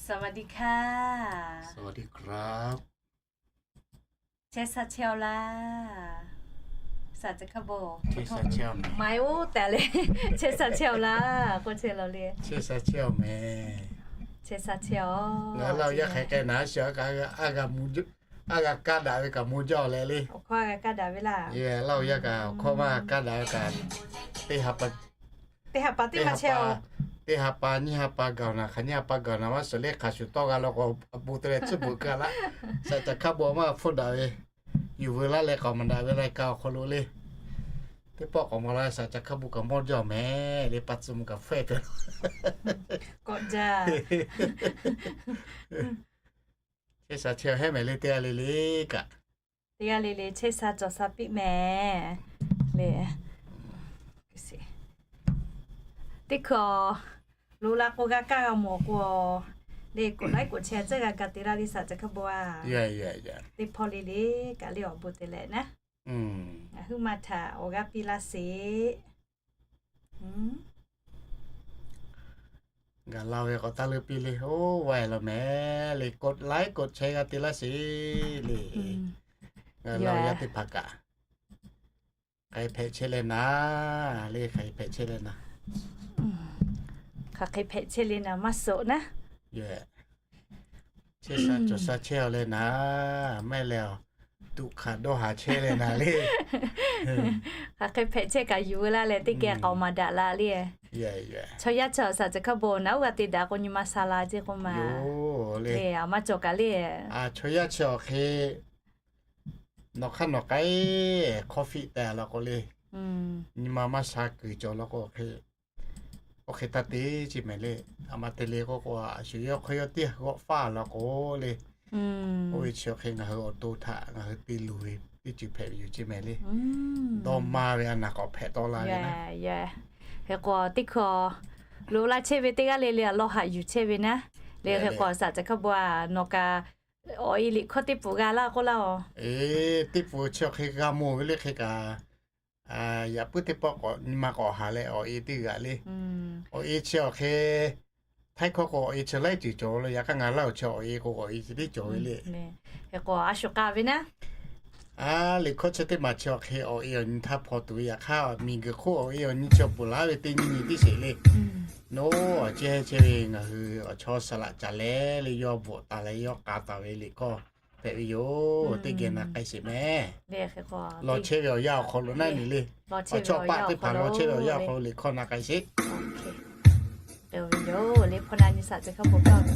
สวัสดีค่ะ สวัสดีครับ Chehˇ sha chehˇ-aw laˇ. Saˍ cehˬ hk'a bon, maˇ heˆ oˇ tehꞈ le. Chehˇ sha chehˇ-aw laˇ k'oˆ chehˇ la le. Chehˇ sha chehˇ-aw mehˍ. Chehˇ sha chehˇ-aw. Ngaˬ hui Laˇ huˍ yaˇ hk'aˬ hk'e naˍ shiˍ, a g'a kaˇ daꞈ ve kaꞈ mawˇ jaˇ-aw leh le. Awˬ hkawˇ a g'a kaˇ daꞈ ve laˇ. Yehˬ, Laˇ huˍ yaˇ kaꞈ awˬ hkawˇ maˇ kaˇ daꞈ ve kaꞈ, teˇ ha pa, teˇ ha pa teˇ maˇ chehˇ-aw. Teˇ ha pa nyiˇ ha pa gaˬ naˍ, hk'aˬ nyiˇ ha pa gaˬ naˍ maˇ suhˍ le, hk'aˬ shuˍ tawˇ g'a la k'o, a bon te leh tcuhˉ beuꞈ kaˇ laˇ. Saˍ cehˬ hk'a bon maˇ hpfuhˇ daꞈ ve, yuˬ veu laˇ leh k'awꞈ maˍ daꞈ ve laˇ kaꞈ awˬ hk'aw lo le. Teˇ pawˆ k'awꞈ maw la, saˍ cehˬ hk'a bon kaꞈ mawˇ jaˇ-aw mehˍ le, pa tcuh mvuh kaꞈ hpfuhˇ-e peuˬ. K'awꞈ jaˇ. Chehˇ sha chehˇ-aw hehˉ mehˍ le, teˇ g'aˇ le le kaꞈ. Teˇ g'aˇ le le chehˇ sha cawˬ sha piˇ mehˍ le. Teˇ hkui lo la k'o g'a kaˇ g'a mawˬ k'o, le k'oꞈ laiˉ k'oꞈ chehˇ tcuhˉ g'a ga te laˇ le, saˍ cehˬ hk'a bon-a. Teˇ hpawˇ le le kaꞈ le awˬ bon te leh naˉ, ngaˬ huiˉ ma htaꞈ awˬ g'aˇ piˇ laˇ sheˍ. Gaˬ la ve k'awꞈ taˇ leuˇ piˇ le. Oˇ, vaˇ-e law mehˍ le, k'oꞈ laiˉ k'oꞈ chehˇ g'a te laˇ sheˍ le. Ngaˬ la ve yaˇ teˇ hpaˍ kaꞈ, hk'aˬ hk'e hpehꞈ chehˇ leh naˍ le, hk'aˬ hk'e hpehꞈ chehˇ leh naˍ, hk'aˬ hk'e hpehꞈ chehˇ le naˍ maˇ suhˍ naˉ. Chehˇ sha cawˬ sha chehˇ-aw leh naˍ, maˇ heˆ leh tuꞈ hk'aˬ dawˇ haˍ chehˇ leh naˍ le. Hk'aˬ hk'e hpehꞈ chehˇ kaꞈ yuˬ veu laˇ leh teˇ geh k'awꞈ maˍ daꞈ la le. Chaw yaˇ chi saˍ cehˬ hk'a bon naˉ, oˇ g'a te daꞈ k'o nyi ma sha la ceˇ k'oˆ ma le, a maˇ cawˬ kaꞈ le. Chaw yaˇ chi awˬ hk'e nawˬ hk'aˇ nawˬ k'ai hk'awˇ fiˆ tehꞈ la k'o le, nyi ma maˇ sha kuiˬ cawˬ la k'o, oˇ hk'e taˇ te ceˇ mehˍ le. A ma te le k'oˆ k'o, a shu yawˇ hk'aw yawˇ teˇ g'awˆ faˇ la k'o le, oˇ ve chi awˬ hk'e ngaˬ hui awˬ to htaꞈ ngaˬ hui te luˬ ve teˇ ceuˬ hpehꞈ ve yoˬ ceˇ mehˍ le. Dawˇ maˇ ve a naˍ k'awꞈ hpehꞈ tawˆ la ve naˉ. Hk'e k'o teˇ hkui lo laˇ chehˇ ve teˇ g'aˇ le le a lawˇ haꞈ yuˬ chehˇ ve naˉ le. Hk'e k'o saˍ cehˬ hk'a bon-a, nawˬ kaꞈ awˬ e liꞈ hkawˇ teˇ peuˬ g'a laˇ k'oˆ laˇ-oˬ. Teˇ peuˬ chi awˬ hk'e g'a mawˬ ve le hk'e kaꞈ, yaꞈ puiˉ teˇ pawˆ k'awꞈ nyi ma k'awꞈ haˍ leh awˬ e teˇ g'aˇ le. Awˬ e chi awˬ hk'e, htaiˇ hkawˇ k'o awˬ e chi laiˉ ceuˬ cawˬ lo, yaꞈ hk'aˇ ngaˬ Laˇ huˍ chi awˬ e k'o awˬ e chi teˇ cawˬ ve le. Hk'e k'o a shu k'a ve naˉ, a, liꞈ hkawˇ chi teˇ maˬ chi awˬ hk'e awˬ e awˬ nyi htaˇ hpaw tuˬ ve, yaꞈ hk'aˇ miˬguiˬ hk'oˆ awˬ e awˬ nyi chi awˬ peuˬ laˇ ve teˇ nyi nyi tiˉ sheˍ le. Nawˬ awˬ cehˇ chehˇ ve ngaˬ hui awˬ chawˇ saˍ laꞈ caˍ leh le, yawˇ bvuhꞈ taˍ leh yawˇ k'a taˍ ve liꞈ hkawˇ hpehꞈ ve yoˬ. Teˇ geh na k'ai sheˍ mehˍ. Law chehˇ ve awˬ yanˇ awˬ hk'aw lo naˉ nyi le. Awˬ chawˇ paˆ teˇ hpaˍ law chehˇ ve awˬ yanˇ awˬ hk'aw lo liꞈ hkawˇ na k'ai sheˍ. Yoˬ le, hpawˇ na nyi saˍ cehˬ hk'a bon kaˇ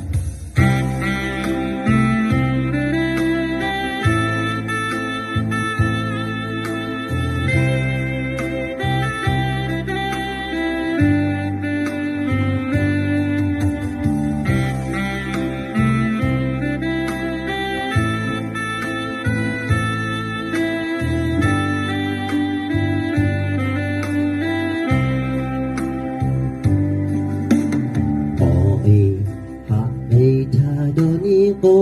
Awˬ e haꞈ ve htaꞈ dawˇ nyi k'o,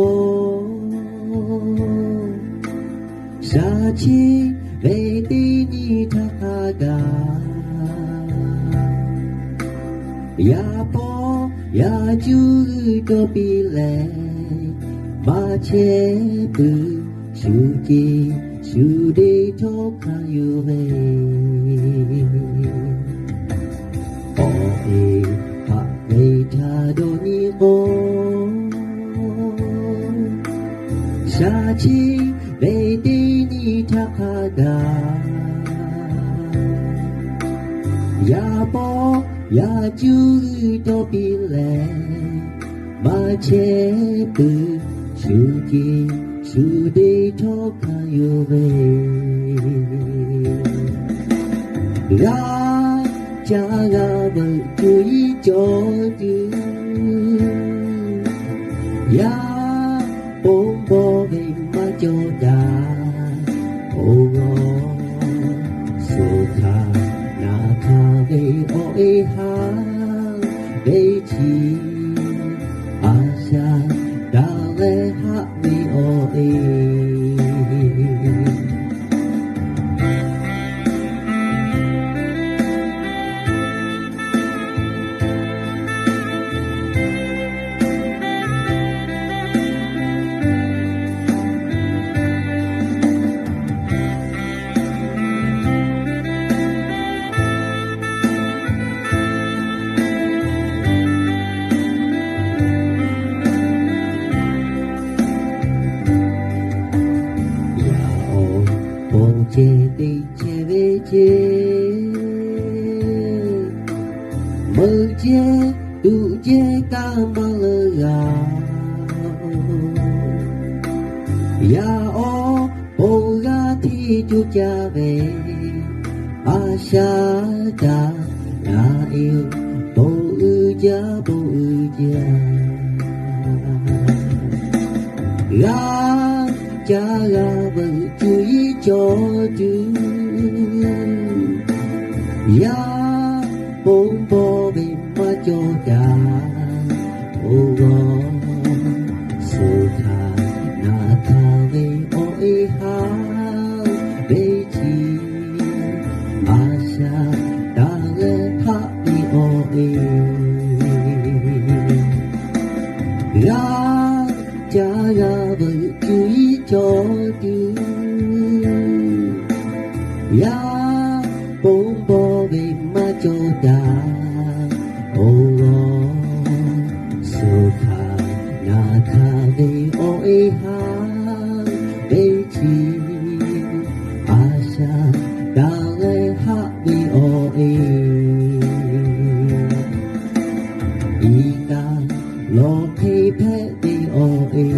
shaˍ chi ve teˇ nyi htaˇ hk'a gaˬ, yaꞈ paw yaꞈ cuˇ g'uiˇ dawˇ piˇ leh, maˇ chehˇ peuˬ shu ceˇ shu deˇ htawˇ hkanˍ yuˬ ve. Awˬ e haꞈ ve htaꞈ dawˇ nyi k'o, shaˍ chi ve teˇ nyi htaˇ hk'a gaˬ, yaꞈ paw yaꞈ cuˇ g'uiˇ dawˇ piˇ leh, maˇ chehˇ peuˬ shu ceˇ shu deˇ htawˇ hkanˍ yuˬ ve. G'a caˇ g'a veuꞈ cuˇ yiˍ cawˬ tuˬ, yaˇ ponˬ bawˆ ve maˇ cawˬ daꞈ. Oˇ g'awˇ suˍ htaꞈ naˍ hkanˍ ve awˬ e haꞈ ve chi, a shaꞈ daꞈ leh haꞈ ve awˬ e. Yehˬ tuꞈ jehˇ kaˇ maˇ leuˉ g'a. Yaꞈ awˬ pon g'aˇ hteˇ coˇ caˇ ve, a shaꞈ daꞈ yaꞈ e, bon uiˍ jaˇ bon uiˍ jaˇ. G'aˇ caˇ g'a veuꞈ cuˇ yiˍ cawˬ tuˬ, yaˇ ponˬ bawˇ ve maˇ cawˬ taˍ. Oˇ g'aw suˍ htaꞈ naˍ htaˇ ve awˬ e haˉ ve chi, a shaꞈ daꞈ leh haˆ ve awˬ e. G'aˇ caˇ g'a veuꞈ cuˇ yiˍ cawˬ tuˬ, yaˇ ponˬ bawˇ ve maˇ cawˬ taˍ. Oˇ g'aw suˍ htaꞈ naˍ htaˇ ve awˬ e haˉ ve chi, a shaꞈ daꞈ leh haˆ ve awˬ e. Iˉ kaˆ lawˬ hk'e hpehꞈ ve awˬ e.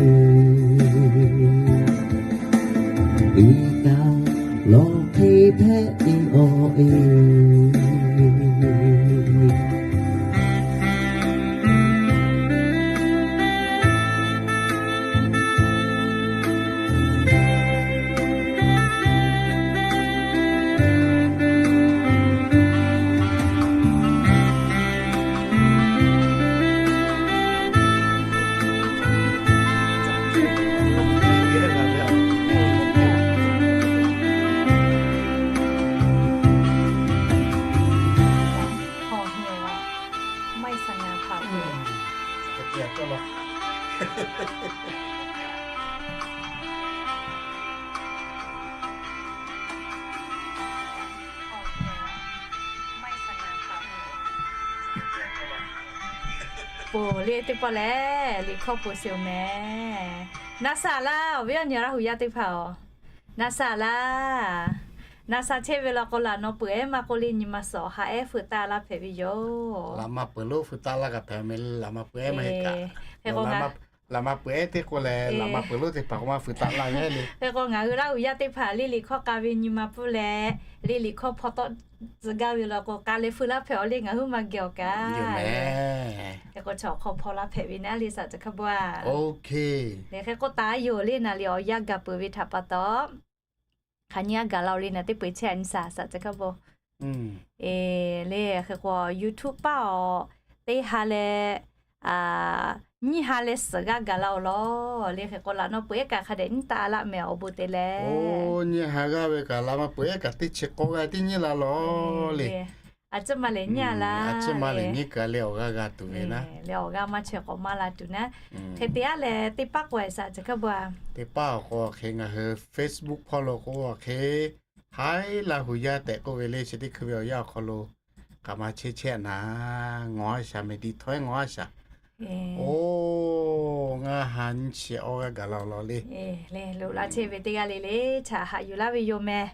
Iˉ kaˆ lawˬ hk'e hpehꞈ ve awˬ e. Poˬ le teˇ pawˆ lehˬ, liꞈ hkawˇ poˬ sheˍ oˬ mehˍ. Na sha laˇ, awˬ viˉ awˬ nyi Laˇ huˍ yaˇ teˇ hpaˍ oˬ. Na sha laˇ. Na sha chehˇ ve law k'o, laꞈ naw peuˬ ehˉ maˇ k'oˆ le, nyi ma suhˍ awˬ ha ehˉ feuꞈ taˆ laˇ hpehꞈ ve yoˬ. Laꞈ ma peuˬ lonˉ feuꞈ taˆ laˇ kaꞈ hpehꞈ mehˍ le, laꞈ ma peuˬ ehˉ maˇ heˆ kaꞈ. Laꞈ ma peuˬ ehˉ teˇ k'o lehˬ, laꞈ ma peuˬ lonˉ teˇ hpaˍ k'o maˇ feuꞈ taˆ laˇ ve le. Hk'e k'o, ngaˬ hui Laˇ huˍ yaˇ teˇ hpaˍ le liꞈ hkawˇ k'a ve nyi ma pfuhˇ leh, le liꞈ hkawˇ hpaw tawˆ tcuh gaˇ ve law k'o, k'a leh feuꞈ laˇ hpehꞈ awˬ le ngaˬ hui maˇ geh awˬ kaꞈ. Hk'e k'o, chaw hk'aw hpaw laˇ hpehꞈ ve naˉ le, shaˍ tcuh hkaˇ bvuhˇ a. Hk'e k'o, taˍ yoˬ le, naˬ liꞈ awˬ yanˇ gaˬ peuˬ ve htaꞈ pa taw, hk'aˬ nyiˇ a gaˬ la-o le, naˬ teˇ peu-eˬ chehˇ a nyi shaˍ, shaˍ tcuh hkaˇ bvuhˇ. E, le hk'e k'o, YouTube paˇ awˬ teˇ ha leh, nyiˇ ha leh suhˍ g'aˇ gaˬ la-o law. Le hk'e k'o, laꞈ naw peuˬ ehˉ kaꞈ hk'a dehꞈ nyiˇ taˆ laˆ mehˍ awˬ bon te leh. Oˇ, nyiˇ ha g'aˇ ve kaꞈ laꞈ ma peuˬ ehˉ kaꞈ teˇ chi k'awꞈ g'a teˇ nyiˇ la law le. A ciˉ ma lehˬ nyiˇ a laˇ. A ciˉ ma lehˬ nyiˇ kaꞈ leh awˬ g'aˇ g'a tuˬ ve naˉ. Leh awˬ g'aˇ maˇ chehˇ k'awꞈ maˇ la tuˬ naˉ. Hk'e te aˉ leh teˇ paˉ k'o-e shaˍ tcuh hkaˇ bvuhˇ a. Teˇ paˉ awˬ k'o hk'e ngaˬ hui Facebook hpawˇ lo k'o hk'e, Haiˉ Laˇ huˍ yaˇ tehꞈ k'oˆ ve le, chi teˇ hkui ve awˬ yanˇ awˬ hk'aw lo kaꞈ maˇ chehˇ chehˇ naˉ, ngawˬ a shaˍ, mehˍ tiꞈ htawˇ ngaˬ a shaˍ. Oˇ, ngaˬ ha nyi chi awˬ g'aˇ gaˬ la-o law le. Leh loꞈ la chehˇ ve teˇ g'aˇ le le htaꞈ haꞈ yuˬ laˇ ve yoˬ mehˍ.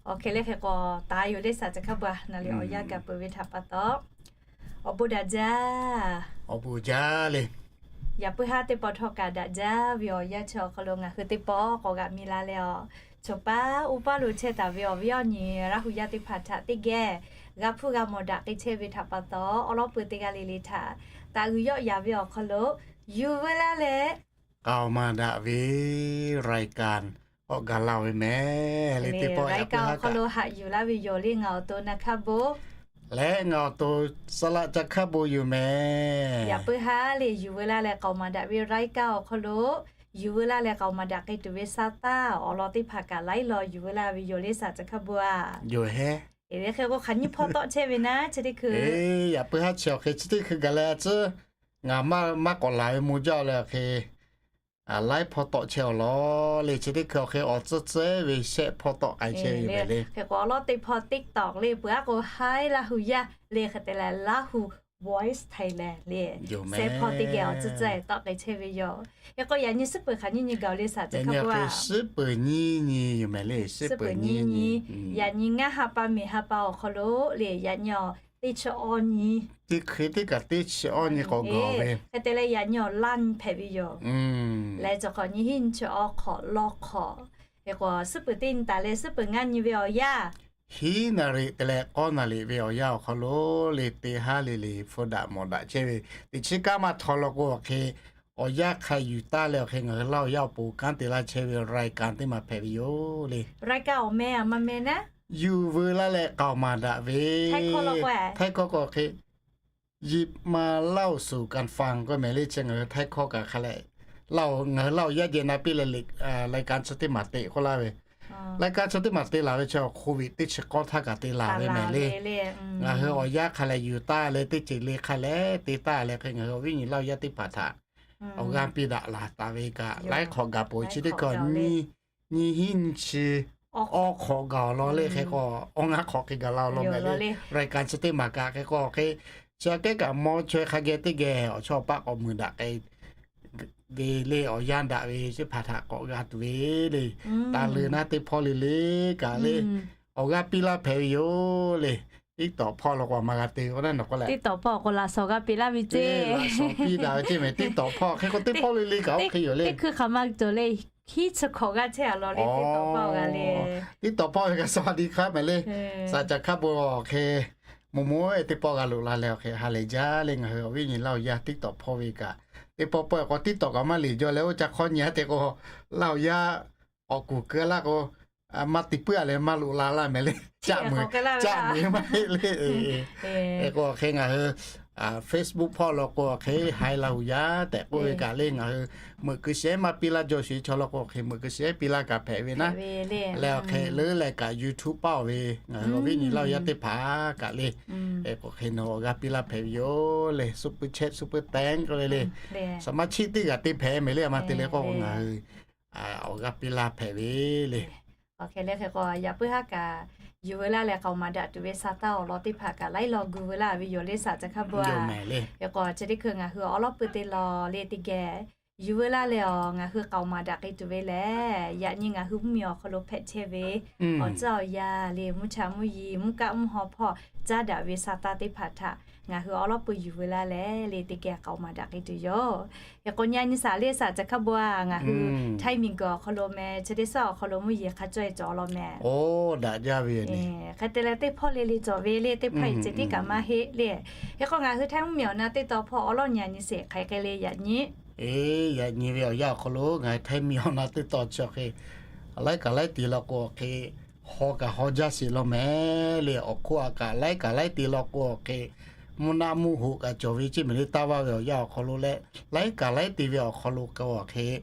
Awˬ hk'e le hk'e k'o, taˍ yoˬ le shaˍ tcuh hkaˇ bvuhˇ a, naˬ liꞈ awˬ yanˇ gaˬ peuˬ ve htaꞈ pa taw. Awˬ bon daꞈ jaˇ. Awˬ bon jaˇ le. Yaꞈ puiˉ haˉ teˇ pawˆ htawˇ kaꞈ daꞈ jaˇ ve awˬ yanˇ chi awˬ hk'aw lo ngaˬ hui teˇ pawˆ k'awꞈ g'aꞈ mi la leh awˬ, choˬ paˉ uˉ paˉ lo chehˇ taˍ ve awˬ viˉ awˬ nyi Laˇ huˍ yaˇ teˇ hpaˍ htaꞈ teˇ geh g'a hpuˇ g'a mawˬ daꞈ k'ai chehˇ ve htaꞈ pa taw, awˉ lawˉ peu teˇ g'aˇ le le htaꞈ taꞈ g'uiˬ yawˆ yaˍ ve awˬ hk'aw lo yuˬ veu laˇ leh k'aoˍ maˍ daꞈ ve รายการ k'awꞈ gaˬ la ve mehˍ le. Teˇ pawˆ yaꞈ puiˉ haˉ kaꞈ awˬ hk'aw lo haꞈ yuˬ laˇ ve yoˬ le, ngaˬ awˬ to naˍ hkaˇ bon leh ngaˬ awˬ to saˍ laꞈ ca hkaˇ bon yoˬ mehˍ. Yaꞈ puiˉ haˉ le yuˬ veu laˇ leh k'aoˍ maˍ daꞈ ve รายการ awˬ hk'aw lo yuˬ veu laˇ leh k'aoˍ maˍ daꞈ k'ai tuˬ ve sa taˇ awˬ lawn teˇ hpaˍ kaꞈ laiˉ law yuˬ veu laˇ ve yoˬ le shaˍ tcuh hkaˇ bvuhˇ a. Yoˬ hehˉ. Hk'e k'o hk'aˬ nyiˇ hpawˇ tawˆ chehˇ ve naˉ chi teˇ hkui. Yaꞈ puiˉ haˉ chi awˬ hk'e chi teˇ hkui gaˬ leh a tcuhˉ ngaˬ maˇ k'awꞈ laˬ ve mvuh jaˇ leh awˬ hk'e laiˉ hpawˇ tawˆ chehˇ awˬ lawn le. Chi teˇ hkui awˬ hk'e awˬ tcuhˉ tcuhˉ ve shehˆ hpawˇ tawˆ k'ai chehˇ ve mehˍ le. Hk'e k'o awˬ lawn teˇ hpawˇ TikTok le, peuˬ aˉ k'o Haiˉ Laˇ huˍ yaˇ le, hk'e te leh Laˇ huˍ Voice Thailand le, shehˆ hpawˇ teˇ geh awˬ tcuhˉ tcuhˉ tawˆ k'ai chehˇ ve yoˬ. Hk'e k'o yaꞈ nyi suhˉ peuˬ hk'aˬ nyiˇ nyi gaˬ le shaˍ tcuh hkaˇ bvuhˇ a. Suhˉ peuˬ nyiˇ nyi yoˬ mehˍ le, suhˉ peuˬ nyiˇ nyi. Yaꞈ nyi ngaˇ ha pa mehˍ ha pa awˬ hk'aw lo le, yaꞈ nyi awˬ teˇ chi awˇ nyi, teˇ hkui teˇ kaꞈ teˇ chi awˇ nyi k'awꞈ gaˬ ve. Hk'e te leh yaꞈ nyi awˬ laˇ nyi hpehꞈ ve yoˬ. Leh cawˬ hk'awꞈ nyi hiˉ nyi chi awˇ hk'awꞈ lawˇ hk'awꞈ, hk'e k'o suhˉ peuˬ teˇ nyi taˍ leh suhˉ peuˬ ngaˇ nyi ve awˬ yanˇ, hiˉ naˍ riˍ te leh k'awˇ naˍ riˍ ve awˬ yanˇ awˬ hk'aw lo le, teˇ haˉ le le hpu daꞈ mawˬ daꞈ chehˇ ve, teꞈ chiˉ kaˉ maˇ htaw law k'o hk'e, awˬ yanˇ hk'a yuˬ taˇ leh awˬ hk'e ngaˬ hui Laˇ huˍ yaˇ awˬ pon kanˉ te laˇ chehˇ ve รายการ teˇ maˬ hpehꞈ ve yoˬ le. รายการ awˬ meh a maˇ meh naˉ, yuˬ veu laˇ leh k'aoˍ maˍ daꞈ ve, Htaiˇ hkawˇ k'o hk'e, หยิบมาเล่าสู่กันฟัง k'oˆ mehˍ le. Chi ngaˬ hui Htaiˇ hkawˇ kaꞈ hk'a leh, ngaˬ hui Laˇ huˍ yaˇ jehˬ na piˇ leh le, รายการ chi teˇ maˬ teꞈ k'oˆ laˇ ve, รายการ chi teˇ maˬ te laˬ ve chi โควิด teˇ chi k'awˇ htaˇ kaꞈ te laˬ ve mehˍ le. Ngaˬ hui awˬ yanˇ hk'a leh yuˬ taˇ leh teˇ ceuˬ le hk'a leh te taˇ leh hk'e ngaˬ hui awˬ viˉ nyi Laˇ huˍ yaˇ teˇ hpaˍ htaꞈ awˬ g'aˇ piˇ daꞈ laˬ taˍ ve kaꞈ laiˉ hk'awꞈ gaˬ peuˬ. Chi teˇ hkawꞈ nyi hiˉ nyi chi awˇ hk'awꞈ gaˬ awˬ lawn le hk'e k'o, awˇ ngaˇ hk'awꞈ hk'e gaˬ la law mehˍ le. รายการ chi teˇ maˬ kaꞈ hk'e k'o hk'e, chi aꞈ kehˉ kaꞈ mawˇ chaweh hk'a geh teˇ geh awˬ chawˇ awˬ paˆ k'awꞈ muiˬ daꞈ k'ai ve le. Awˬ yanˇ daꞈ ve chi hpaˍ htaꞈ k'awꞈ g'a tuˬ ve le. Taˇ leuˬ naˉ teˇ hpawˇ le le kaꞈ le, awˬ g'aˇ piˇ laˇ hpehꞈ ve yoˬ le. TikTok hpawˇ law k'o maˇ g'a te k'o naˉ nawˬ k'oˆ leh, TikTok hpawˇ k'o laꞈ shawnˍ g'aˇ piˇ laˇ ve ceˇ, laꞈ shawnˍ piˇ daꞈ ve ceˇ mehˍ. TikTok hpawˇ hk'e k'o teˇ hpawˇ le le kaꞈ oˇ hk'e yoˬ le. Teˇ hkui hk'aˬ ma cawˬ le, hiˉ chi hk'awꞈ g'aˇ chehˇ a law le. TikTok hpawˇ ve kaꞈ สวัสดีครับ mehˍ le. Saˍ caˬ hkaˇ bon awˬ hk'e, moˍ moˍ e teˇ pawˆ g'a loꞈ la leh awˬ hk'e ha lehˬ jaˇ le. Ngaˬ hui awˬ viˉ nyi Laˇ huˍ yaˇ TikTok hpawˇ ve kaꞈ, teˇ pawˆ pawehˇ k'o TikTok kaꞈ maˇ liꞈ jaw leh oˇ ca hk'awˇ nyi a te k'o, Laˇ huˍ yaˇ awˬ kuˬ keu laˇ k'o, maˇ te puiˉ a leh maˇ loꞈ la laˇ mehˍ le. Caˆ muiˬ, caˆ muiˬ maˇ heˆ le. Hk'e k'o hk'e ngaˬ hui Facebook hpawˇ law k'o hk'e Haiˬ Laˇ huˍ yaˇ tehꞈ k'oˆ ve kaꞈ le, ngaˬ hui meuꞈ keu shehˉ maˇ piˇ laˇ jaw sheˍ chaw law k'o hk'e meuꞈ keu shehˉ piˇ laˇ kaꞈ hpehꞈ ve naˉ. Leh awˬ hk'e leuˉ leh kaꞈ YouTube paˆ ve ngaˬ hui awˬ viˉ nyi Laˇ huˍ yaˇ teˇ hpaˍ kaꞈ le, k'o hk'e nawˬ awˬ g'aˇ piˇ laˇ hpehꞈ ve yoˬ le. Super chat, super thanks k'oˆ le le, สมาชิก teˇ g'aˇ te hpehꞈ mehˍ le. A ma te le k'o ngaˬ hui awˬ g'aˇ piˇ laˇ hpehꞈ ve le. Awˬ hk'e le hk'e k'o yaꞈ puiˉ haˉ kaꞈ yuˬ veu laˇ leh k'aoˍ maˍ daꞈ tuˬ ve sa taˇ awˬ lawn teˇ hpaˍ kaꞈ laiˉ law gu veu laˇ ve yoˬ le saˍ caˬ hkaˇ bon a. Hk'e k'o chi teˇ hkui ngaˬ hui awˉ lawˉ pui te law le teˇ geh yuˬ veu laˇ leh awˬ ngaˬ hui k'aoˍ maˍ daꞈ k'ai tuˬ ve lehˬ, yaꞈ nyi ngaˬ hui mvuhˇmiˬ awˬ hk'aw lo hpehꞈ chehˇ ve awˬ tcuhˉ awˬ yanˇ le, mvuhˇ cha mvuhˇ yeˬ, mvuhˇ kaˆ mvuhˇ haw hpawˇ caˉ daꞈ ve sa taˇ teˇ hpaˍ htaꞈ ngaˬ hui awˉ lawˉ pui yuˬ veu laˇ leh le teˇ geh k'aoˍ maˍ daꞈ k'ai tuˬ yoˬ. Hk'e k'o nyi a nyi saˍ le saˍ caˬ hkaˇ bon a, ngaˬ hui Htaiˇ miˬguiˬ awˬ hk'aw lo meh chi teˇ suhˉ awˬ hk'aw lo mvuhˇ yeˬ hk'a caweh cawˬ law meh. Oˇ daꞈ jaˇ ve yoˬ le. Hk'e te leh teˇ hpawˇ le le cawˬ ve le, teˇ hpaˇ iˉ ceuˬ tiˉ kaꞈ maˇ heˆ le. Hk'e k'o ngaˬ hui Htaiˇ mvuhˇmiˬ awˬ na teˇ taw hpawˇ awˉ lawˉ nyi a nyi sheˍ hk'aˬ hk'e le yaꞈ nyi. Eˬ, yaꞈ nyi ve awˬ yanˇ awˬ hk'aw lo ngaˬ hui Htaiˇ miˬ awˬ na teˇ taw chi hk'e laiˉ kaꞈ laiˉ te law k'o hk'e haw kaꞈ haw jaˇ sheˍ law meh le. Awˬ hk'oˆ a kaꞈ laiˉ kaꞈ laiˉ te law k'o hk'e mvuhˇ naˆ mvuhˇ hoꞈ kaꞈ cawˬ ve ceˇ mehˍ le. Taˇ vaˇ ve awˬ yanˇ awˬ hk'aw lo leh laiˉ kaꞈ laiˉ te ve awˬ hk'aw lo k'o hk'e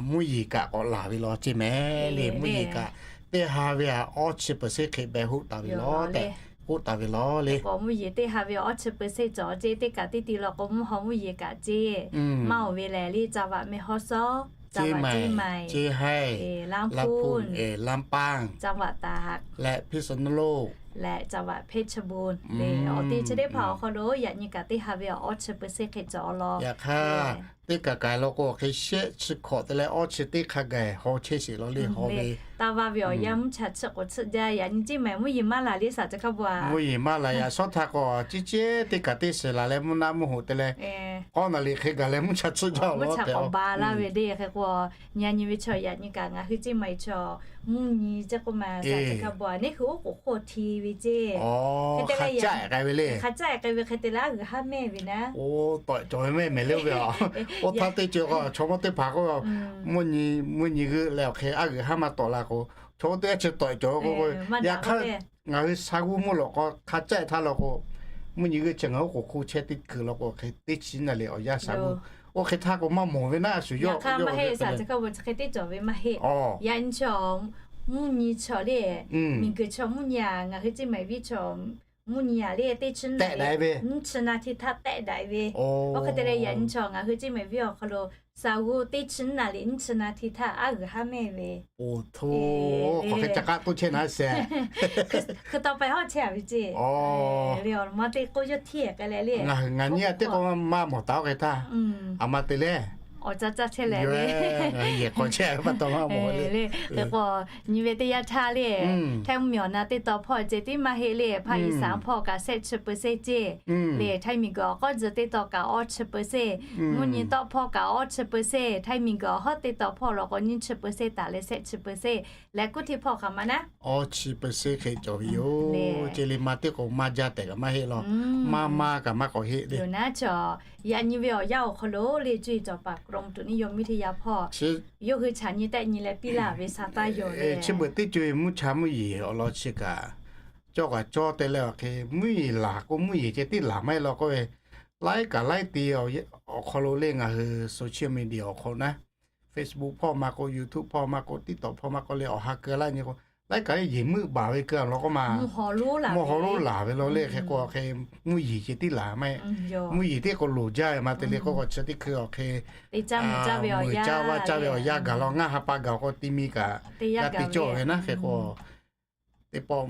mvuhˇ yeˬ kaꞈ k'awꞈ laˬ ve law ceˇ mehˍ le. Mvuhˇ yeˬ kaꞈ teˇ ha ve awˉ chi เปอร์เซ็นต์ hk'e beh hoˆ taˍ ve law tehꞈ k'oˆ taˍ ve law le. Mvuhˇ yeˬ teˇ ha ve awˉ chi เปอร์เซ็นต์ cawˬ ceˇ, teˇ kaꞈ teˇ ti law k'o mvuhˇ haw mvuhˇ yeˬ kaꞈ ceˇ maˇ oˬ ve lehˬ le, จังหวัดแม่ฮ่องสอน, เชียงใหม่, เชียงราย, ลำพูน, ลำปาง, จังหวัดตาก leh พิษณุโลก leh จังหวัดเพชรบูรณ์ le. Awˬ te chi teˇ hpaˍ awˬ hk'aw lo yaꞈ nyi kaꞈ teˇ ha ve awˉ chi เปอร์เซ็นต์ hk'e cawˬ law. Yaꞈ hk'aˇ teˇ kaꞈ kaꞈ law k'o hk'e shehˆ chi hk'awꞈ te leh awˉ chi teˇ hk'a gaˬ haw chehˇ sheˍ law le. Haw ve taˇ vaˇ ve awˬ yanˇ mvuhˇ cha chiˆ k'oˍ chiˆ jaˇ. Yaꞈ nyi ceˇ mehˍ mvuhˇ yeˬ maˇ laˬ le saˍ caˬ hkaˇ bon a. Mvuhˇ yeˬ maˇ laˬ, yaꞈ shawˉ htaˇ k'o ciˉ ceˉ teˇ kaꞈ teˇ shiˍ laˬ leh mvuhˇ naˆ mvuhˇ hoꞈ te leh k'awˇ naˍ liꞈ hk'e gaˬ leh mvuhˇ cha chiˆ jaˇ, mvuhˇ cha k'awꞈ ba laˇ ve le. Hk'e k'o nyi a nyi ve chaw yaꞈ nyi kaꞈ ngaˬ hui ceˇ mehˍ chaw mvuhˇ nyi ceˇ k'oˆ ma saˍ caˬ hkaˇ bon a, neˇ hui oˉ k'oˍ hk'oˆ hti ve ceˇ. Hk'e te leh hk'a caˆ k'ai ve hk'e te leh aˉ g'uiˬ haˉ mehˇ ve naˉ. Oˇ tawꞈ cawˬ ve mehˇ mehˍ le oˇ ve a. Oˇ htaˇ teˇ ceuˬ k'o chaw mawˇ teˇ hpaˍ k'o mvuhˇ nyi, mvuhˇ nyi g'euˆ leh awˬ hk'e aˉ g'uiˬ haˉ maˇ tawꞈ la k'o, chaw oˇ teˇ g'aˇ chi tawꞈ cawˬ k'o, yaꞈ hk'aˇ ngaˬ hui sha g'uˇ mvuhˇ lawꞈ k'aw hk'a caˆ htaˇ law k'o, mvuhˇ nyi g'euˆ chi ngaˬ hui k'oˍ hk'oˆ chehˇ teˇ kuiˬ law k'o hk'e teˇ chi naˍ liꞈ awˬ yanˇ sha g'uˇ. Oˇ hk'e htaˇ k'o maˇ mawˬ ve naˉ shuˍ yawˇ maˇ heˆ. Saˍ caˬ hkaˇ bon chi hk'e teˇ cawˬ ve maˇ heˆ. Yaꞈ nyi chaw mvuhˇ nyi chaw le, miˬ guiˬ chaw mvuhˇ nyi a, ngaˬ hui ceˇ mehˍ viˇ chaw mvuhˇ nyi a le, teˇ chi naˍ liꞈ nyiˇ chi naˍ hti htaˇ tehˆ daꞈ ve. Oˇ hk'e te leh yaꞈ nyi chaw ngaˬ hui ceˇ mehˍ viˇ awˬ hk'aw lo sha g'uˇ teˇ chi naˍ liꞈ nyiˇ chi naˍ hti htaˇ aˉ g'uiˬ haˉ mehˇ ve. Oˇ hto, hk'aˬ hk'e ca k'aˆ toˇ chehˇ naˉ sheˍ. Hkui taw pehˍ hawˉ chehˇ a ve ceˇ. Oˇ, le awˬ ma te k'o yawˇ hteˇ k'ai leh le. Ngaˬ nyiˇ a teˇ k'o maˇ mawˬ taˍ oˇ hk'e htaˇ, a ma te leh awˬ caˇ caˇ chehˇ leh le, yehˬ k'awꞈ chehˇ ve pa taw maˇ mawˬ le. Hk'e k'o, nyi ve teˇ yanˇ htaˇ le, htaiˇ mvuhˇmiˬ awˬ na teˇ taw hpawˇ ceh tiˉ maˇ heˆ le, ภาคอีสาน hpawˇ kaꞈ shehˆ chi เปอร์เซ็นต์ ceˇ le, htaiˇ miˬguiˬ awˬ k'awˇ tcuh teˇ taw kaꞈ awˇ chi เปอร์เซ็นต์, mvuhˇ nyi tawˆ hpawˇ kaꞈ awˇ chi เปอร์เซ็นต์, htaiˇ miˬguiˬ awˬ hawˉ teˇ taw hpawˇ law k'o nyiˇ chi เปอร์เซ็นต์ taˍ leh shehˆ chi เปอร์เซ็นต์ leh kuˇ htiˇ hpawˇ hk'aˬ ma naˉ, awˇ chi เปอร์เซ็นต์ hk'e cawˬ ve yoˬ. Ceˇ le, maˇ teˇ k'o maˇ jaˇ tehꞈ kaꞈ maˇ heˆ law, maˇ maˇ kaꞈ maˇ k'awꞈ heˆ le. Yoˬ naˉ chaw, yaꞈ nyi ve awˬ yanˇ awˬ hk'aw lo le, cuˇ yiˍ cawˬ paˍ กรมอุตุนิยมวิทยา hpawˇ yawˇ hui chaꞈ nyi tehˆ nyi leh piˇ laˇ ve sha taˇ yoˬ le. Chi beuꞈ teˇ co-e mvuhˇ cha mvuhˇ yeˬ awˬ lawn chi kaꞈ, cawˇ kaꞈ cawˇ te leh awˬ hk'e mvuhˇ yeˬ laˬ k'o, mvuhˇ yeˬ ceh tiˉ laˬ maˇ heˆ law k'oˆ ve, laiˉ kaꞈ laiˉ te awˬ hk'aw lo le, ngaˬ hui social media awˬ hk'aw lo naˉ, Facebook hpawˇ maˇ k'oˆ, YouTube hpawˇ maˇ k'oˆ, TikTok hpawˇ maˇ k'oˆ le, awˬ ha keu laˇ nyi k'o, laiˉ kaꞈ yeˬ meuˆ baˬ ve keu a law k'oˆ ma, mvuhˇ haw lonˉ laˬ ve law le. Hk'e k'o awˬ hk'e mvuhˇ yeˬ ceh tiˉ laˬ maˇ heˆ. Mvuhˇ yeˬ tiˉ k'o loˍ jaˇ ve ma te le k'oˆ k'o, chi teˇ hkui awˬ hk'e meuꞈ caˇ vaˇ caˇ ve awˬ yanˇ gaˬ law, ngaˇ ha pa gaˬ k'o ti mi kaꞈ g'a te cawˇ ve naˉ. Hk'e k'o teˇ pawˆ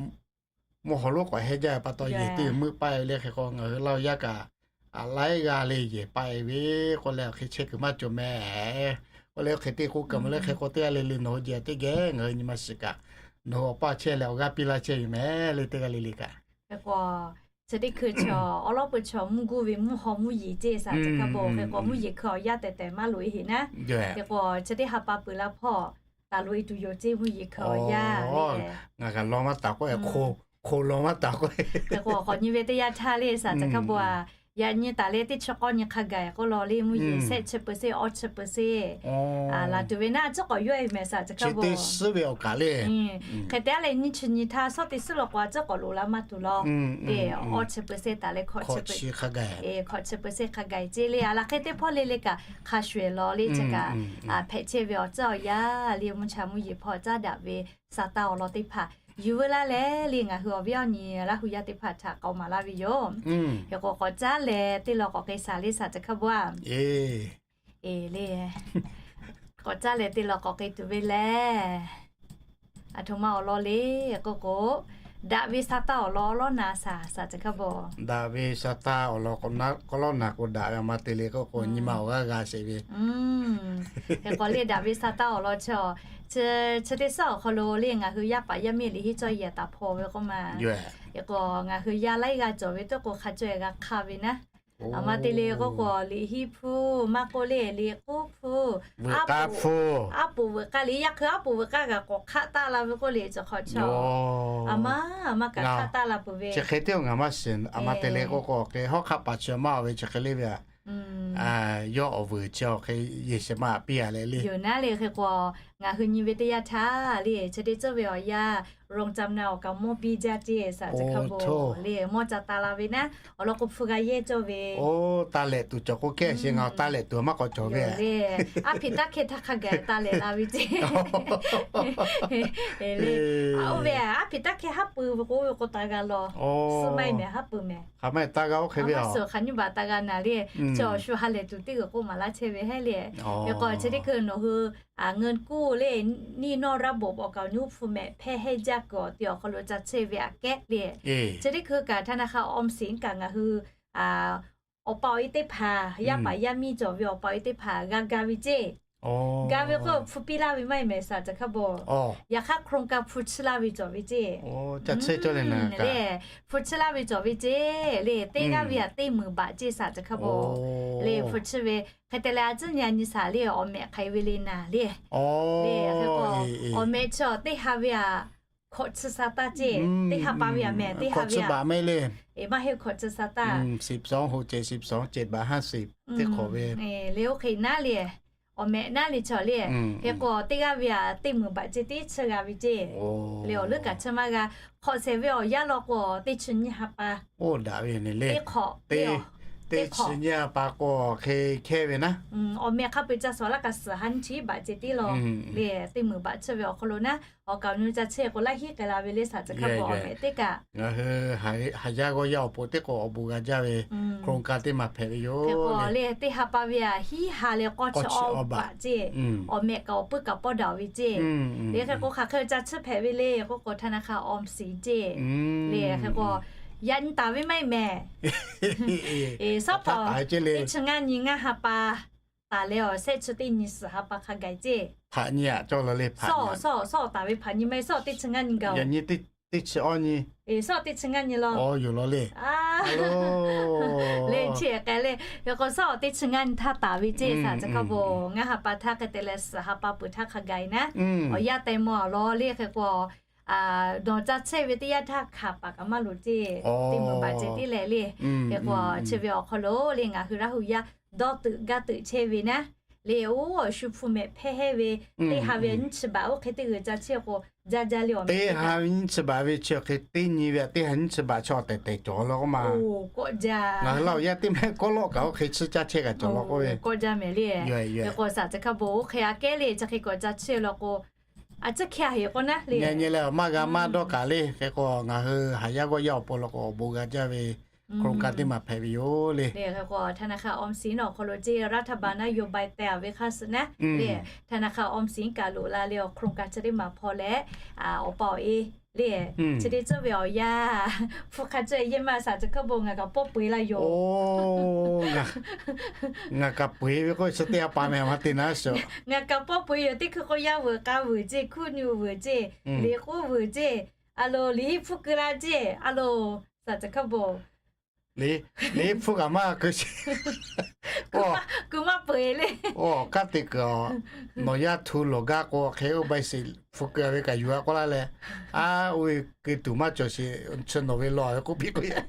mvuhˇ haw lonˉ k'awꞈ heh jaˇ ve pa taw, yeˬ teˇ meuˆ paˆ ve le. Hk'e k'o ngaˬ hui Laˇ huˍ yaˇ kaꞈ a laiˉ g'aˇ le yehˬ paˆ ve k'oˆ leh awˬ hk'e chehˇ kuiˬ maˇ cawˬ mehˍ. K'oˆ leh oˇ hk'e teˇ k'oˆ kaꞈ mvuh le. Hk'e k'o teˇ g'aˇ le le nawˬ hui jehˬ teˇ geh ngaˬ hui nyi ma shiˍ kaꞈ, nawˬ hui awˬ paˇ chehˇ leh awˬ g'aˇ piˇ laˇ chehˇ ve mehˍ le, teˇ g'aˇ le le kaꞈ. Hk'e k'o chi teˇ hkui chaw awˉ lawˉ pui chaw mvuhˇ guˇ ve mvuhˇ haw mvuhˇ yeˬ ceˇ sha tcuh hkaˇ bon. Hk'e k'o mvuhˇ yeˬ hkui awˬ yanˇ tehˬ tehˬ maˇ loꞈ e heˍ naˉ. Hk'e k'o chi teˇ ha pa peuˬ la hpawˇ taˍ loꞈ e tuˬ yoˬ ceˇ, mvuhˇ yeˬ hkui awˬ yanˇ le. Ngaˬ kaꞈ law maˇ taˍ k'oˆ, hk'o law maˇ taˍ k'oˆ. Hk'e k'o k'awꞈ nyi ve teˇ yanˇ htaˇ le sha tcuh hkaˇ bon a, yaꞈ nyi taˍ leh teˇ chi k'awˇ nyi hk'a gaˬ k'oˆ law le, mvuhˇ yeˬ shehˆ chi เปอร์เซ็นต์ awˇ chi เปอร์เซ็นต์ laˬ tuˬ ve naˉ, chi k'awꞈ yawˇ e mehˍ sha tcuh hkaˇ bon. Hk'e te a leh nyiˇ chi nyi htaˇ shawˉ teˇ suhˉ law k'o a, chi k'awꞈ loꞈ la maˇ tuˬ law le, awˇ chi เปอร์เซ็นต์ taˍ leh hkawꞈ chi เปอร์เซ็นต์ hk'a gaˬ ceˇ le. A laˬ hk'e teˇ hpawˇ le le kaꞈ hk'a shuˍ eˬ law le, chi kaꞈ hpehꞈ chehˇ ve awˬ tcuhˇ awˬ yanˇ le, mvuhˇ cha mvuhˇ yeˬ hpawˇ caˉ daꞈ ve sha taˇ awˬ lawn teˇ hpaˍ yuˬ veu laˇ leh le, ngaˬ hui awˬ viˉ awˬ nyi Laˇ huˍ yaˇ teˇ hpaˍ htaꞈ k'awꞈ maˍ laˇ ve yoˬ. Hk'e k'o k'awꞈ caˉ leh teˇ law k'awꞈ k'e shaˍ le sha tcuh hkaˇ bon a. E le, k'awꞈ caˉ leh teˇ law k'awꞈ k'e tuˬ ve lehˬ, aˬ htoꞈ ma awˬ lawn le k'oˆ k'o, daꞈ ve sha taˇ awˬ lawn lawˉ na sha, sha tcuh hkaˇ bon. Daꞈ ve sha taˇ awˬ lawn k'awꞈ lawˉ na k'o daꞈ ve a ma te le k'oˆ k'o, nyi ma awˬ g'aˇ g'a sheˍ ve. Hk'e k'o le daꞈ ve sha taˇ awˬ lawn chi, chi teˇ suhˉ awˬ hk'aw lo le ngaˬ hui yaˇ paˍ yaˇ miˇ liꞈ henˇ cawˇ yehˬ taˍ hpaw ve k'oˆ ma. Hk'e k'o ngaˬ hui yaˇ laiˉ g'aˇ cawˬ ve teˇ k'o hk'a caweh g'a hk'aˇ ve naˉ. A ma te le k'oˆ k'o liꞈ henˇ hpu maˇ k'oˆ le, liꞈ k'uˉ hpu, aˉ poˍ veuꞈ k'aˇ le, yaˇ hk'e aˉ poˍ veuꞈ k'aˇ le, yaˇ hk'e aˉ poˍ veuꞈ k'aˇ kaꞈ k'awꞈ hk'aˆ taˆ la ve k'oˆ le, cawˬ hk'awꞈ chaw a ma a ma kaꞈ hk'aˆ taˆ la peuˬ ve. Chi hk'e teˇ ngaˬ maˇ shiˍ, a ma te le k'oˆ k'o hk'e hawˉ hk'aˆ paˍ chi maˇ a ve chi hk'e le ve a. Yawˇ awˬ vuiˬ chi awˬ hk'e yeˬ shehˍ ma piˇ a leh le. Yoˬ naˉ le. Hk'e k'o ngaˬ hui nyi ve teˇ yanˇ htaˇ le, chi teˇ tcuhˇ ve awˬ yanˇ โรงจำนำ awˬ kaˍ mawˇ biˇ jaˇ ceˇ sha tcuh hkaˇ bon le, mawˇ ca ta la ve naˉ, awˬ lawn k'o hpu g'a yehˇ cawˇ ve. Oˇ, ta lehꞈ tuˬ cawˬ k'o kehˉ sheˍ, ngaˬ ta lehꞈ tuˬ a maˇ k'awꞈ cawˬ ve le. Aˉ hpiꞈ taˇ hkeh htaˇ hk'a gaˬ ta lehꞈ la ve ceˇ le. Oˇ ve aˉ hpiꞈ taˇ hkeh haˉ pui ve k'o, oˇ ve k'o ta g'a law. Suh maˇ e mehˍ haˉ pui mehˍ. Hk'aˬ ma taˇ g'a oˇ hk'e ve a, suh hk'aˬ nyiˇ baˬ ta g'a naˍ le. Chi awˬ shu ha lehˬ tuˬ teˇ g'uiˬ k'oˆ maˍ laˇ chehˇ ve heˉ le. Hk'e k'o chi teˇ hkui nawˬ hui เงินกู้ le, หนี้นอกระบบ awˬ kaˍ awˬ nu hpu mehˍ hpehˇ hehnˇ jaˇ kuiˬ awˬ ti awˬ hk'aw lo ca chehˇ ve aꞈ kehˉ le. Chi teˇ hkui kaꞈ ธนาคารออมสิน kaꞈ ngaˬ hui awˬ pa awˬ e teˇ hpaˍ, yaˇ paˍ yaˇ miˇ cawˬ ve awˬ pa awˬ e teˇ hpaˍ g'a ga ve ceˇ. Ga ve k'o hpu piˇ laˇ ve maˇ e mehˍ sha tcuh hkaˇ bon. Yaꞈ hk'aˇ โครงการ hpu chiˇ laˇ ve cawˬ ve ceˇ. Hpu chiˇ laˇ ve cawˬ ve ceˇ le, teˇ g'aˇ ve aꞈ teˇ meunˍ baꞈ ceˇ sha tcuh hkaˇ bon. Le hpu chiˇ ve hk'e te leh a tcuhˉ nyi a nyi shaˍ le, awˬ mehꞈ hk'aˬ e ve le naˍ le. Le hk'e k'o awˬ mehꞈ chi teˇ ha ve aꞈ hkawꞈ chi sha taˇ ceˇ, teˇ ha pa ve aꞈ mehˍ teˇ ha ve aꞈ maˇ heˆ hkawꞈ chi sha taˇ. สิบสอง หก เจ็ด สิบสอง เจ็ด บาท ห้าสิบ teˇ hk'awꞈ ve le. Oˇ hk'e naˉ le, awˬ mehꞈ naˉ le chaw le. Hk'e k'o teˇ g'aˇ ve aꞈ teˇ meunˍ baꞈ ceˇ teˇ chi g'a ve ceˇ. Le awˬ leuˉ kaꞈ chi maˇ g'a. Hk'awꞈ shehˍ ve awˬ yanˇ law k'o teˇ chi nyiˇ ha pa. Oˇ daꞈ ve ne le. Teˇ hk'awꞈ, teˇ chi nyiˇ ha pa k'o hk'e hkehˇ ve naˉ. Awˬ mehꞈ hk'a peu-eˬ ca suhˍ laˇ kaꞈ suhˍ ha nyi chi baꞈ ceˇ teˇ law le. Teˇ meunˍ baꞈ chi ve awˬ hk'aw lo naˉ, awˬ kaˍ awˬ nu ca chehˇ k'o laˇ hiˉ k'ai la ve le sha tcuh hkaˇ bon awˬ mehꞈ teˇ kaꞈ. Ngaˬ hui haˍ yaˇ g'awˇ yaˇ awˬ pon teˇ k'o awˬ bon g'a jaˇ ve โครงการ teˇ maˬ hpehꞈ ve yoˬ le. Teˇ ha pa ve aꞈ hiˉ ha leh k'awˇ chi awˇ baꞈ ceˇ. Awˬ mehꞈ kaꞈ awˬ puiˉ kaꞈ pawˇ daꞈ ve ceˇ. Le hk'e k'o hk'aˬ hk'e ca chiˇ hpehꞈ ve le k'oˆ k'o ธนาคารออมสิน ceˇ. Le hk'e k'o yaꞈ nyi taˍ ve maˇ e mehˍ. Shawˉ pawˍ teˇ chi ngaˇ nyi ngaˇ ha pa taˍ leh awˬ shehˆ chi teˇ nyi suhˍ ha pa hk'a gaˬ ceˇ. Hpaꞈ nyi aꞈ cawˇ la le, hpaꞈ nyi. Suhˍ taˍ ve hpaꞈ nyi maˇ heˆ, suhˍ teˇ chi ngaˇ nyi gaˬ-oˬ. Yaꞈ nyi teˇ chi awˇ nyi. Suhˍ teˇ chi ngaˇ nyi law. Leh chi k'ai le, hk'e k'o suhˍ teˇ chi ngaˇ nyi htaˇ taˍ ve ceˇ, shaˍ chi hk'a bon ngaˇ ha pa htaˇ hk'e te leh suhˍ ha pa peuˬ htaˇ hk'a gaˬ-e naˉ, awˬ yanˇ teh maw law le. Hk'e k'o nawˬ ca chehˇ ve teˇ yanˇ htaˇ hkanˍ paˍ kaꞈ maˇ loˍ ceˇ, teˇ mvuhˇ baˬ ceh tiˉ leh le. Hk'e k'o chi ve awˬ hk'aw lo le ngaˬ hui Laˇ hu yaˇ dawˇ teuꞈ gaˇ teuꞈ chehˇ ve naˉ, le oˇ awˬ shu hpu mehꞈ hpehˇ hehˇ ve, teˇ ha ve nyiˇ chi baˬ oˇ hk'e teˇ g'uiˬ ca chehˇ k'o, jaˇ jaˇ le awˬ. Teˇ ha ve nyiˇ chi baˬ ve chi hk'e teˇ nyi ve teˇ ha nyiˇ chi baˬ chi awˬ tehˬ tehˬ cawˬ law k'oˆ ma. Ngaˬ hui Laˇ hu yaˇ teˇ mehˆ kawˉ lawˆ kaꞈ oˇ hk'e chi caˇ chehˇ kaꞈ cawˬ law k'oˆ ve. K'awꞈ jaˇ mehˍ le. Hk'e k'o shaˍ chi hk'a bon oˇ hk'e aꞈ kehˉ le chi hk'e k'awꞈ ca chehˇ law k'o, a ciˉ hkehˇ a heˍ k'o naˉ le. Nyi nyi leh awˬ maˇ g'a maˇ dawˇ kaꞈ le. Hk'e k'o ngaˬ hui haˍ yaˇ g'awˇ yaˇ awˬ pon law k'o awˬ bon g'a jaˇ ve โครงการ teˇ maˬ hpehꞈ ve yoˬ le. Hk'e k'o ธนาคารออมสิน awˬ hk'aw lo ceˇ รัฐบาลนโยบาย tehˬ ve hk'a suh naˉ le, ธนาคารออมสิน kaꞈ loꞈ la le awˬ โครงการ chi teˇ maˬ hpaw leh, awˬ pa awˬ e le, chi teˇ ceuˬ ve awˬ yanˇ hpu hk'a ceuˬ yehˇ maˇ shaˍ chi hk'a bon ngaˬ kaꞈ pawˇ peu-eˬ la yoˬ. Ngaˬ kaꞈ peu-eˬ ve k'o chi teˇ ha pa mehˍ ma te naˉ suhˍ. Ngaˬ kaꞈ pawˇ peu-eˬ yoˬ. Teˇ hkui k'o yaˇ veuˬ k'a veuˬ ceˇ, hkuˇ nyu veuˬ ceˇ, liꞈ k'oˆ veuˬ ceˇ, a lo liꞈ hiˆ hpfuhˇ keu la ceˇ, a lo shaˍ chi hk'a bon liꞈ hiˆ hpfuhˇ kaꞈ maˇ keu sheˍ. Keu maˇ peu-eˬ le. Oˇ, kanˉ te kuiˬ a, nawˬ yaˇ htu lawˬ gaˇ k'o hk'e oˇ ใบเสร็จ hpfuhˇ keu ve kaꞈ yuˬ a k'oˆ laˇ leh, a, oˇ ve keu tuˬ maˇ cawˬ sheˍ, chi nawˬ ve law ve k'oˆ piˇ k'oˆ yaˇ.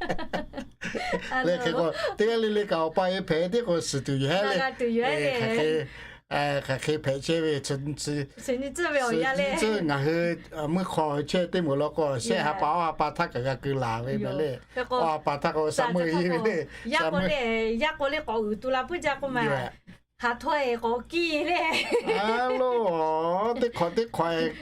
Leh hk'e k'o teˇ g'aˇ le le kaꞈ awˬ pa e hpehꞈ teˇ k'o suhˍ tuˬ yoˬ hehˉ le. Hk'aˬ hk'e hpehꞈ chehˇ ve, chi nyi tcuhˇ ve awˬ yanˇ le, ngaˬ hui meuˇ hk'aw chehˇ teˇ moˍ law k'o shehˆ ha pa awˇ ha pa htaˇ kaꞈ g'a keu laˬ ve mehˍ le. Awˇ ha pa htaˇ k'o sa meuˇ hiˆ ve le. Yaˇ k'o le, yaˇ k'o le k'awꞈ uiˍ tu la puiˉ jaˇ k'oˆ ma. Haˍ htawˇ e k'awꞈ kiˇ le. A lo, teˇ hk'awꞈ teˇ hk'awꞈ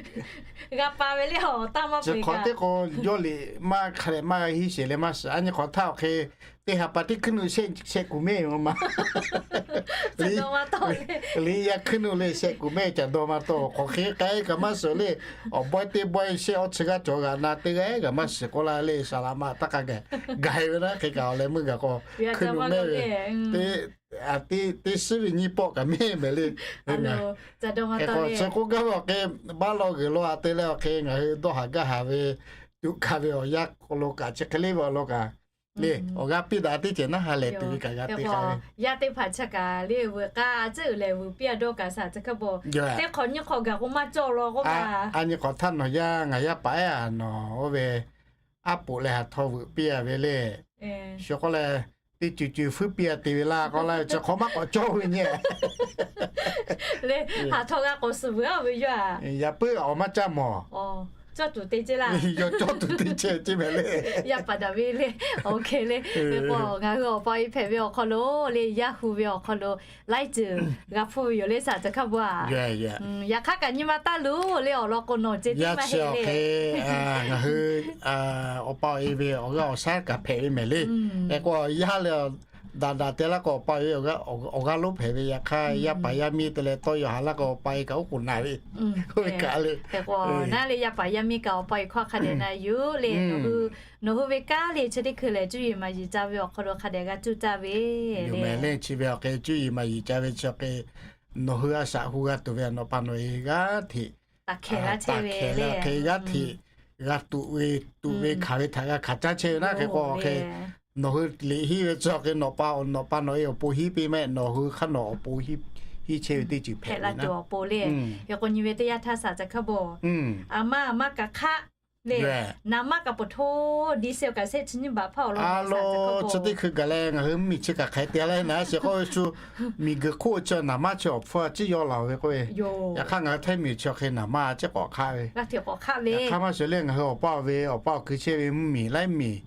g'a pa ve le, awˬ taˇ maˇ peuˬ hk'awꞈ teˇ k'o, yawˇ liꞈ maˇ hk'a leh maˇ g'a hiˇ sheˍ leh maˇ shiˍ. A nyi hk'awꞈ htaˇ awˬ hk'e teˇ ha pa teˇ hkuiˉ nuˆ shehˆ kuˬ mehˆ ma. Liꞈ yaˇ hkuiˉ nuˆ le shehˆ kuˬ mehˆ caˬ dawˇ maˇ tawˆ. Hk'awꞈ hk'e k'ai kaꞈ maˇ shiˍ le. Awˬ bawehˇ teˇ bawehˇ shehˆ awˇ chi g'aˇ cawˬ g'aꞈ na teˇ g'aˇ kaꞈ maˇ shiˍ k'oˆ laˇ le. Saˍ laꞈ ma taˇ k'a gaˬ gaˬ ve naˉ hk'e kaꞈ awˬ leh meuˇ gaˬ k'o hkuiˉ nuˆ mehˆ ve teˇ shiˉ ve nyiˇ pawˆ kaꞈ mehˆ mehˍ le. Hk'e k'o chi k'oˆ gaˇ ve awˬ hk'e baˆ law g'uiˬ law a te leh awˬ hk'e ngaˬ hui dawˇ haˍ gaˇ haˍ ve tuꞈ hkanˍ ve awˬ yanˇ hk'aw lo kaꞈ chi hk'e le ve awˬ lawn kaꞈ le awˬ g'aˇ piˇ daꞈ teˇ ceuˬ naˉ ha lehˬ tuˬ ve kaꞈ g'a te k'a ve. Yaˇ teˇ hpaˍ chi kaꞈ le veuꞈ k'aˇ a ciˉ uiˍ lehˬ veuꞈ piˇ a dawˇ kaꞈ shaˍ chi hk'a bon teˇ hk'awꞈ nyiˇ hk'awꞈ gaˬ k'o maˇ cawˇ law k'oˆ ma. A nyi hk'awꞈ htaˇ nawˬ yaˇ ngaˬ yaˇ paˍ ehˉ a nawˬ oˇ ve aˉ poꞈ leh haˍ htawˇ veuꞈ piˇ a ve le. Shu k'oˆ leh teˇ cuˬ cuˬ fuiˉ piˇ a te ve laˇ k'oˆ laˇ ve chi hk'awꞈ maˇ k'awꞈ cawˇ ve nyi le. Haˍ htawˇ g'a k'awꞈ suhˍ veuꞈ a ve yaˇ a, yaꞈ puiˉ awˬ maˇ caˇ mawˬ. Cawˇ tuˬ te ceˇ laˇ. Yawˇ cawˇ tuˬ te ceˇ ceˇ mehˍ le. Yaˇ paˍ daꞈ ve le. Oˇ hk'e le. Hk'e k'o ngaˬ hui awˬ pa e hpehꞈ ve awˬ hk'aw lo le, yaˇ hu ve awˬ hk'aw lo laiˉ ceuˬ g'a hpuˇ ve yoˬ le shaˍ chi hk'a bon a. Yaꞈ hk'aˇ kaꞈ nyi ma taˇ luˬ le awˬ lawn k'o nawˬ ceh tiˉ maˇ heˆ le. Ngaˬ hui awˬ pa awˬ e ve awˬ g'aˇ awˬ shaˉ kaꞈ hpehꞈ ve mehˍ le. Hk'e k'o yaˇ leh daꞈ daꞈ te laˇ k'o awˬ pa awˬ e awˬ g'aˇ lonˉ hpehꞈ ve. Yaꞈ hk'aˇ yaˇ paˍ yaˇ miˇ te leh tawˇ yaw haˍ laˇ k'o awˬ pa e kaꞈ oˉ k'oˍ na ve. Oˇ ve kaꞈ le. Hk'e k'o naˉ le yaˇ paˍ yaˇ miˇ kaꞈ awˬ pa e hkawˇ hk'a dehꞈ na yuˬ le. Nawˬ hui ve kanˉ le chi teˇ hkui lehˬ cuˇ yiˍ maˍ yiˍ ca ve awˬ hk'aw lo hk'a dehꞈ g'a cuˇ caˇ ve yoˬ mehˍ le. Chi ve awˬ hk'e cuˇ yiˍ maˍ yiˍ ca ve chi awˬ hk'e nawˬ hui a shaꞈ hu g'a tuˬ ve a nawˬ pa nawˬ e g'aˇ hteꞈ hk'e g'aˇ hteꞈ g'a tuꞈ ve tuꞈ ve hkanˍ ve htaꞈ g'a hkanˍ caˇ chehˇ ve naˉ. Hk'e k'o awˬ hk'e nawˬ hui liꞈ hiˆ ve chi awˬ hk'e nawˬ pa nawˬ pa nawˬ e awˬ pon hiˆ piˇ mehˆ, nawˬ hui hk'aˇ nawˬ awˬ pon hiˆ chehˇ ve teˇ ceuˬ hpehꞈ la tuˬ awˬ pon le. Hk'e k'o nyi ve teˇ yanˇ htaˇ shaˍ ca hk'a bon a maˇ a maˇ kaꞈ hk'aˆ le, naˍ maˇ kaꞈ peuˬ hto, diesel kaꞈ shehˆ chi nyiˇ baꞈ hpaˇ awˬ lawn. Chi teˇ hkui gaˬ leh ngaˬ hui mvuhˇmiˬ chi kaꞈ hk'aˬ hk'e te leh naˉ shiˍ k'oˆ ve shu miˬguiˬ hk'oˆ chi naˍ maˇ chi awˬ hpfuhˇ a ciˉ yaw laˬ ve k'oˆ ve. Yaꞈ hk'aˇ ngaˬ hui htaiˇ miˬ chi awˬ hk'e naˍ maˇ a ciˉ k'awꞈ hk'aˆ ve. Yaꞈ hk'aˇ maˇ shiˍ le ngaˬ hui awˬ pa awˬ ve awˬ pa awˬ kui chehˇ ve mvuhˇmiˬ laiˉ miˬ,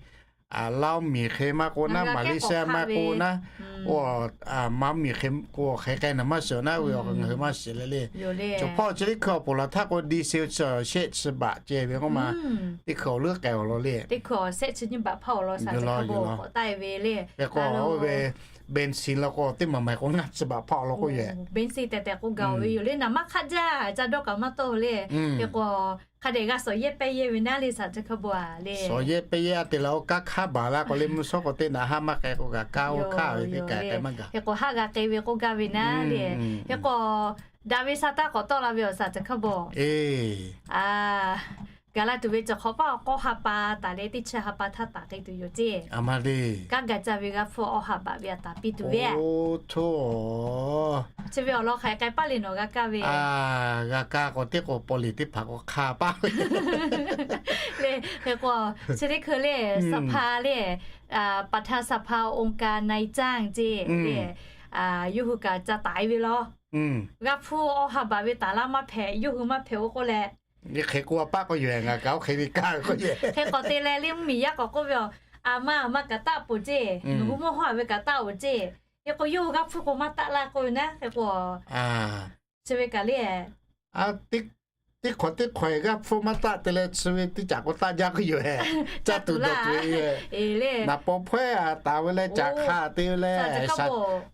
Laˇ miˬ hk'e maˇ k'oˆ naˉ, Maˍlaysia maˇ k'oˆ naˉ, oˇ, Maˍ miˬ hk'e k'o hk'e k'ai naˍ maˇ shiˍ naˉ ve awˬ ngaˬ hui maˇ shiˍ le le. Cawˬ hpawˇ chi teˇ hkui awˬ poˬ laˬ htaˇ k'o diesel chi shehˆ chi baꞈ ceh ve k'oˆ ma. Teˇ hkui awˬ leuˉ k'ai awˬ lawn le. Teˇ hkui shehˆ chi nyiˇ baꞈ hpaˇ awˬ lawn shaˍ chi hk'a bon k'awꞈ taˆ e ve le. Hk'e k'o oˇ ve bensin la k'o teˇ maˬ maˬ k'o ngaˇ chi baꞈ hpaˆ awˬ lawn k'oˆ yehˬ. Bensin tehꞈ tehꞈ k'oˆ gaˬ ve yoˬ le. Naˍ maˇ hk'aˆ jaˇ ca dawˇ kaꞈ maˇ tawˆ le. Hk'e k'o hk'a dehꞈ g'a suhˍ yehˇ pehˇ yehˇ ve naˉ le saˍ chi hk'a bon a le. Suhˍ yehˇ pehˇ yehˇ a te la oˇ kaˇ hk'aˇ baˬ la k'o le mvuhˇ shawˉ k'o teˇ naꞈ haˉ maˇ k'ai k'o g'a kaˇ oˇ hkaˇ ve teˇ kaꞈ k'ai maˇ gaˬ. Hk'e k'o haˉ g'a k'ai ve k'oˆ gaˇ ve naˉ le. Hk'e k'o daꞈ ve sa taˇ k'awꞈ tawˆ la ve awˬ saˍ chi hk'a bon. Gaˬ la tuˬ ve chi hk'awꞈ paˆ awˬ k'awˇ ha pa taˍ leh teˇ chi ha pa htaˇ taˍ k'ai tuˬ yoˬ ceˇ. Kanˉ gaˬ caˇ ve g'aˇ hpfuhˇ awˇ ha baꞈ ve a taˍ piˇ tuˬ ve. Chi ve awˬ lawn hk'aˬ hk'e k'ai paˆ le nawˬ g'a kaˇ ve. G'a kaˇ k'o teˇ k'o paw liꞈ teˇ hpaˍ k'o hk'a paˆ ve le. Hk'e k'o chi teˇ hkui le สภา le, ประธานสภาองค์การนายจ้าง ceˇ le, yawˇ hui kaꞈ ca taˍ ve law. G'aˇ hpfuhˇ awˇ ha baꞈ ve taˍ laˇ maˇ hpehꞈ, yawˇ hui maˇ hpehꞈ oˇ k'oˆ leh, hk'e k'o a paˆ k'o yoˬ, ngaˬ kaꞈ oˇ hk'e ve kaˇ ve k'oˆ yehˬ. Hk'e k'awꞈ te leh le mvuhˇmiˬ yaˇ k'awꞈ k'oˆ ve, a ma a ma kaꞈ taˆ peuˬ ceˇ, nawˬ hui mawˇ hawˇ a ve kaꞈ taˆ oˬ ceˇ. Hk'e k'o yawˇ hui g'aˇ hpfuhˇ k'o maˇ taˆ laˇ k'oˆ ve naˉ. Hk'e k'o chi ve kaꞈ le teˇ hk'awꞈ teˇ hk'awꞈ g'aˇ hpfuhˇ maˇ taˆ te leh chi ve teˇ caꞈ k'o taˆ jaˇ k'oˆ yoˬ. Caˇ tuˬ dawˬ tuˬ ve le. Naˍ paw hpawehˇ a taˍ ve leh caꞈ hk'a te ve leh,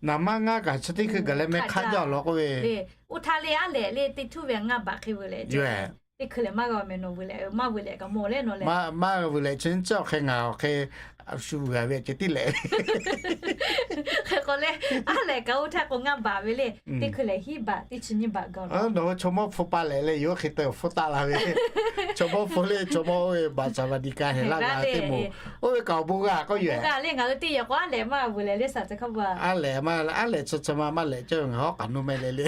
naˍ maˇ ngaˇ kaꞈ chi teˇ hkui gaˬ leh meh hk'aˆ jaˇ awˬ lawn k'oˆ ve. Oˇ htaˇ le aˉ lehꞈ le teˇ htuˇ ve ngaˇ baꞈ hk'e veu leh yoˬ. Teˇ hkui lehˬ maˇ g'a meh nawˬ veu leh maˇ veuˬ leh kaꞈ mawˬ leh nawˬ leh maˇ veuˬ leh chi nyiˇ caˇ awˬ hk'e ngaˬ awˬ hk'e shu veuˬ a ve ceh tiˉ lehꞈ. Hk'e k'o le, aˉ lehꞈ kaꞈ oˇ htaˇ k'o ngaˇ baꞈ ve le. Teˇ hkui lehˬ hiˉ baꞈ teˇ chi nyiˇ baꞈ gaˬ. Nawˬ hui chaw mawˇ hpu pa lehꞈ leh yoˬ hk'e te awˬ hpfuhˇ taˆ la ve. Chaw mawˇ hpu le chaw mawˇ oˇ ve baꞈ saˍ vaˍ diˍ ka hehˬ laˇ g'a teˇ moˍ. Oˇ ve kaꞈ awˬ bon g'a k'oˆ yoˬ. Aˉ lehꞈ ngaˬ hui teˇ yehˬ k'o aˉ lehꞈ maˇ veuˬ leh le saˍ chi hk'a bon. Aˉ lehꞈ maˇ, aˉ lehꞈ chi chi ma maˇ lehꞈ cawˇ ve ngaˬ hawˉ k'aꞈ nuˇ meh leh le.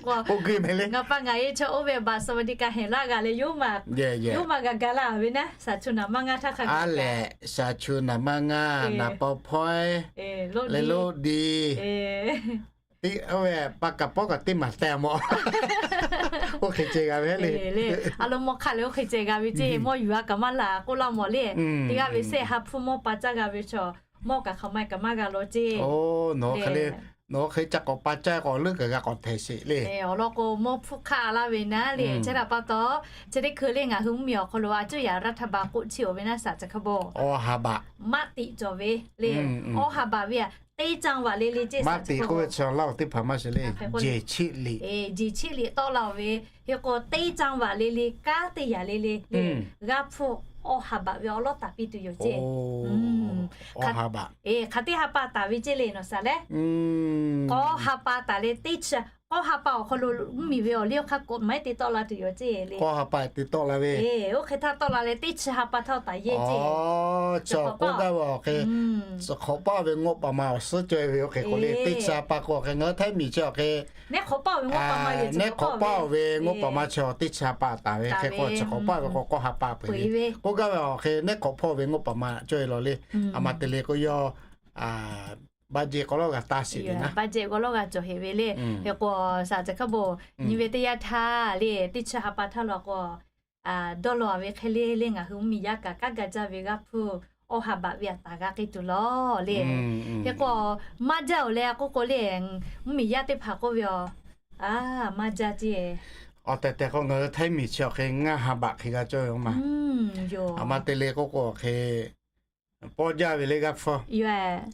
Oˇ g'uˇ meh le. Ngaˬ pa ngaˬ e chaw oˇ ve baꞈ saˍ vaˍ diˍ ka hehˬ laˇ g'a leh yoˬ maˬ, yoˬ maˬ g'a ga laˇ ve naˉ, saˍ chu naˍ maˇ ngaˇ htaˇ hk'a gaˬ. Aˉ lehꞈ saˍ chu naˍ maˇ ngaˇ, naˍ paw hpawehˇ leh loˇ di. Oˇ ve pa kaˍ pawˆ kaꞈ teˇ maˬ teh mawˬ. Oˇ hk'e ceh g'a ve le. A lo mawˇ hk'aˆ leh oˇ hk'e ceh g'a ve ceˇ, mawˇ yuˬ a kaꞈ maˇ laˬ k'oˆ laˇ mawˬ le. Teˇ g'aˇ ve sehˆ ha hpfuhˇ mawˇ pa caˇ g'a ve chaw, mawˇ kaꞈ hk'aˬ ma kaꞈ maˇ g'a law ceˇ. Nawˬ hk'e le, nawˬ hk'e ca k'awꞈ pa caˇ k'awꞈ leuˉ kaꞈ g'a k'awꞈ htehˍ sheˍ le. Awˬ lawn k'o mawˇ hpfuhˇ hk'aˆ laˇ ve naˉ le. Chi htaꞈ pa taw, chi teˇ hkui le ngaˬ hui mvuhˇmiˬ awˬ hk'aw lo a cuˇ yaꞈ รัฐบาล k'oˆ chiˇ oˬ ve naˉ saˍ chi hk'a bon. Awˇ ha baꞈ maˇ tiꞈ cawˬ ve le. Awˇ ha baꞈ ve a teˇ จังหวัด le le ceˇ. Maˇ tiꞈ k'oˆ ve chi laˇ oˬ teˇ hpaˍ maˇ shiˍ le. Jeˬ chiˆ liꞈ, jeˬ chiˆ liꞈ tawˆ la oˬ ve. Hk'e k'o teˇ จังหวัด le le kanˉ teˇ yaꞈ le le le g'aˇ hpfuhˇ awˇ ha baꞈ ve awˉ lawˉ taˍ piˇ tuˬ yoˬ ceˇ. Hk'aˬ teˇ ha pa taˍ ve ceˇ le nawˬ saˍ leh, k'awˇ ha pa taˍ leh teˇ chi, k'awˇ ha pa awˬ hk'aw lo mvuhˇmiˬ ve awˬ liˇ awˬ hk'aˇ k'oꞈ maˇ heˆ te tawˆ la tuˬ yoˬ ceˇ le. K'awˇ ha pa te tawˆ la ve, oˇ hk'e htaˇ tawˆ la leh teˇ chi ha pa htaˇ taˍ yehˇ ceˇ. Chi k'oˆ gaˇ ve awˬ hk'e, chi hk'awꞈ paˆ ve งบประมาณ awˬ suhˉ caweh ve oˇ hk'e k'o le teˇ chi ha pa k'o awˬ hk'e ngaˬ hui htaiˇ miˬ chi awˬ hk'e nehˉ hk'awꞈ paˆ ve งบประมาณ chi awˬ teˇ chi ha pa taˍ ve hk'e k'o chi hk'awꞈ paˆ ve k'o k'awˇ ha pa peu eˬ ve. K'oˆ gaˇ ve awˬ hk'e nehˉ hk'awꞈ paˆ ve งบประมาณ caweh law le. A ma te le k'o yawˇ baˆ jeˆ k'awꞈ lawˇ g'a taˇ sheˍ ve naˉ, baˆ jeˆ k'awꞈ lawˇ g'a cawˬ heˍ ve le. Hk'e k'o saˍ chi hk'a bon nyi ve teˇ yanˇ htaˇ le teˇ chi ha pa htaˇ law k'o dawˇ law ve hk'e le le ngaˬ hui mvuhˇmiˬ yaˇ kaꞈ kanˉ ga jaˇ ve g'aˇ hpfuhˇ awˇ ha baꞈ ve a taˍ g'a k'ai tuˬ law le. Hk'e k'o maˇ jaˇ oˬ leh k'oˆ k'o le, mvuhˇmiˬ yaˇ teˇ hpaˍ k'oˆ ve a, maˇ jaˇ ceˇ. Awˬ tehˬ tehˬ k'o ngaˬ hui htaiˇ miˬ chi awˬ hk'e ngaˇ ha baꞈ hk'e g'a cawˇ ve maˇ. A ma te le k'oˆ k'o awˬ hk'e pawˇ jaˇ ve le g'aˇ hpfuhˇ,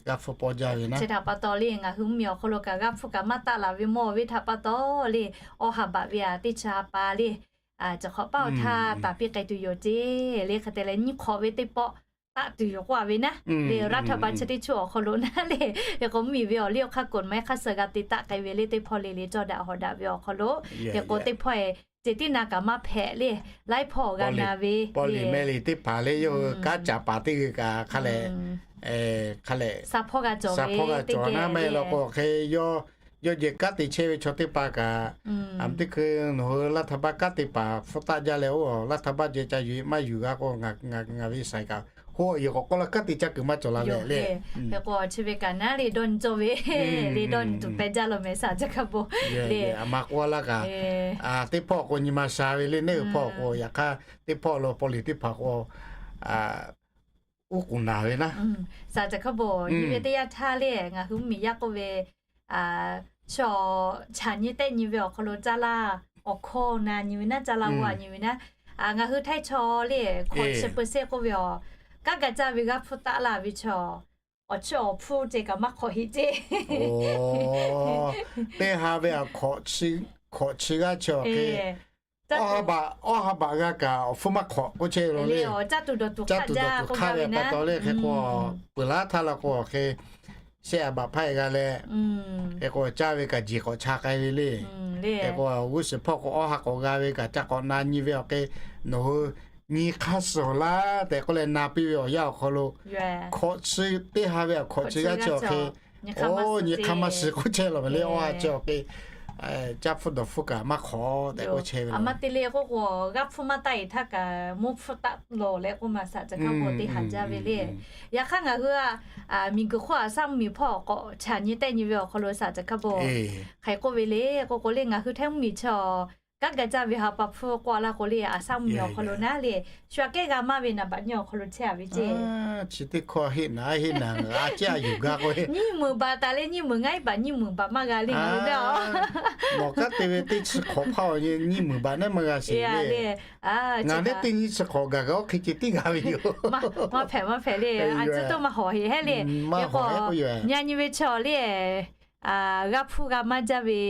g'aˇ hpfuhˇ pawˇ jaˇ ve naˉ. Chi htaꞈ pa taw le ngaˬ hui mvuhˇmiˬ awˬ hk'aw lo kaꞈ g'aˇ hpfuhˇ kaꞈ maˇ taˆ laˬ ve mawˇ ve htaꞈ pa taw le, awˇ ha baꞈ ve a teˇ chi ha pa le, chi hk'awꞈ paˆ awˬ htaˇ taˍ piˇ k'ai tuˬ yoˬ ceˇ le. Hk'e te leh nyiˇ hk'awꞈ ve teˇ pawˆ taˆ tuˬ yoˬ k'oˆ a ve naˉ le, รัฐบาล chi teˇ chi awˬ hk'aw lo naˉ le. Hk'e k'o mvuhˇmiˬ ve awˬ liˇ awˬ hk'aˇ กฎหมาย hk'a suh g'a te taˆ k'ai ve le teˇ hpawˇ le le cawˇ daꞈ hawˍ daꞈ ve awˬ hk'aw lo. Hk'e k'o teˇ hpawˇ e ceh tiˉ na kaꞈ maˇ hpehꞈ le, laiˉ hpawˇ g'a na ve le. Pawˇ liꞈ mehˆ liꞈ teˇ hpaˍ le yawˇ hui kanˉ caˍ paˍ teˇ g'uiˬ kaꞈ hk'a lehˬ, hk'a lehˬ sa hpawˇ g'a cawˬ naˉ mehˆ law k'o hk'e yawˇ yawˇ jehˬ kanˉ te chehˇ ve chaw teˇ hpaˍ kaꞈ, a ma teˇ hkui nawˬ hui รัฐบาล kanˉ te paˍ hpfuhˇ taˆ jaˇ leh oˇ รัฐบาล jehˬ ca yuˬ maˇ yuˬ g'a k'o ngaˬ ve saiˍ kaꞈ hoˆ yehˬ k'awꞈ k'oˆ la kanˉ te caˇ kuiˬ maˇ cawˬ la ve le. Hk'e k'o chi ve kaꞈ naˉ le dawˇ nyi cawˇ ve le, dawˇ nyi tuˬ peh jaˇ law meh saˍ chi hk'a bon le. A ma k'oˆ laˇ kaꞈ teˇ hpawˇ k'o nyi ma sha ve le, neˇ hui hpawˇ k'o yaꞈ hk'aˇ teˇ hpawˇ lo pawˇ liꞈ teˇ hpaˍ k'o uˉ k'oˍ naˍ ve naˉ. Saˍ chi hk'a bon nyi ve teˇ yanˇ htaˇ le ngaˬ hui mvuhˇmiˬ yaˇ k'oˆ ve, chaw chaꞈ nyi tehˆ nyi ve awˬ hk'aw lo caˇ laˇ awˬ hkawˇ na nyi ve naˉ, caˇ laˇ g'aˇ nyi ve naˉ. Ngaˬ hui htaiˇ chaw le hkawꞈ chi peu se k'oˆ ve a, kanˉ ga caˇ ve g'aˇ hpfuhˇ taˆ laˇ ve chaw awˬ chiˇ awˬ hpfuhˇ ceh kaꞈ maˇ hk'awꞈ heˆ ceˇ. Teˇ ha ve a hkawꞈ chi g'aˇ chi awˬ hk'e, awˬ ha baꞈ g'a kaꞈ awˬ hpfuhˇ maˇ hk'awꞈ k'oˆ chehˇ ve lo le. Caˇ tuˬ dawˬ tuˬ hk'aˆ jaˇ ve pa taw le. Hk'e k'o, peuˬ laˉ htaˇ la k'o hk'e, shehˆ a baꞈ hpaˇ e g'a leh, hk'e k'o caˇ ve kaꞈ jeˬ k'awꞈ cha k'ai ve le. Hk'e k'o g'uˇ suhˍ hpawˇ k'o awˬ ha k'awꞈ g'a ve kaꞈ ca k'awꞈ na nyi ve awˬ hk'e, nawˬ hui nyi hk'aˇ suh laˇ tehꞈ k'oˆ leh na piˇ ve awˬ yanˇ awˬ hk'aw lo, hkawꞈ chi teˇ ha ve a hkawꞈ chi g'aˇ chi awˬ hk'e, o, nyi hk'aˇ maˇ shiˍ k'oˆ chehˇ law ve le. Awˬ ha chi awˬ hk'e, caˇ hpfuhˇ dawˬ hpfuhˇ kaꞈ maˇ hk'awꞈ tehꞈ k'oˆ chehˇ ve. A ma te le k'oˆ k'o, g'aˇ hpfuhˇ maˇ taˆ e htaˇ kaꞈ mvuhˇ hpfuhˇ taˆ lawˬ leh k'oˆ ma shaˍ, chi hk'aˇ bon teˇ ha jaˇ ve le. Yaꞈ hk'aˇ ngaˬ hui a miˬguiˬ hk'oˆ a shaˉ mvuhˇmiˬ hpawˇ k'awꞈ chaꞈ nyi tehˆ nyi ve awˬ hk'aw lo shaˍ, chi hk'aˇ bon hk'aˬ hk'e k'oˆ ve le k'oˆ k'o le, ngaˬ hui Htaiˇ mvuhˇmiˬ chi kanˉ ga jaˇ ve ha pa hpfuhˇ k'oˆ a laˇ k'o le, a shaˉ mvuhˇmiˬ awˬ hk'aw lo naˉ le, shu aꞈ kehˉ g'a maˇ ve naˍ baꞈ nyiˇ awˬ hk'aw lo chehˇ a ve ceˇ. Chi teˇ hkawˇ heˆ naˍ heˆ naˍ, ngaˬ a ciˉ a yuˬ gaˇ k'o, nyiˇ meunˍ baꞈ taˍ leh nyiˇ meunˍ ngaˇ iˉ baꞈ nyiˇ meunˍ baꞈ maˇ g'a le ngaˬ hui le. Nawˬ kanˉ te ve teˇ chi hk'awꞈ hpaˇ awˬ nyiˇ meunˍ baꞈ naˉ maˇ g'a sheˍ le. Ngaˬ neˉ teˇ nyiˇ chi hk'awꞈ gaˬ gaˬ oˇ hk'e ceh tiˉ g'a ve yoˬ. Maˇ hpehꞈ maˇ hpehꞈ le, a tcuhˉ toˇ maˇ hawˍ heˆ heˆ le. K'o, nyi nyi ve chaw le, g'aˇ hpfuhˇ g'a maˇ jaˇ ve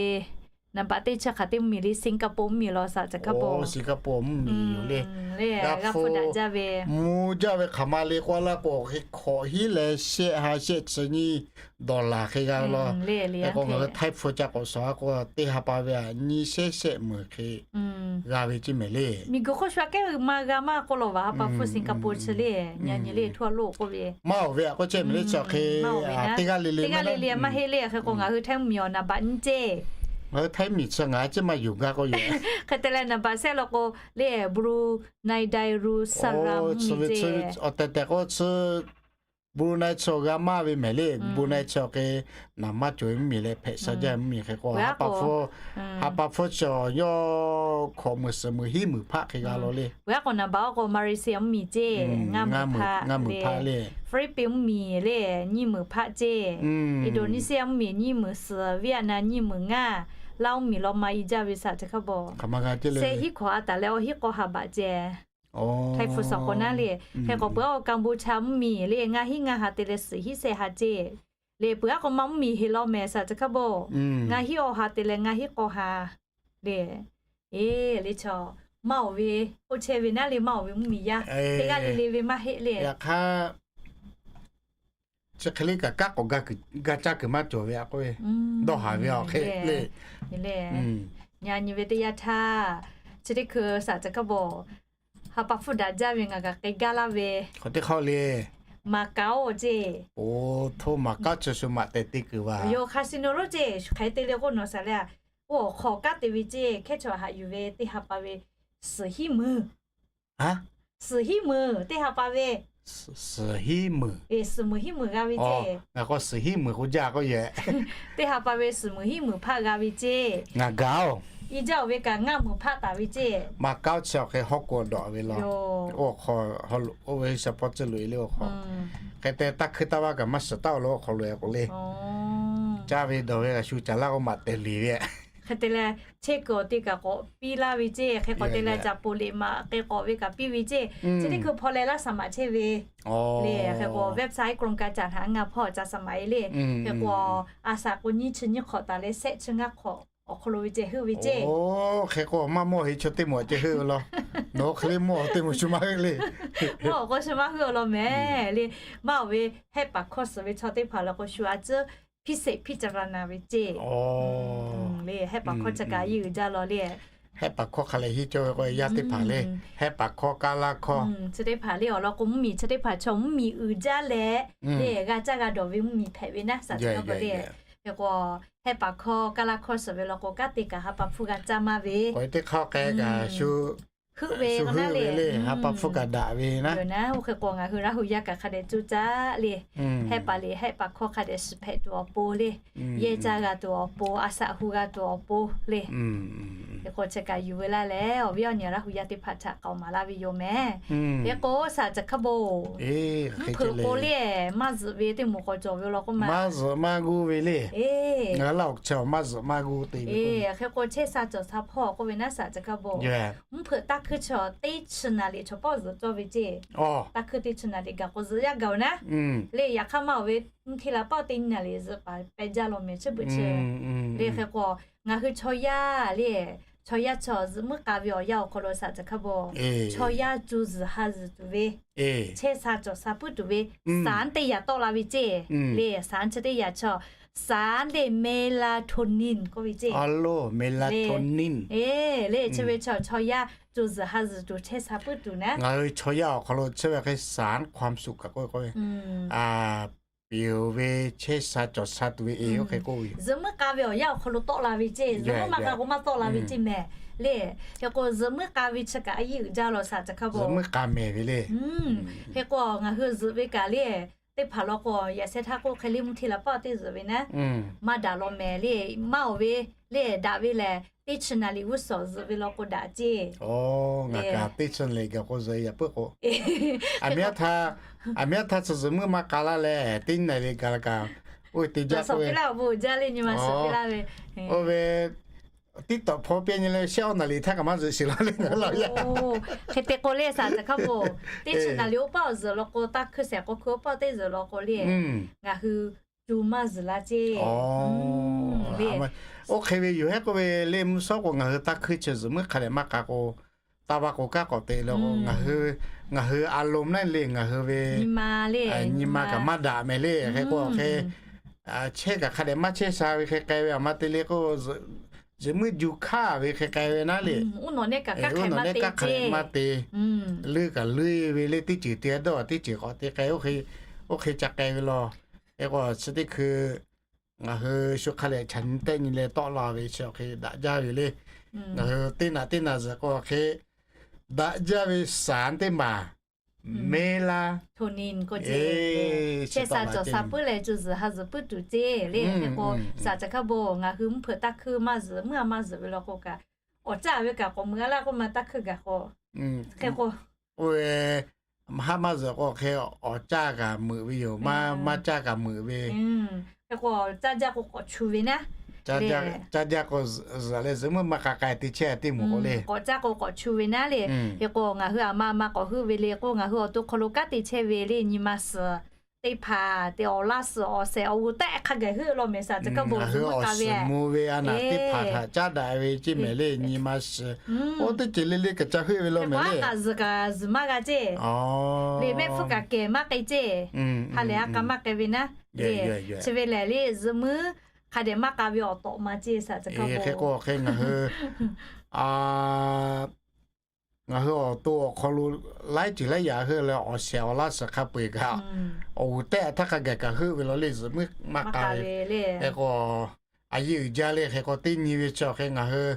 naˍ baꞈ teˇ chi hk'aˬ teˇ mvuhˇmiˬ le, Singapore mvuhˇmiˬ law shaˍ, chi hk'aˇ bon. Singapore mvuhˇmiˬ yoˬ le. G'aˇ hpfuhˇ daꞈ jaˇ ve, mvuh jaˇ ve hk'aˬ ma le k'oˆ a laˇ k'o, hk'e hk'awꞈ hiˉ leh shehˆ ha shehˆ chi nyiˇ dollar hk'e g'a ve law. Hk'e k'o ngaˬ hui Htaiˇ hpu ca k'awꞈ shawˍ a k'o, teˇ ha pa ve a nyiˇ shehˆ shehˆ meunˍ hk'e g'a ve ceˇ mehˍ le. Miˬguiˬ hk'oˆ shu aꞈ kehˉ maˇ g'a maˇ k'oˆ law va, ha pa hpfuhˇ Singapore chi le, nyi nyi le htuˇ a loˆ k'oˆ ve, maˇ awˬ ve a k'oˆ chehˇ mehˍ le. Chi hk'e teˇ g'aˇ le le, teˇ g'aˇ le le maˇ heˆ le. Hk'e k'o ngaˬ hui Htaiˇ mvuhˇmiˬ awˬ naˍ baꞈ nyiˇ ceˇ, ngaˬ hui Htaiˇ mvuhˇmiˬ chi ngaˬ a ciˉ maˇ yuˬ gaˇ k'oˆ yoˬ. Hk'e te leh naˍ baꞈ shehˆ law k'o le, Brunei Darussalam mvuhˇmiˬ ceˇ. Awˬ tehˬ tehˬ k'o chi Brunei chi awˬ g'a maˇ ve mehˍ le. Brunei chi awˬ hk'e naˍ maˇ cawˬ ve mvuhˇmiˬ leh hpehꞈ sha jaˇ ve mvuhˇmiˬ hk'e k'o, ha pa hpfuhˇ, ha pa hpfuhˇ chi awˬ yawˇ hk'awꞈ meunˍ suhˍ meunˍ hiˉ meunˍ hpaˆ hk'e g'a law le. G'a k'o naˍ baꞈ oˇ k'o Malaysia mvuhˇmiˬ ceˇ, ngaˇ meunˍ hpaˆ le. Philippines mvuhˇmiˬ le, nyiˇ meunˍ hpaˆ ceˇ. Indonesia mvuhˇmiˬ nyiˇ meunˍ suhˍ, Vietnam nyiˇ meunˍ ngaˇ, Laos mvuhˇmiˬ law ma i jaˇ ve shaˍ, chi hk'aˇ bon. Shehˆ hiˉ hk'awꞈ a taˍ leh awˬ hiˉ k'aw ha baꞈ ceˇ. Htaiˇ hpu suhˍ k'o naˉ le. Hk'e k'o peuˬ a k'o Kampuchea mvuhˇmiˬ le, ngaˇ hiˉ ngaˇ ha te leh suhˍ hiˉ shehˆ ha ceˇ. Le peuˬ a k'o maˇ mvuhˇmiˬ heˍ law mehˍ shaˍ, chi hk'aˇ bon. Ngaˇ hiˉ awˬ ha te leh ngaˇ hiˉ k'aw ha le. E, le chaw, maˇ awˬ ve k'oˆ chehˇ ve naˉ le, maˇ awˬ ve mvuhˇmiˬ yaˇ teˇ g'aˇ le le ve maˇ heˆ le. Yaꞈ hk'aˇ chi hk'e le kaꞈ kanˉ k'awꞈ ga caˇ kuiˬ maˇ cawˬ ve a k'oˆ ve, dawˇ haˍ ve awˬ hk'e le. Nyi nyi ve teˇ yanˇ htaˇ, chi teˇ hkui shaˍ, chi hk'aˇ bon, ha pa hpfuhˇ daꞈ jaˇ ve ngaˬ kaꞈ k'ai gaˇ laˇ ve, hk'aw teˇ hk'aw le, Macau ceˇ. O, hto Macau chi shu maꞈ tehˬ te kuiˬ va yoˬ. Casino lonˉ ceˇ, hk'e te le k'o nawˬ shaˍ le a, oˇ awˬ hk'aw kanˉ te ve ceˇ, hkehˉ chaw haꞈ yuˬ ve teˇ ha pa ve suhˍ hiˉ meunˍ. Suhˍ hiˉ meunˍ teˇ ha pa ve, suhˍ hiˉ meunˍ, suhˍ meunˍ hiˉ meunˍ g'a ve ceˇ. Ngaˬ k'o suhˍ hiˉ meunˍ k'o jaˇ k'oˆ yehˬ. Teˇ ha pa ve suhˍ meunˍ hiˉ meunˍ hpaˆ g'a ve ceˇ. Ngaˬ gaˬ oˬ, i jaˇ oˬ ve kaꞈ ngaˇ meunˍ hpaˆ taˍ ve ceˇ. Macau chi awˬ hk'e hawˉ k'o dawꞈ ve law. Oˇ hk'aw, oˇ ve shaˍ paw tcuh loꞈ e le oˇ hk'aw. Hk'e te taˇ hkuiˇ taˇ vaˇ kaꞈ maˇ shiˍ taˍ oˬ lo awˬ hk'aw lo e k'o le. Caˇ ve dawˬ ve kaꞈ shu caˬ laˇ k'o maꞈ tehˬ liˍ ve. Hk'e te leh, chehˇ kuiˬ awˬ te kaꞈ k'awꞈ piˇ laˇ ve ceˇ. Hk'e k'awꞈ te leh caꞈ poˍ liꞈ maꞈ k'e k'awꞈ ve kaꞈ piˇ ve ceˇ. Chi teˇ hkui hpaw leh laˇ shaˍ maꞈ chehˇ ve le. Hk'e k'o website กรมการจัดหางาน hpawˇ ca shaˍ maꞈ e le. Hk'e k'o a shaꞈ k'o nyiˇ chi nyiˇ hk'awꞈ taˍ leh shehˆ chi ngaˇ hk'awꞈ awˬ hk'aw lo ve ceh heuˆ ve ceˇ. Hk'e k'o maˇ mawˇ heˆ, chaw teˇ moˍ ceh heuˆ ve law. Nawˬ hk'e le mawˇ teˇ moˍ shu maˇ heuˆ le. Mawˇ k'o shu maˇ heuˆ law mehˍ le. Maˇ awˬ ve hehˆ paˍ hkawˇ suhˍ ve chaw teˇ hpaˍ la k'o shu a ciˉ พิเศษพิจารณา ve ceˇ. Le hehˆ paˍ hkawˇ chi kaꞈ yeˇ uiˍ jaˇ law le. Hehˆ paˍ hkawˇ hk'a lehˬ hiˉ cawˇ ve k'o yaˇ teˇ hpaˍ le. Hehˆ paˍ hkawˇ, kaˇ laˇ hkawˇ, chi teˇ hpaˍ le awˬ lawn k'o mvuhˇmiˬ chi teˇ hpaˍ chaw mvuhˇmiˬ uiˍ jaˇ leh le g'a caˇ g'a dawˬ ve mvuhˇmiˬ hpehꞈ ve naˉ shaˍ teˇ hkawˇ le. Hk'e k'o hehˆ paˍ hkawˇ, kaˇ laˇ hkawˇ suhˍ ve law k'o kanˉ te kaꞈ ha pa hpfuhˇ g'a caˇ maˇ ve. K'o teˇ hk'aˇ k'ai kaꞈ shu heuˆ ve k'o naˉ le, ha pa hpfuhˇ kaꞈ daꞈ ve naˉ. Oˇ hk'e k'o ngaˬ hui Laˇ hu yaˇ kaꞈ hk'a dehꞈ coˇ caˇ le. Hehˆ paˍ liꞈ hehˆ paˍ hkawˇ hk'a dehꞈ shiˍ hpehꞈ tuˬ awˬ pon le. Yehˇ caˇ g'a tuˬ awˬ pon, a shaꞈ hu g'a tuˬ awˬ pon le. Hk'e k'o chi kaꞈ yuˬ ve laˇ leh awˬ viˉ awˬ nyi Laˇ hu yaˇ teˇ hpaˍ htaꞈ k'aoˍ maˍ laˇ ve yoˬ mehˍ. Hk'e k'o shaˍ caˬ hk'a bon, mvuhˇ hpeuꞈ k'o le, maˇ zuhꞈ ve teˇ moˍ k'awꞈ cawˬ ve law k'o maˇ zuhꞈ maˇ guˇ ve le. E Ngaˬ hui Laˇ huˍ chi maˇ zuhꞈ maˇ g'uˇ te ve. Hk'e k'o chehˇ sha cawˬ sha hpawˇ k'oˆ ve naˉ shaꞈ chi hk'a bon, mvuhˇ hpeuꞈ taˇ hkuiˇ chi teˇ chi naˍ liꞈ chaw pawˆ zuhꞈ cawˇ ve ceˇ. Taˇ hkuiˇ teˇ chi naˍ liꞈ gaˬ k'o zuhꞈ yaˇ gaˬ-oˬ naˉ. Le yaꞈ hk'aˇ maˇ-oˬ ve, mvuhˇ hti la pawˆ teˇ nyi naˍ liꞈ zuhꞈ paˍ pehˇ jaˇ law mehˍ chi beuꞈ chi. Le hk'e k'o ngaˬ hui chaw yaˇ le, chaw yaˇ chi zuhꞈ muiˉ k'a ve awˬ yanˇ awˬ hk'aw lo shaꞈ chi hk'a bon, chaw yaˇ co zuhˬ ha zuhˬ tuˬ ve, chehˇ sha cawˬ sha puiˉ tuˬ ve, saˍ teˇ yaꞈ tawˆ la ve ceˇ. Le saˍ chi teˇ yaꞈ chi, saˍ le melatonin k'oˆ ve ceˇ. Le chi ve chi chaw yaˇ co zuhˬ ha zuhˬ tuˬ chehˇ sha puiˉ tuˬ naˉ. Ngaˬ hui chaw yaˇ awˬ hk'aw lo chi ve hk'e saˍ ความสุข kaꞈ k'oˆ ve k'oˆ ve, peuˬ ve chehˇ sha cawˬ sha tuˬ ve e oˇ hk'e k'oˆ ve, zuhꞈ muiˉ k'a ve awˬ yanˇ awˬ hk'aw lo tawˆ la ve ceˇ. Zuhꞈ muiˉ maˇ k'a k'o maˇ tawˆ la ve ceˇ mehˍ le. Hk'e k'o zuhꞈ muiˉ k'a ve chi kaꞈ a yiˇ uiˍ jaˇ law shaꞈ chi hk'a bon, zuhꞈ muiˉ k'a mehˍ ve le. Hk'e k'o ngaˬ hui zuhꞈ ve kaꞈ le, teˇ hpaˍ law k'o yaꞈ sheh htaˇ k'oˆ hk'e le mvuhˇ hti la pawˆ teˇ zuhꞈ ve naˉ, maˇ daꞈ law mehˍ le. Maˇ-oˬ ve le, daꞈ ve lehˬ teˇ chi naˍ liꞈ g'uˇ suhˍ zuhꞈ ve law k'o daꞈ ceˇ. Ngaˬ kaꞈ teˇ chi naˍ liꞈ gaˬ k'o zuhꞈ yaꞈ puiˉ k'o, aˬ miˉ aˉ htaˇ, aˬ miˉ aˉ htaˇ chi zuhꞈ muiˉ maˇ k'a laˇ leh teˇ naˍ liꞈ gaˬ la kaꞈ, oˇ ve te jaˇ k'oˆ ve, oˇ ve tiˉ tawꞈ hpawˇ piˇ nyi leh shehˆ awˇ naˍ liꞈ htaˇ kaꞈ maˇ zuhꞈ shiˍ laˇ le ngaˬ hui laˇ yaˇ. Hk'e te k'o le shaꞈ chi hk'a bon, teˇ chi naˍ liꞈ oˇ pawˆ zuhꞈ law k'o, taˇ hkuiˇ shehˍ k'o hkuiˇ oˇ pawˆ teˇ zuhꞈ law k'o le, ngaˬ hui co maˇ zuhˬ laˇ ceˇ. Oˇ hk'e ve yoˬ hehˉ k'oˆ ve le, mvuhˇ shawˉ k'o ngaˬ hui taˇ hkuiˇ chi zuhꞈ muiˉ hk'a dehꞈ maˇ k'a k'o, taˇ va k'o kanˉ k'awꞈ te le k'o, ngaˬ hui a lo naˉ le ngaˬ hui ve nyi ma kaꞈ maˇ daꞈ mehˍ le. Hk'e k'o hk'e chehˇ kaꞈ hk'a dehꞈ maˇ chehˇ sha ve hk'e k'ai ve aˬ ma te le k'o, zuhꞈ muiˉ ju hkaˇ ve hk'e k'ai ve naˉ le. Oˇ nawˬ ne kaꞈ kanˉ hk'e maˇ te, leuˆ kaꞈ leuˆ ve le, teˇ ceuˬ te dawˇ teˇ ceuˬ k'awꞈ te k'ai, oˇ hk'e ca k'ai ve law. Hk'e k'o chi teˇ hkui ngaˬ hui shu hk'a leh chaꞈ nyi tehˆ nyi leh tawˆ la ve chi awˬ hk'e daꞈ jaˇ ve le. Ngaˬ hui teˇ naꞈ teˇ naꞈ zuhꞈ k'o hk'e daꞈ jaˇ ve saˍ teˇ maˬ, melatonin k'o ceˇ, chehˇ sha cawˬ sha puiˉ leh co zuhˬ ha zuhˬ puiˉ tuˬ ceˇ le. Hk'e k'o shaꞈ chi hk'a bon ngaˬ hui mvuhˇ hpeuꞈ taˇ hkuiˇ maˇ zuhꞈ muiˉ a maˇ zuhꞈ ve law k'o kaꞈ, awˬ caˇ ve kaꞈ k'awꞈ mui a laˇ k'oˆ ma taˇ hkuiˇ gaˬ k'o, hk'e k'o, oˇ ve haˉ maˇ zuhꞈ k'o hk'e awˬ caˇ kaꞈ meuꞈ ve yoˬ, maˇ caˇ kaꞈ meuꞈ ve. Hk'e k'o caˇ jaˇ k'o k'awꞈ chu ve naˉ. Caˇ jaˇ k'o zuhꞈ leh zuhꞈ muiˉ maˇ k'a k'ai te chehˇ teˇ moˍ k'o le, k'awꞈ caˇ k'o k'awꞈ chu ve naˉ le. Hk'e k'o ngaˬ hui aˬ ma ma k'awꞈ heuˆ ve le k'o, ngaˬ hui awˬ to hk'aw lo kanˉ te chehˇ ve le nyi ma suhˍ teˇ hpaˍ te awˬ laˇ suhˍ awˬ shehˍ awˬ g'uˬ tehꞈ hk'a gaˬ heuˆ law mehˍ shaꞈ chi hk'a bon zuhꞈ muiˉ k'a ve, awˬ suhˍ mvuh ve a naˍ teˇ hpaˍ htaꞈ caˉ daꞈ ve ceˇ mehˍ le nyi ma suhˍ. Oˇ teˇ ceuˬ le le kaꞈ ca heuˆ ve law mehˍ le. Kaꞈ zuhꞈ kaꞈ zuhꞈ maˇ g'a ceˇ. Le mehˆ hpfuhˇ kaꞈ kehˬ maˇ k'ai ceˇ. Ha lehˬ a k'a maˇ k'ai ve naˉ. Chi ve lehˬ le zuhꞈ muiˉ hk'a dehꞈ maˇ k'a ve awˬ tawꞈ ma ceˇ shaꞈ chi hk'a bon. Hk'e k'o hk'e ngaˬ hui ngaˬ hui awˬ to awˬ hk'aw lo laiˉ ceuˬ laiˉ yaꞈ heuˆ leh awˬ shehˍ awˬ laˇ suhˍ hk'a peu-eˬ kaꞈ, awˬ g'uˬ tehꞈ htaˇ hk'a gaˬ kaꞈ heuˆ ve law le zuhꞈ muiˉ maˇ k'a ve. Hk'e k'o a yeˇ uiˍ jaˇ le. Hk'e k'o teˇ nyi ve chi awˬ hk'e ngaˬ hui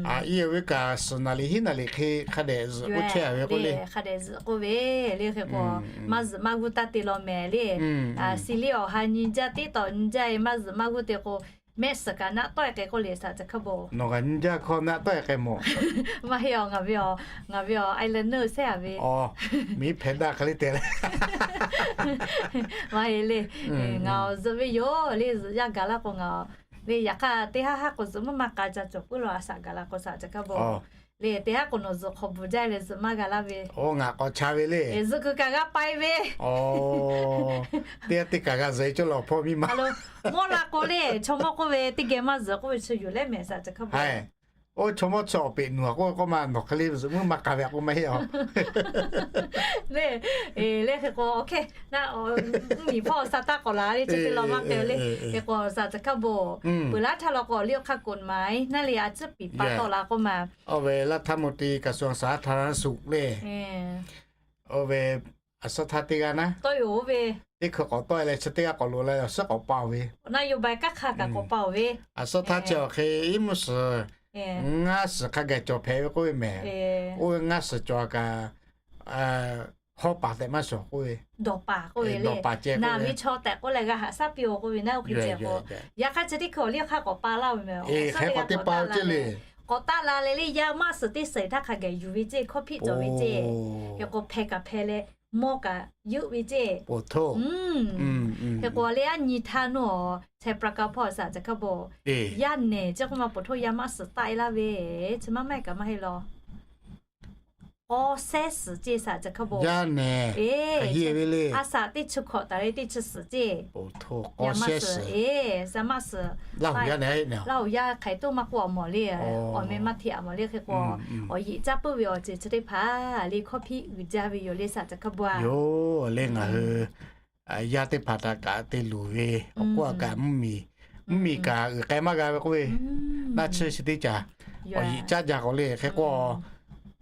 a iˉ ve kaꞈ suhˍ naˍ liꞈ hiˉ naˍ liꞈ hk'e hk'a dehꞈ zuhꞈ k'oˆ chehˇ ve k'oˆ le. Hk'a dehꞈ zuhꞈ k'oˆ ve le. Hk'e k'o maˇ zuhꞈ maˇ g'uˇ taˇ te law mehˍ le. Siˍ liˇ awˬ ha nyi jaˇ teˇ tawꞈ nyi jaˇ e maˇ zuhꞈ maˇ g'uˇ te k'o, mehˆ suhˍ kaꞈ naˆ tawˆ e k'ai k'oˆ le shaꞈ chi hk'a bon. Nawˬ kaꞈ nyi jaˇ hkawˇ naˆ tawˆ e k'ai mawˬ. Maˇ heˆ a, ngaˬ ve awˬ, ngaˬ ve awˬ eyeliner sehˉ a ve. Miˉ hpehꞈ daˇ hk'e le te leh, maˇ heˆ le. Ngaˬ awˬ zuhꞈ ve yoˬ le, zuhꞈ yaˇ gaˬ laˇ k'o ngaˬ le. Yaꞈ hk'aˇ teˇ haˉ haˉ k'o zuhꞈ muiˉ maˇ k'a ca cawˬ puiˉ law a shaꞈ gaˬ la k'o shaꞈ chi hk'a bon. Le teˇ haˉ k'o nawˬ zuhꞈ hk'awꞈ bvuhˬ jaˇ leh zuhꞈ maˇ g'a laˇ ve. Oˇ ngaˬ k'awꞈ cha ve le. Zuhꞈ kuiˬ kaꞈ g'a pai ve. Teˇ g'aˇ teˇ kaꞈ g'a zuhꞈ e cawˇ law hpawˇ miˇ ma. Mawˇ la k'o le, chaw mawˇ k'oˆ ve teˇ geh maˇ zuhꞈ k'oˆ ve chi yoˬ leh mehˍ shaꞈ chi hk'a bon. Oˇ chaw mawˇ chi awˬ peꞈ nuˬ a k'oˆ ve k'oˆ ma nawˬ hk'e le zuhꞈ muiˉ maˇ k'a ve a k'oˆ maˇ heˆ a. Le, le hk'e k'o, OK, na, mvuhˇmiˬ hpawˇ sa taˇ k'awꞈ la le chi te law maˇ k'ai le. Hk'e k'o shaꞈ chi hk'a bon, peuˬ laˇ htaˇ law k'o liˇ awˬ hk'aˇ กฎหมาย naˉ le a ciˉ piˍ pa tawˆ la k'oˆ ma. Oˇ ve laˇ htaˇ มนตรีกระทรวงสาธารณสุข le. Oˇ ve a suhˉ htaˇ teˇ g'aˇ naˉ tawˆ e oˬ ve, teˇ hkui k'awꞈ tawˆ e leh chi teˇ g'aˇ k'awꞈ loꞈ la a suhˉ k'awꞈ pa oˬ ve. นโยบาย kaˉ hk'a kaꞈ k'awꞈ pa oˬ ve. A suhˉ htaˇ chi awˬ hk'e iˉ mvuhˇ suhˍ ngaˇ suhˍ hk'a gaˬ cawˬ hpehꞈ ve k'oˆ ve mehˍ. Oˇ ve ngaˇ suhˍ cawˬ kaꞈ hawˉ paˍ tehꞈ maˇ shawˍ k'oˆ ve. Dawˬ paˍ k'oˆ ve le. Naˬ ve chaw tehꞈ k'oˆ leh g'a haꞈ shaˉ piˇ oˬ k'oˆ ve naˉ oˇ hk'e ceh k'o. Yaꞈ hk'aˇ chi teˇ hkui awˬ liˇ hk'aˇ k'awꞈ pa laˇ ve mehˍ. K'awꞈ taˆ la le le, yaˇ maˇ suhˍ teˇ suhˍ htaˇ hk'a gaˬ yuˬ ve ceˇ, hkawˇ hpiˆ cawˬ ve ceˇ. Hk'e k'o hpeh kaꞈ hpeh leh mawˇ kaꞈ yeuˆ ve ceˇ. Hk'e k'o le, aˉ nyi htaˇ nawˬ chehˇ pra ka hpawˇ saˍ ca hkaˇ bon, yaˇ nehˬ ceˇ k'oˆ ma, poˬ htoˇ yaˇ maˇ suhˍ taˆ e laˇ ve, chi maˇ maˇ kaꞈ maˇ heˆ law. K'awˇ shehˉ suhˍ ceˇ saˍ ca hkaˇ bon. Yaˇ nehˬ, a saˍ teˇ chi hkawꞈ taˍ ve teˇ chi suhˍ ceˇ. Yaˇ maˇ suhˍ, e, yaˇ maˇ suhˍ. Laˇ huˍ yaˇ hk'aˬ hk'e toˇ maˇ k'oˆ a mawˬ le, awˬ meh maˇ hteꞈ a mawˬ le. Hk'e k'o, awˬ yeꞈ caˇ puiˉ ve awˬ ceuˬ chi teˇ hpaˍ le hkawˇ hpiˆ uiˍ jaˇ ve yoˬ le saˍ ca hkaˇ bon a. Yoˬ le, ngaˬ hui yaˇ teˇ hpaˍ htaꞈ kaꞈ te luˬ ve, awˬ k'oˆ a kaꞈ mvuhˇmiˬ, mvuhˇmiˬ kaꞈ uiˍ k'ai maˇ g'a ve k'oˆ ve, naˆ tsuhˇ chi teˇ caˬ awˬ yeꞈ caˇ jaˇ k'o le. Hk'e k'o,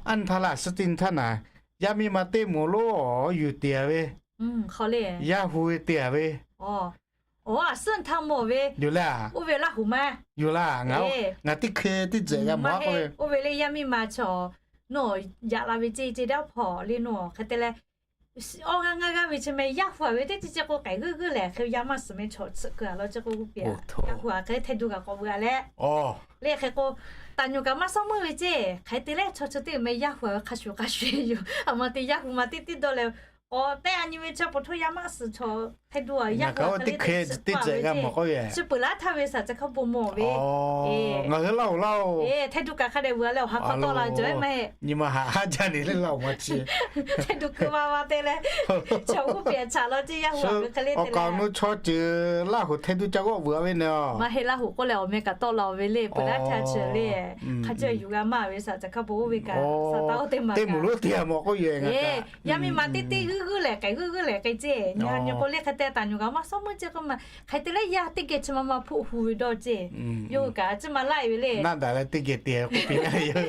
aˉ nyi htaˇ laˇ suhˉ teˇ nyi htaˇ naˍ, yaˇ miˇ ma teˇ moˍ lonˉ yuˬ te a ve, yaˇ hu ve te a ve, a suhˉ nyi htaˇ mawˬ ve yoˬ le. Oˇ ve Laˇ huˍ ma yoˬ laˇ. Ngaˬ teˇ hk'e teˇ tzuhꞈ g'a mawˬ k'oˆ ve, oˇ ve le yaˇ miˇ ma chaw nawˬ yaꞈ la ve ceˇ ceˇ daˇ hpawˇ le nawˬ hk'e te leh, awˇ g'aˇ ngaˇ g'aˇ ve chi meh yaˇ hu a ve teˇ ceuˬ ceuˬ k'o k'ai g'euˆ g'euˆ lehˬ, hk'e yaˇ maˇ suhˍ meh chaw tsuhꞈ keu a law ceuˬ k'o g'uˇ piˇ a, yaˇ hu a hk'e htehˇ duˇ kaꞈ k'awꞈ veu a leh le. Hk'e k'o, taˍ nyuˬ kaꞈ maˇ suhˉ meuˇ ve ceˇ. Hk'e te leh chaw chi teˇ meh yaˇ hu a ve hk'a shuˍ hk'a shuˍ yoˬ. A ma te yaˇ hu ma teˇ tiˉ dawˇ leh, k'awꞈ tehˆ a nyi ve chaw poˬ htoˇ yaˇ maˇ suhˍ chaw htehˇ duˇ a, yaˇ hu a teˇ hk'e teˇ tzuhꞈ g'a mawˬ k'oˆ ve, chi peuˬ laˇ htaˇ ve saˍ ca hkaˇ bon mawˬ ve. Ngaˬ hui Laˇ huˍ laˇ oˬ, htehˇ duˇ kaꞈ hk'a dehꞈ veu a leh awˬ ha hk'aw tawˆ la jawˬ e maˇ heˆ. Nyi ma haꞈ haˉ jaˇ ne le Laˇ huˍ ma chi htehˇ duˇ keu ma ma te leh, chaw g'uˇ piˇ a chaꞈ law ceˇ yaˇ hu a ve hk'e le te leh, awˬ kaˍ awˬ nu chaw ceuˬ Laˇ huˍ htehˇ duˇ ca g'awˆ veu a ve ne a. Maˇ heˆ, Laˇ huˍ k'oˆ leh awˬ meh kaꞈ tawˆ la ve le, peuˬ laˇ htaˇ chi le, hk'a cawˇ yuˬ g'a maˇ ve saˍ ca hkaˇ bon oˇ ve kaꞈ, teˇ moˍ lonˉ te a mawˬ k'oˆ ve, yaˇ miˇ ma teˇ teˇ g'euˆ g'euˆ lehˬ k'ai g'euˆ g'euˆ lehˬ k'ai ceˇ. Nyi nyi k'o le hk'e te taˍ nyuˬ kaꞈ maˇ suhˉ meuˇ ceˇ k'oˆ ma, hk'e te leh yaˇ teˇ geh chi ma ma hpoˆ hu ve dawˇ ceˇ. Yawˇ hui kaꞈ a ciˉ ma laˇ e ve le. Naˆ daꞈ leh teˇ geh te k'oˆ piˇ laˇ ve yoˬ.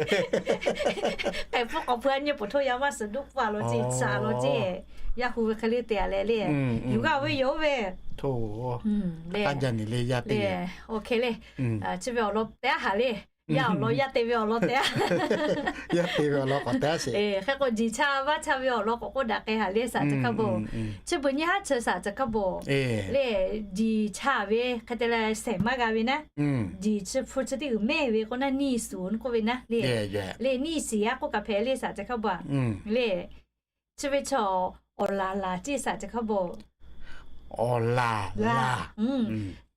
K'ai hpfuhˇ k'awꞈ hpu a nyi poˬ htoˇ yaˇ maˇ suhˍ duˇ k'oˆ a law ceˇ, chaꞈ law ceˇ. Yaˇ hu ve hk'e le te a leh le, yuˬ g'a ve yoˬ ve. Hk'a jaˇ ne le yaˇ te le. Chi ve awˬ lawn te a haˍ le. Yaˇ awˬ lawn yaˇ te ve awˬ lawn te a, yaˇ te ve awˬ lawn k'awꞈ te sheˍ. Hk'e k'o, jiˬ cha vaˇ cha ve awˬ lawn k'awꞈ k'oˆ daꞈ k'ai haˍ le saˍ ca hkaˇ bon. Chi beuꞈ nyi haˉ chi saˍ ca hkaˇ bon le, jiˬ cha ve hk'e te leh shehˍ maˇ g'a ve naˉ. Jiˬ chi hpu chi teˇ g'uiˬ mehˇ ve k'o naˉ, หนี้ศูนย์ k'oˆ ve naˉ le. Le หนี้เสีย k'oˆ kaꞈ hpehꞈ le saˍ ca hkaˇ bon a. Le chi ve chaw awˬ laˬ laˬ ceˇ saˍ ca hkaˇ bon. Awˬ laˬ laˬ.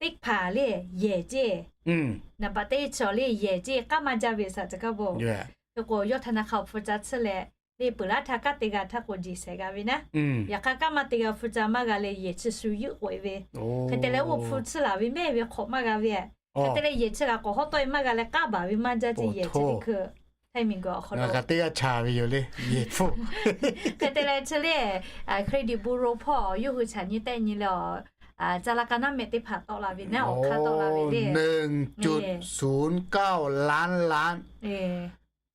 Teˇ hpaˍ le yehˬ ceˇ. Naˍ baꞈ teˇ chaw le yehˬ ceˇ k'aˉ maˇ jaˇ ve saˍ ca hkaˇ bon. Hk'e k'o, yawˇ htaꞈ na hk'a awˬ hpu ca tsuhˇ leh, le peuˬ laˇ htaˇ kaˉ te g'a htaˇ k'o, jiˬ shehˍ g'a ve naˉ. Yaꞈ hk'aˇ, kaˉ maˇ te g'a hpu ca maˇ g'a leh yehˬ chi shu yuˆ k'oꞈ e ve. Hk'e te leh, oˇ hpu tsuhˇ laˬ ve mehˇ ve hk'awꞈ maˇ g'a ve. Hk'e te leh, yehˬ chi g'a k'awꞈ hawˉ tawˆ e maˇ g'a leh k'aˉ baˬ ve maˇ jaˇ ceˇ yehˬ chi teˇ hkui. Htaiˇ miˬ guiˬ awˬ hk'aw lo ngaˬ kaꞈ teˇ g'aˇ cha ve yoˬ le, yehˬ hpu. Hk'e te leh chi le, Credit Bureau hpawˇ yawˇ hui chaꞈ nyi tehˆ nyi leh, ca la ka naˉ mehˆ teˇ hpaˍ tawˆ la ve naˉ, awˬ hk'aˇ tawˆ la ve le. หนึ่งจุดศูนย์เก้าล้านล้าน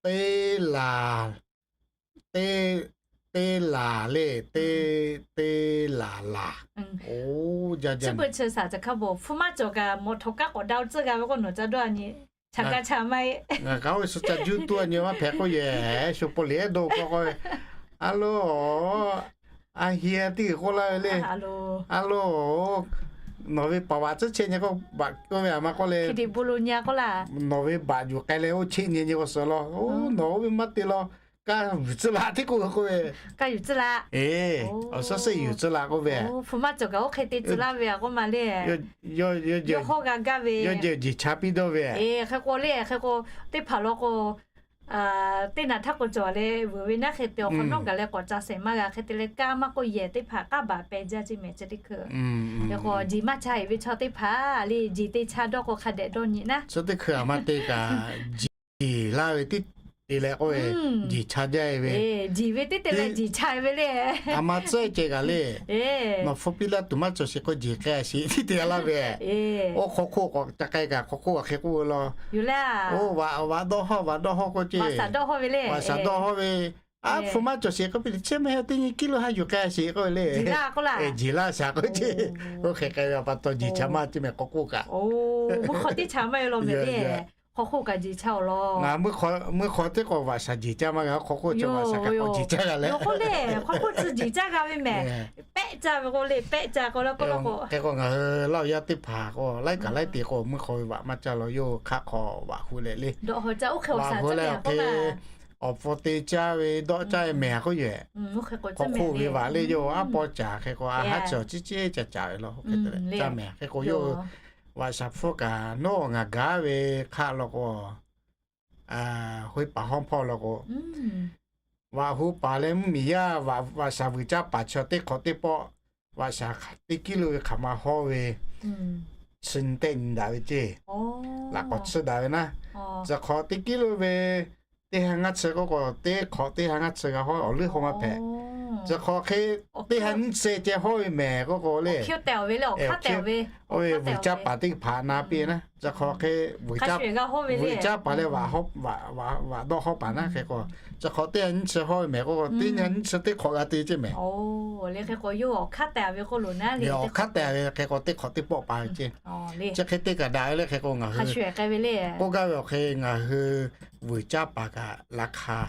teˇ laˬ, teˇ, teˇ laˬ le, teˇ, teˇ laˬ laˬ. Chi beuꞈ chi saˍ ca hkaˇ bon hpu maˇ cawˬ kaꞈ mawˬ htaw kaˉ k'awꞈ daꞈ tcuhˇ g'a ve k'o, nawˬ ca dawˇ a nyi, cha gaˇ cha maˇ heˆ. Ngaˬ kaꞈ oˇ ve suh ca juˇ tuˇ a nyi maˇ hpehꞈ k'oˆ yehˬ, shu paw liꞈ ehˉ dawˇ k'o k'o, a lo, a heˍ teˇ g'uiˬ k'oˆ laˇ ve le. A lo, nawˬ ve paˍ vaꞈ tcuhˉ chehˇ nyi k'o, baꞈ k'oˆ ve a ma k'oˆ le, nawˬ ve baꞈ yuˬ k'ai leh oˇ cheˆ nyi nyi k'o suh law. Nawˬ oˇ ve maˇ te law. Kaˇ yuˬ tcuhˇ la teˇ k'oˆ k'oˆ ve, kaˇ yuˬ tcuhˇ la. Awˬ suhˉ suhˉ yuˬ tcuhˇ la k'oˆ ve, hpu maˇ cawˬ kaꞈ oˇ hk'e te tcuhˇ laˇ ve a k'oˆ ma le. Yawˇ hawˇ g'a gaˇ ve, yawˇ jeˬ jeˬ cha piˇ dawˇ ve. Hk'e k'o le, hk'e k'o, teˇ hpaˍ law k'o, teˇ naꞈ htaˇ k'o cawˬ leh veuꞈ ve naˉ hk'e te awˬ hk'awꞈ nawˉ gaˬ leh k'awꞈ ca shehˍ maˇ g'a hk'e te leh, kaˇ maˇ k'oˆ yehˬ teˇ hpaˍ k'aˉ baˬ peh jaˇ ceˇ mehˍ chi teˇ hkui. Hk'e k'o, jeˬ maˇ cha heˍ ve chaw teˇ hpaˍ le, jeˬ te cha dawˇ k'o hk'a dehꞈ dawˇ nyi naˉ. Chi teˇ hkui a ma te kaꞈ, jeˬ laˇ ve teˇ te leh k'oˆ ve, jeˬ cha jaˇ e ve. Jeˬ ve teˇ te leh jeˬ cha ve le. A ma tcuhˉ ceh kaꞈ le, nawˬ hpu piˇ laˇ tuˬ maˇ cawˬ sheˍ k'o jeˬ k'ai sheˍ tiˉ te laˇ ve. Oˇ hk'aw hk'oˆ k'awꞈ ca k'ai kaꞈ hk'aw hk'oˆ a hk'e k'oˆ ve law. Oˇ vaꞈ dawˇ hawˇ, vaꞈ dawˇ hawˇ k'oˆ ceˇ, vaꞈ shaˍ dawˇ hawˇ ve le. A hpu maˇ cawˬ sheˍ k'oˆ piˇ le, chehˇ maˇ heˆ, teˇ nyi kiˇ lo ha yuˬ k'ai sheˍ k'oˆ ve le. Jeˬ laˇ shaˍ k'oˆ ceˇ. Oˇ hk'e k'ai ve pa taw jeˬ cha maˇ ceˇ mehˍ k'awꞈ k'oˆ kaꞈ. Oˇ, mvuhˇ hk'aw teˇ cha maˇ e law mehˍ le. Hk'aw hk'oˆ kaꞈ jeˬ cha awˬ lawn. Ngaˬ mvuhˇ hk'aw teˇ k'awꞈ vaꞈ shaˍ jeˬ caˇ maˇ g'a, hk'aw hk'oˆ chi vaꞈ shaˍ kaꞈ k'awꞈ jeˬ caˇ g'a leh. K'oˆ le, hk'aw hk'oˆ tcuh jeˬ caˇ g'a ve mehˍ. Pehˆ caˇ ve k'o le, pehˆ caˇ k'o le k'oˆ la k'o. Hk'e k'o ngaˬ hui Laˇ huˍ yaˇ teˇ hpaˍ k'o laiˉ kaꞈ laiˉ te k'o mvuhˇ hk'aw ve vaꞈ maˇ caˇ law, yawˇ hk'aˆ hk'aw vaꞈ hu leh le. Vaꞈ hu leh awˬ hk'e awˬ pfuh te caˇ ve dawˆ caˇ ve mehˬ k'oˆ yoˬ. Hk'aw hk'oˆ ve vaꞈ le yoˬ. Aˉ paw caˍ hk'e k'o, a haˉ chi awˬ ciˉ ciˉ ca caˍ ve law k'o hk'e te leh caˇ mehˬ. Hk'e k'o yawˇ hui vaꞈ shaˍ hpfuhˇ kaꞈ nawˉ ngaˬ gaˉ ve hk'aˆ law k'o, hui paˍ hawˉ hpawˇ law k'o, vaꞈ hu paˍ leh mvuhˇmiˬ yaˇ vaꞈ shaˍ vuiˬ caˇ paˍ chi teˇ hk'awꞈ teˇ pawˆ, vaꞈ shaˍ teˇ kiˇ lo ve hk'aˬ ma hawˇ ve, chi nyi tehˆ nyi daꞈ ve ceˇ. Laꞈ k'awꞈ tsuhˇ daꞈ ve naˉ, chi hk'awꞈ teˇ kiˇ lo ve teˇ ha ngaˇ chi k'oˆ k'o, teˇ hk'awꞈ teˇ ha ngaˇ chi g'a hawˇ awˬ leuˉ hawˇ maˇ hpehꞈ. Chi hk'awꞈ hk'e teˇ ha nyiˇ chi ceh hawˇ ve mehˬ k'oˆ k'o le, oˇ ve vuiˬ caˇ paˍ teˇ hpaˍ na piˇ naˉ, chi hk'awꞈ hk'e vuiˬ caˇ paˍ leh vaꞈ dawˆ hawˇ paˍ naˉ hk'e k'o, chi hk'awꞈ teˇ ha nyiˇ chi hawˇ ve mehˬ k'oˆ k'o, teˇ ha nyiˇ chi teˇ hk'awꞈ g'a te ceˇ mehˬ. Awˬ hk'aˉ te ve hk'e k'o teˇ hk'awꞈ teˇ pawˆ pa ve ceˇ. Chi hk'e te kaꞈ daꞈ ve le hk'e k'o ngaˬ hui k'oˆ gaˇ ve awˬ hk'e ngaˬ hui vuiˬ caˇ paˍ kaꞈ laꞈ hk'a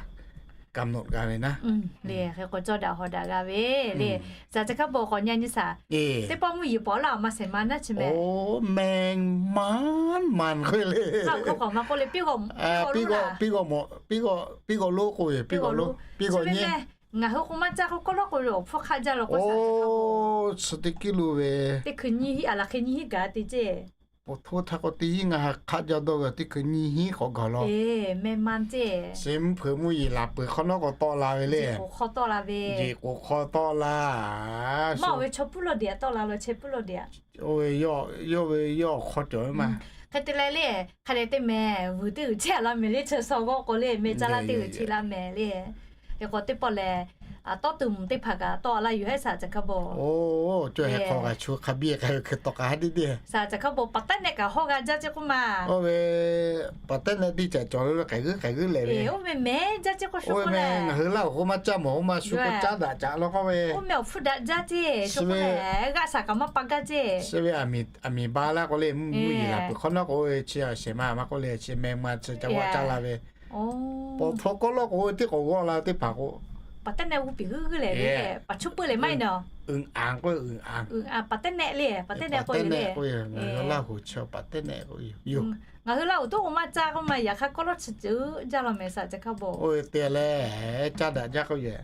กำหนด g'a ve naˉ le. Hk'e k'o cawˇ daꞈ hawˍ daꞈ g'a ve le. Saˍ Ca Hkaˇ Bon k'awꞈ nyi nyi saˍ, teˇ pawˆ mvuhˇ yeˬ pawˍ laˇ awˬ ma shehˍ ma naˉ chi mehˬ. Oˇ, mehˬ ma ma k'oˆ le, piˇ g'awˬ lonˉ k'oˆ ve, piˇ g'awˬ lonˉ, ngaˬ hui k'o maˇ caˇ k'o kawˇ lawˉ k'o ve awˬ hpfuhˇ hk'aˆ jaˇ law k'o saˍ, chi teˇ kiˇ lo ve teˇ hkui nyiˇ hiˉ a laˬ hk'e nyiˇ hiˉ gaˬ te ceˇ. Awˬ htoˇ htaˇ k'o teˇ hiˉ ngaˬ hui hk'aˆ jaˇ dawˇ ve teˇ hkui nyiˇ hiˉ k'awꞈ gaˬ law. Mehˬ ma ceˇ. Chi mvuhˇ hpeuꞈ mvuhˇ yeˬ laˬ peuˬ hk'awꞈ nawˉ k'o tawˆ la ve le. Jeˬ k'oˍ hk'aw tawˆ la ve. Oˇ ve yawˇ ve yawˇ hk'aw cawˬ ve maˇ. Hk'e te leh le, hk'a dehꞈ te mehˬ, vuiˬ teˇ g'uiˬ chehˇ a laˇ mehˍ le, chi shaw g'awˇ k'o le, mehˬ caˇ laˇ teˇ g'uiˬ chehˇ laˇ mehˍ le. Hk'e k'o teˇ pawˆ lehˬ, tawˇ tuˬ mvuhˬ teˇ hpaˍ kaꞈ tawˆ a laˇ yoˬ hehˉ saˍ Ca Hkaˇ Bon. Oˇ, cawˇ heh hk'aw kaꞈ chu hk'a biˇ k'ai ve hk'e tawꞈ k'ai ha diˇ diˇ. Saˍ Ca Hkaˇ Bon paˍ tehˉ nehˆ kaꞈ hawˇ g'a jaˇ ceˇ k'oˆ ma. Oˇ ve paˍ tehˉ nehˆ tiˇ ca cawˬ le k'ai g'uiˇ k'ai g'uiˇ leh ve. Oˇ ve mehˬ jaˇ ceˇ k'oˆ shu k'oˆ leh, ngaˬ hui Laˇ huˍ k'o maˇ caˇ mawˬ, oˇ ma shu k'o caˇ daꞈ caꞈ law k'oˆ ve. Oˇ mehˬ awˬ hpfuhˇ daꞈ jaˇ ceˇ shu k'oˆ leh, g'aˆ shaˍ kaꞈ maˇ pa gaˇ ceˇ. Chi ve aˬ miˍ baˬ laˇ k'o le, mvuhˇ yeˬ laˬ peuˬ hk'awꞈ nawˉ k'o, chi a shehˍ ma maˇ k'oˆ le, chi mehˬ ma chi ca g'awˇ caˇ la ve. Paw htaw kawˇ lawˉ k'o teˇ k'awꞈ g'awˇ la teˇ hpaˍ k'o, paˍ tehˉ nehˆ g'uˇ piˍ g'uiˇ g'uiˇ leh ve, paˍ chuˇ peuˬ leh maˇ heˆ nawˬ. Uiˍ aˍ k'oˆ uiˍ aˍ. Paˍ tehˉ nehˆ le, paˍ tehˉ nehˆ k'oˆ le. Laˇ huˍ chi paˍ tehˉ nehˆ k'oˆ yoˬ. Ngaˬ hui Laˇ huˍ toˉ k'o maˇ caˇ k'oˆ ma, yaꞈ hk'aˇ kawˇ lawˉ chi ceuˬ jaˇ law mehˬ saˍ Ca Hkaˇ Bon. Oˇ ve te leh, caˇ daꞈ jaˇ k'oˆ yoˬ.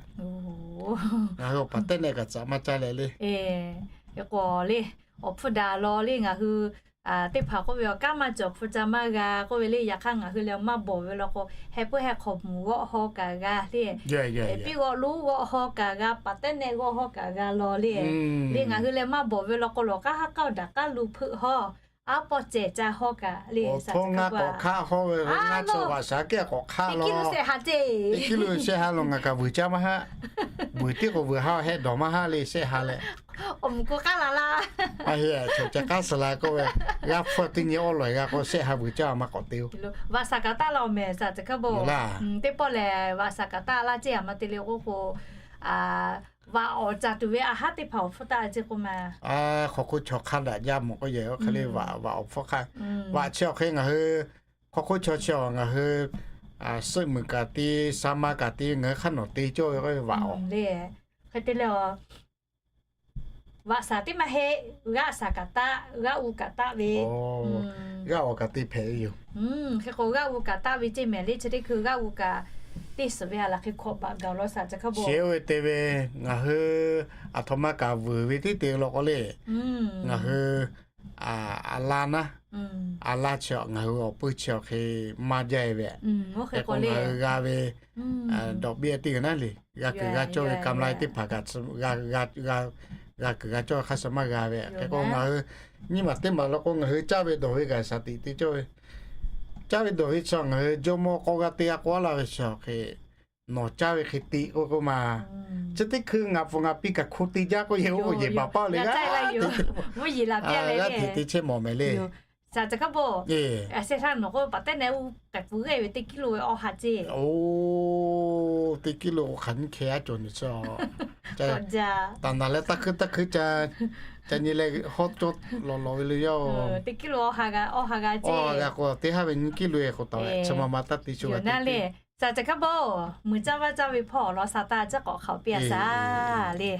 Ngaˬ hui paˍ tehˉ nehˆ kaꞈ caꞈ maˇ caˇ leh le. K'o le, awˬ hpfuhˇ daꞈ law le ngaˬ hui teˇ hpaˍ k'oˆ ve awˬ kanˉ maˇ cawˬ hpu ca maˇ g'a k'oˆ ve le. Yaꞈ hk'aˇ ngaˬ hui lehˬ maˇ bawˬ ve law k'o, heh puiˉ heh hk'aw mvuhˬ g'awˆ haw kaꞈ g'a le. Piˇ g'awˆ lonˉ g'awˆ haw kaꞈ g'a, paˍ tehˉ nehˆ g'awˆ haw kaꞈ g'a law le. Le ngaˬ hui lehˬ maˇ bawˬ ve law k'o, lawˬ k'aˉ haˉ k'aˉ daꞈ k'aˉ lu hpeuˆ haw, aˉ pawˇ cehˬ ca haw kaꞈ le. Awˬ htoˇ ngaˇ k'awꞈ hk'aˆ haw ve, ngaˇ chi vaꞈ shaˍ kehˉ k'awꞈ hk'aˆ law. Teˇ kiˇ lo shehˆ ha lo ngaˬ kaꞈ vuiˬ caˇ maˇ haˆ. Vuiˬ tiˉ k'o vuiˬ ha hehˆ dawˬ maˇ haˆ le shehˆ ha leh. Awˬ mvuhˬ k'o k'aˉ la laˇ. Aˬ, cawˬ ca k'aˉ suh la k'oˆ ve, g'aˇ hpfuhˇ teˇ nyi awˉ lawˬ g'a k'o shehˆ ha vuiˬ caˇ maˇ k'awꞈ te-o. Vaꞈ shaˍ kaꞈ taˆ la awˬ mehˬ saˍ Ca Hkaˇ Bon. Teˇ pawˆ lehˬ vaꞈ shaˍ kaꞈ taˆ laˇ ceˇ a ma te le k'oˆ k'o, vaꞈ awˍ caˍ tuˬ ve a haˉ teˇ hpaˍ awˬ hpfuhˇ taˆ ceˇ k'oˆ ma. Hk'aw hk'oˆ chaw hk'a daꞈ jaˇ mawˬ k'oˆ yehˬ oˇ hk'e le vaꞈ, vaꞈ awˬ hpfuhˇ hk'aˆ. Vaꞈ chi awˬ hk'e ngaˬ hui hk'aw hk'oˆ chaw chi awˬ ngaˬ hui suhˆ muiˬ kaꞈ te, sa ma kaꞈ te, ngaˬ hui hk'aˇ nawˬ te cawˇ ve k'oˆ ve vaꞈ awˬ. Hk'e te leh, vaꞈ shaˍ teˇ maˇ heˆ, g'aˆ shaˍ kaꞈ taˆ, g'aˆ u kaꞈ taˆ ve. G'aˆ awˬ kaꞈ te hpehꞈ ve yoˬ. Hk'e k'o g'aˆ u kaꞈ taˆ ve ceˇ mehˬ le, chi teˇ hkui g'aˆ u kaꞈ teˇ suhˍ ve a laˬ hk'e hk'awꞈ baꞈ gaˬ law saˍ Ca Hkaˇ Bon. Chi oˇ ve te ve, ngaˬ hui aˬ htoꞈ ma kaꞈ vuiˬ ve teˇ te law k'o le, ngaˬ hui a laˇ naˉ, a laˇ chi awˬ ngaˬ hui awˬ puiˇ chi awˬ hk'e maˇ jaˇ e ve. Hk'e k'o ngaˬ hui g'a ve dawꞈ biˇ teˇ g'aˇ naˉ le, g'a kuiˬ g'a cawˇ ve กำไร teˇ hpaˍ kaꞈ g'a kuiˬ g'a cawˇ ve hk'a shuˍ maˇ g'a ve. Hk'e k'o ngaˬ hui nyiˇ maˬ teˇ maˬ law k'o ngaˬ hui caˇ ve dawˬ ve kaꞈ shaˍ tiꞈ te cawˇ ve, caˇ ve dawˬ ve chi ngaˬ hui jawˇmawˇ k'awˇ g'aˇ teˇ g'aˇ k'oˆ laˇ ve chi awˬ hk'e nawˬ caˇ ve hk'e te k'oˆ k'oˆ ma. Chi teˇ hkui ngaˬ pfuhˍ ngaˬ pi kaꞈ hku te jaˇ k'oˆ yehˬ oˇ k'o yehˬ baˬ paˇ le g'a te, g'a te te chehˇ mawˬ mehˍ le. Saˍ Ca Hkaˇ Bon, shehˆ ha nawˬ k'o paˍ tehˉ nehˆ u k'ai pfuhˍ g'aˇ ve teˇ kiˇ lo ve awˇ ha ceˇ. Oˇ, teˇ kiˇ lo k'o hk'aˬ nyiˇ hkeh aˉ cawˬ nyi chi. Taˍ naˍ leh taˇ hkuiˇ taˇ hkuiˇ ca nyi leh hawˉ cawˇ lawˬ lawˬ ve le yoˬ. Teˇ kiˇ lo awˇ ha g'a k'o teˇ haˉ ve nyiˇ kiˇ lo e k'o taˍ ve chi ma ma taˇ te sho g'a te le. Saˍ Ca Hkaˇ Bon, muiˬ caˇ vaˇ caˇ ve hpawˇ awˬ lawn sha taˇ caˉ k'awꞈ hk'aoˍ piˇ a shaˍ le.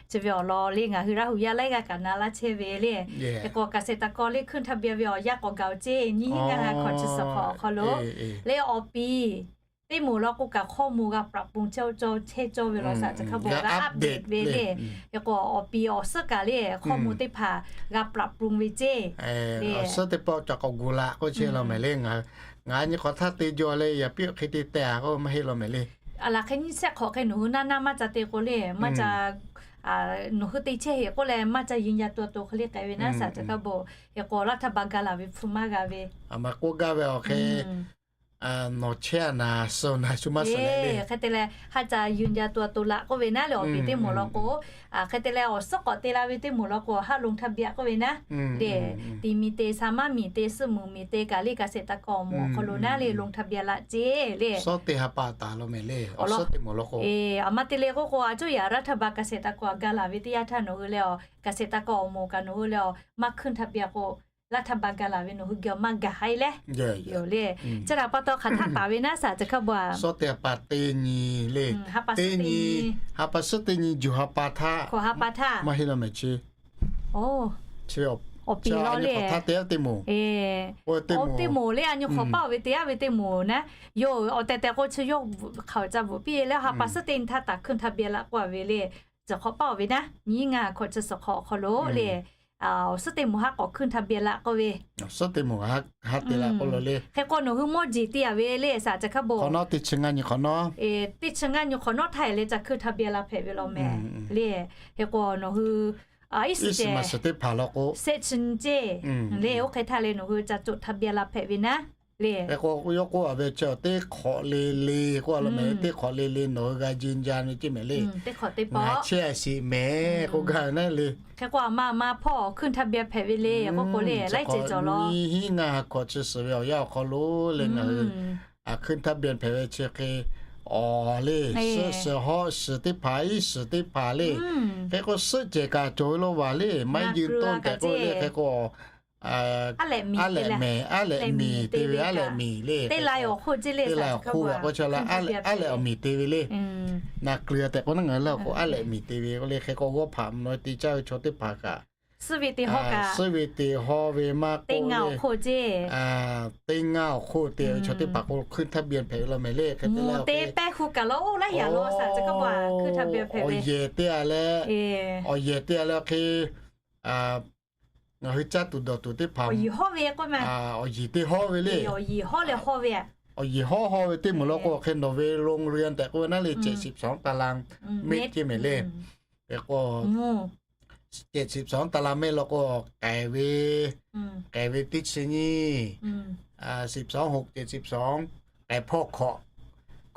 Chi ve awˬ lawn le ngaˬ hui Laˇ huˍ yaˇ laiˉ g'aˇ kaꞈ na laˇ chehˇ ve le. Hk'e k'o เกษตรกร le hkuiˇ htaˇ biˇ ve awˬ yanˇ k'awꞈ gaˬ-oˬ ceˇ, nyiˇ hiˉ ngaˇ ha hkawꞈ chi suhˍ hk'awꞈ awˬ hk'aw lo le awˬ piˍ teˇ moˍ law k'o kaꞈ ข้อมูล g'a ปรับปรุง chehˇ cawˇ chehˇ cawˇ ve law saˍ chi hk'a bon g'a update ve le. Hk'e k'o awˬ piˍ awˬ suhˉ kaꞈ le ข้อมูล teˇ hpaˍ g'a ปรับปรุง ve ceˇ le. Awˬ suhˉ teˇ pawˆ cawˬ k'awꞈ gu la k'oˆ chehˇ law mehˍ le. Ngaˬ nyi hk'awꞈ htaˇ te jaw le yaꞈ piˇ hk'e te tehˬ k'oˆ maˇ heˆ law mehˍ le. Aˬ laˬ hk'e nyiˇ shehˆ hk'awꞈ hk'e nawˬ hui naˇ naˇ maˇ ca te k'o le maˇ ca nawˬ hui te chehˇ heˆ k'oˆ leh maˇ ca ยืนยันตัวตน hk'e le k'ai ve naˉ saˍ chi hk'a bon. Hk'e k'o รัฐบาล ga laˬ ve hpu maˇ g'a ve. Aˬ ma k'oˆ gaˇ ve awˬ hk'e nawˬ chehˇ a naˍ suh naˍ shu maˇ suh leh le. Hk'e te leh haˆ ca ยืนยันตัวตน laꞈ k'oˆ ve naˉ le awˬ piˍ teˇ moˍ law k'o, hk'e te leh awˬ suhˉ k'awꞈ te la ve teˇ moˍ law k'o haˆ ลงทะเบียน k'oˆ ve naˉ le. Tiˍ miˬ te, shaˍ maˇ miˬ te, suhˆ muiˬ miˬ te kaꞈ le เกษตรกร awˬ moˍ awˬ hk'aw lo naˉ le ลงทะเบียน laꞈ ceˇ le. Suhˉ teˇ ha pa taˍ law mehˍ le. Awˬ suhˉ teˇ moˍ law k'o, aˬ ma te le k'oˆ k'o a coˇ yaꞈ รัฐบาล เกษตรกร ga laˬ ve teˇ yanˇ htaˇ nawˬ hui leh awˬ เกษตรกร awˬ moˍ kaꞈ nawˬ hui leh awˬ maˇ ขึ้นทะเบียน k'o รัฐบาล ga laˬ ve nawˬ hui geh maˇ gaˬ haˉ leh. Yoˬ le. Chi htaꞈ pa taw hk'aˬ htaˆ taˍ ve naˉ saˍ chi hk'a bon a. Suhˉ teˇ ha pa teˇ nyi le. Teˇ nyi, ha pa suhˉ teˇ nyi juˬ ha pa htaˇ, hkawꞈ ha pa htaˇ maˇ heˆ law mehˍ chi. Awˬ piˍ law le. Teˇ moˍ, teˇ moˍ le a nyi hk'awꞈ paˇ oˬ ve te aˉ ve teˇ moˍ naˉ. Yoˬ awˬ tehˬ tehˬ k'o chi yawˇ hk'aˬ ca bvuhꞈ piˇ leh ha pa suhˉ teˇ nyi htaˇ htaꞈ ขึ้นทะเบียน laꞈ k'oˆ a ve le. Tcuhˍ hk'awꞈ paˇ oˬ ve naˉ nyiˇ ngaˇ hk'awꞈ chi suhˍ hk'awꞈ awˬ hk'aw lo le. Awˬ suhˉ teˇ moˍ haˉ k'awꞈ ขึ้นทะเบียน laꞈ k'oˆ ve. Suhˉ teˇ moˍ haˉ te laꞈ k'oˆ lo le. Hk'e k'o nawˬ hui mawˇ jeˬ te a ve le saˍ chi hk'a bon. K'awꞈ nawˉ teˇ chi ngaˇ nyi hk'awꞈ nawˉ, teˇ chi ngaˇ nyi hk'awꞈ nawˉ htaˇ e le ca ขึ้นทะเบียน laꞈ hpehꞈ ve law mehˍ le. Hk'e k'o nawˬ hui iˉ shiˍ teˇ hpaˍ law k'o, shehˆ chi nyi ceˇ le. Oˇ hk'e htaˇ le nawˬ hui ca coꞈ ทะเบียน laꞈ hpehꞈ ve naˉ le. Hk'e k'o yawˇ k'oˆ a ve chi teˇ hk'awꞈ le le k'oˆ a law mehˍ. Teˇ hk'awꞈ le le nawˬ hui g'a ยืนยัน ve ceˇ mehˍ le. Ngaˬ chehˇ a shiˍ mehˍ k'oˆ gaˇ ve naˉ le. Hk'e k'o aˬ ma aˬ ma hpawˇ ขึ้นทะเบียน hpehꞈ ve le k'oˆ k'o le laiˉ ceuˬ cawˬ law. Nyiˇ hinˉ ngaˇ ha hk'awꞈ chi suhˍ ve awˬ yanˇ awˬ hk'aw lo le ngaˬ hui ขึ้นทะเบียน hpehꞈ ve chi hk'e awˬ le suhˆ suhˍ hawˆ suhˍ teˇ hpaˍ iˉ suhˍ teˇ hpaˍ le. Hk'e k'o suhˆ cehˬ kaꞈ cawˬ ve law vaˬ le maˇ ยืนต้น tehꞈ k'oˆ le hk'e k'o aˉ lehꞈ mehˍ, aˉ lehꞈ miˬ te ve aˉ lehꞈ miˬ le. Teˇ la awˬ hk'oˆ ceˇ le. Teˇ la awˬ hk'oˆ ve k'o chaw la aˉ lehꞈ awˬ miˬ te ve le. Naˬ kuiˬ tehꞈ k'o naˉ ngaˬ hui le k'o aˉ lehꞈ miˬ te ve k'o le hk'e k'o g'awˇ hpaꞈ mvuhˇ naw te caˇ ve chaw teˇ hpaˍ kaꞈ suhˉ ve teˇ hawˇ kaꞈ, suhˉ ve teˇ hawˇ ve maˇ k'oˆ le, teˇ ngaˇ awˬ hk'oˆ te ve chaw teˇ hpaˍ k'o ขึ้นทะเบียน hpehꞈ ve law mehˍ le. Hk'e te le te pehˇ hu kaꞈ law oˇ laiˉ yaꞈ law saˍ chi hk'a bon ขึ้นทะเบียน hpehꞈ ve. Awˬ yehˬ teˇ a leh, awˬ yehˬ teˇ a leh hk'e ngaˬ hui caˇ tuˬ dawˬ tuˬ teˇ hpaˍ awˬ yehˬ hawˇ ve k'o ma, awˬ yehˬ teˇ hawˇ ve le. Awˬ yehˬ hawˇ leh hawˇ ve, awˬ yehˬ hawˇ hawˇ ve teˇ moˍ law k'o hk'e nawˬ ve โรงเรียน tehꞈ k'oˆ ve naˉ le เจ็ดสิบสอง ตารางเมตร ceˇ mehˍ le. Hk'e k'o เจ็ดสิบสอง ตารางเมตร law k'o k'ehˬ ve, k'ehˬ ve teˇ chi nyiˇ, สิบสอง หก เจ็ดสิบสอง, k'ehˬ hpawˇ hkawꞈ,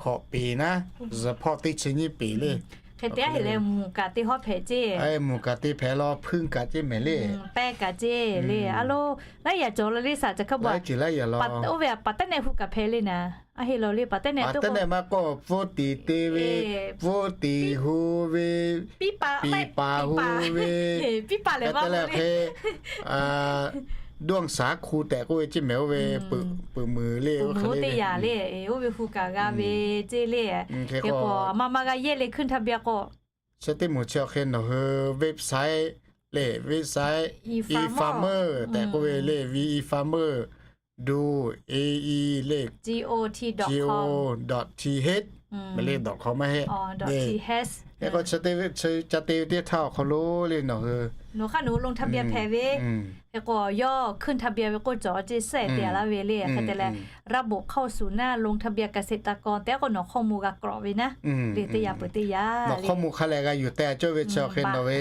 hkawꞈ peˍ naˉ, zuhˬ hpawˇ teˇ chi nyiˇ peˍ le. Hk'e te aˉ heˆ leh mvuhˬ kaꞈ teˇ hawˇ hpehꞈ ceˇ. Mvuhˬ kaꞈ te hpehꞈ law hpuiˇ kaꞈ ceˇ mehˍ le. Pehˇ kaꞈ ceˇ le a loˉ. Laiˉ yaꞈ cawˬ law le saˍ chi hk'a bon. Oˇ ve a paˍ tehˉ nehˆ hu kaꞈ hpehꞈ le naˍ. Aˉ heˆ law le paˍ tehˉ nehˆ maˇ k'oˆ, pfuhˇ tiˍ te ve, pfuhˇ tiˍ hu ve, piˇ paˍ hu ve, piˇ paˍ lehˬ maˇ te le hk'e ด้วงสาคู tehꞈ k'oˆ ve ceˇ mehˍ. Oˇ ve peuˬ muiˬ le, oˇ ve hu kaꞈ g'a ve ceˇ le. Hk'e k'o aˬ ma ma g'a yehˇ le ขึ้นทะเบียน k'o, chi teˇ moˍ chi awˬ hk'e nawˬ hui website le, website e-farmer tehꞈ k'oˆ ve le, V E farmer dot A E le, G O dot T H, mehˍ le dot com maˇ heˆ. Hk'e k'o chi ca te ve teˇ htaˇ awˬ hk'aw lo le nawˬ hui, nawˬ hk'aˇ nawˬ hui ลงทะเบียน hpehꞈ ve. Hk'e k'o yawˇ ขึ้นทะเบียน ve k'oˆ cawˬ ceˇ suhˉ te a laˇ ve le. Hk'e te leh ระบบเข้าสู่หน้าลงทะเบียนเกษตรกร tehꞈ k'o nawˬ ข้อมูล g'a k'awꞈ ve naˉ le teˇ yanˇ peuˬ teˇ yanˇ nawˬ ข้อมูล hk'a lehˬ g'a yuˬ tehꞈ cawˇ ve chi awˬ hk'e nawˬ ve,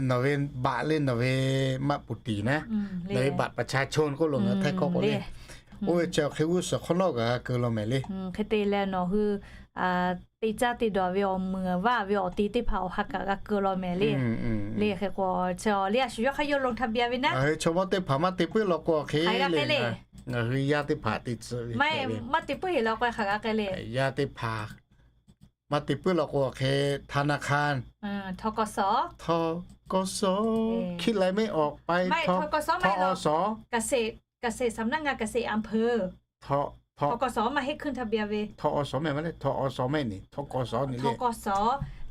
nawˬ ve บัตร le nawˬ ve maˆ puˍ tiˍ naˉ, nawˬ ve บัตรประชาชน k'oˆ lo ngaˬ hui Htaiˇ hkawˇ k'o le. Oˇ ve chi awˬ hk'e g'uˇ suhˍ hk'awꞈ nawˉ kaꞈ g'a keu law mehˍ le. Hk'e te leh nawˬ hui te caˇ te dawˬ ve awˬ meuˍ vaˇ ve awˬ te teˇ hpaˍ awˬ ha kaꞈ g'a keu law mehˍ le. Le hk'e k'o chi awˬ le a shu yawˇ hk'aˇ yawˇ ลงทะเบียน ve naˉ. Hk'e chaw mawˇ teˇ hpaˍ maˇ te puiˉ law k'o hk'e le, ngaˬ hui yaˇ teˇ hpaˍ te tcuh ve, maˇ te puiˉ heˆ law k'o hk'aˬ g'a k'ai le. Yaˇ teˇ hpaˍ maˇ te puiˉ law k'o hk'e ธนาคาร, ทกส, ทกส, คิดอะไรไม่ออก ไป ทกส, ทกส, เกษตร สำนักงานเกษตรอำเภอ, ทกส maˇ heˆ ขึ้นทะเบียน ve, ทกส mehˍ maˇ le, ทกส mehˍ ni, ทกส ni le, ทกส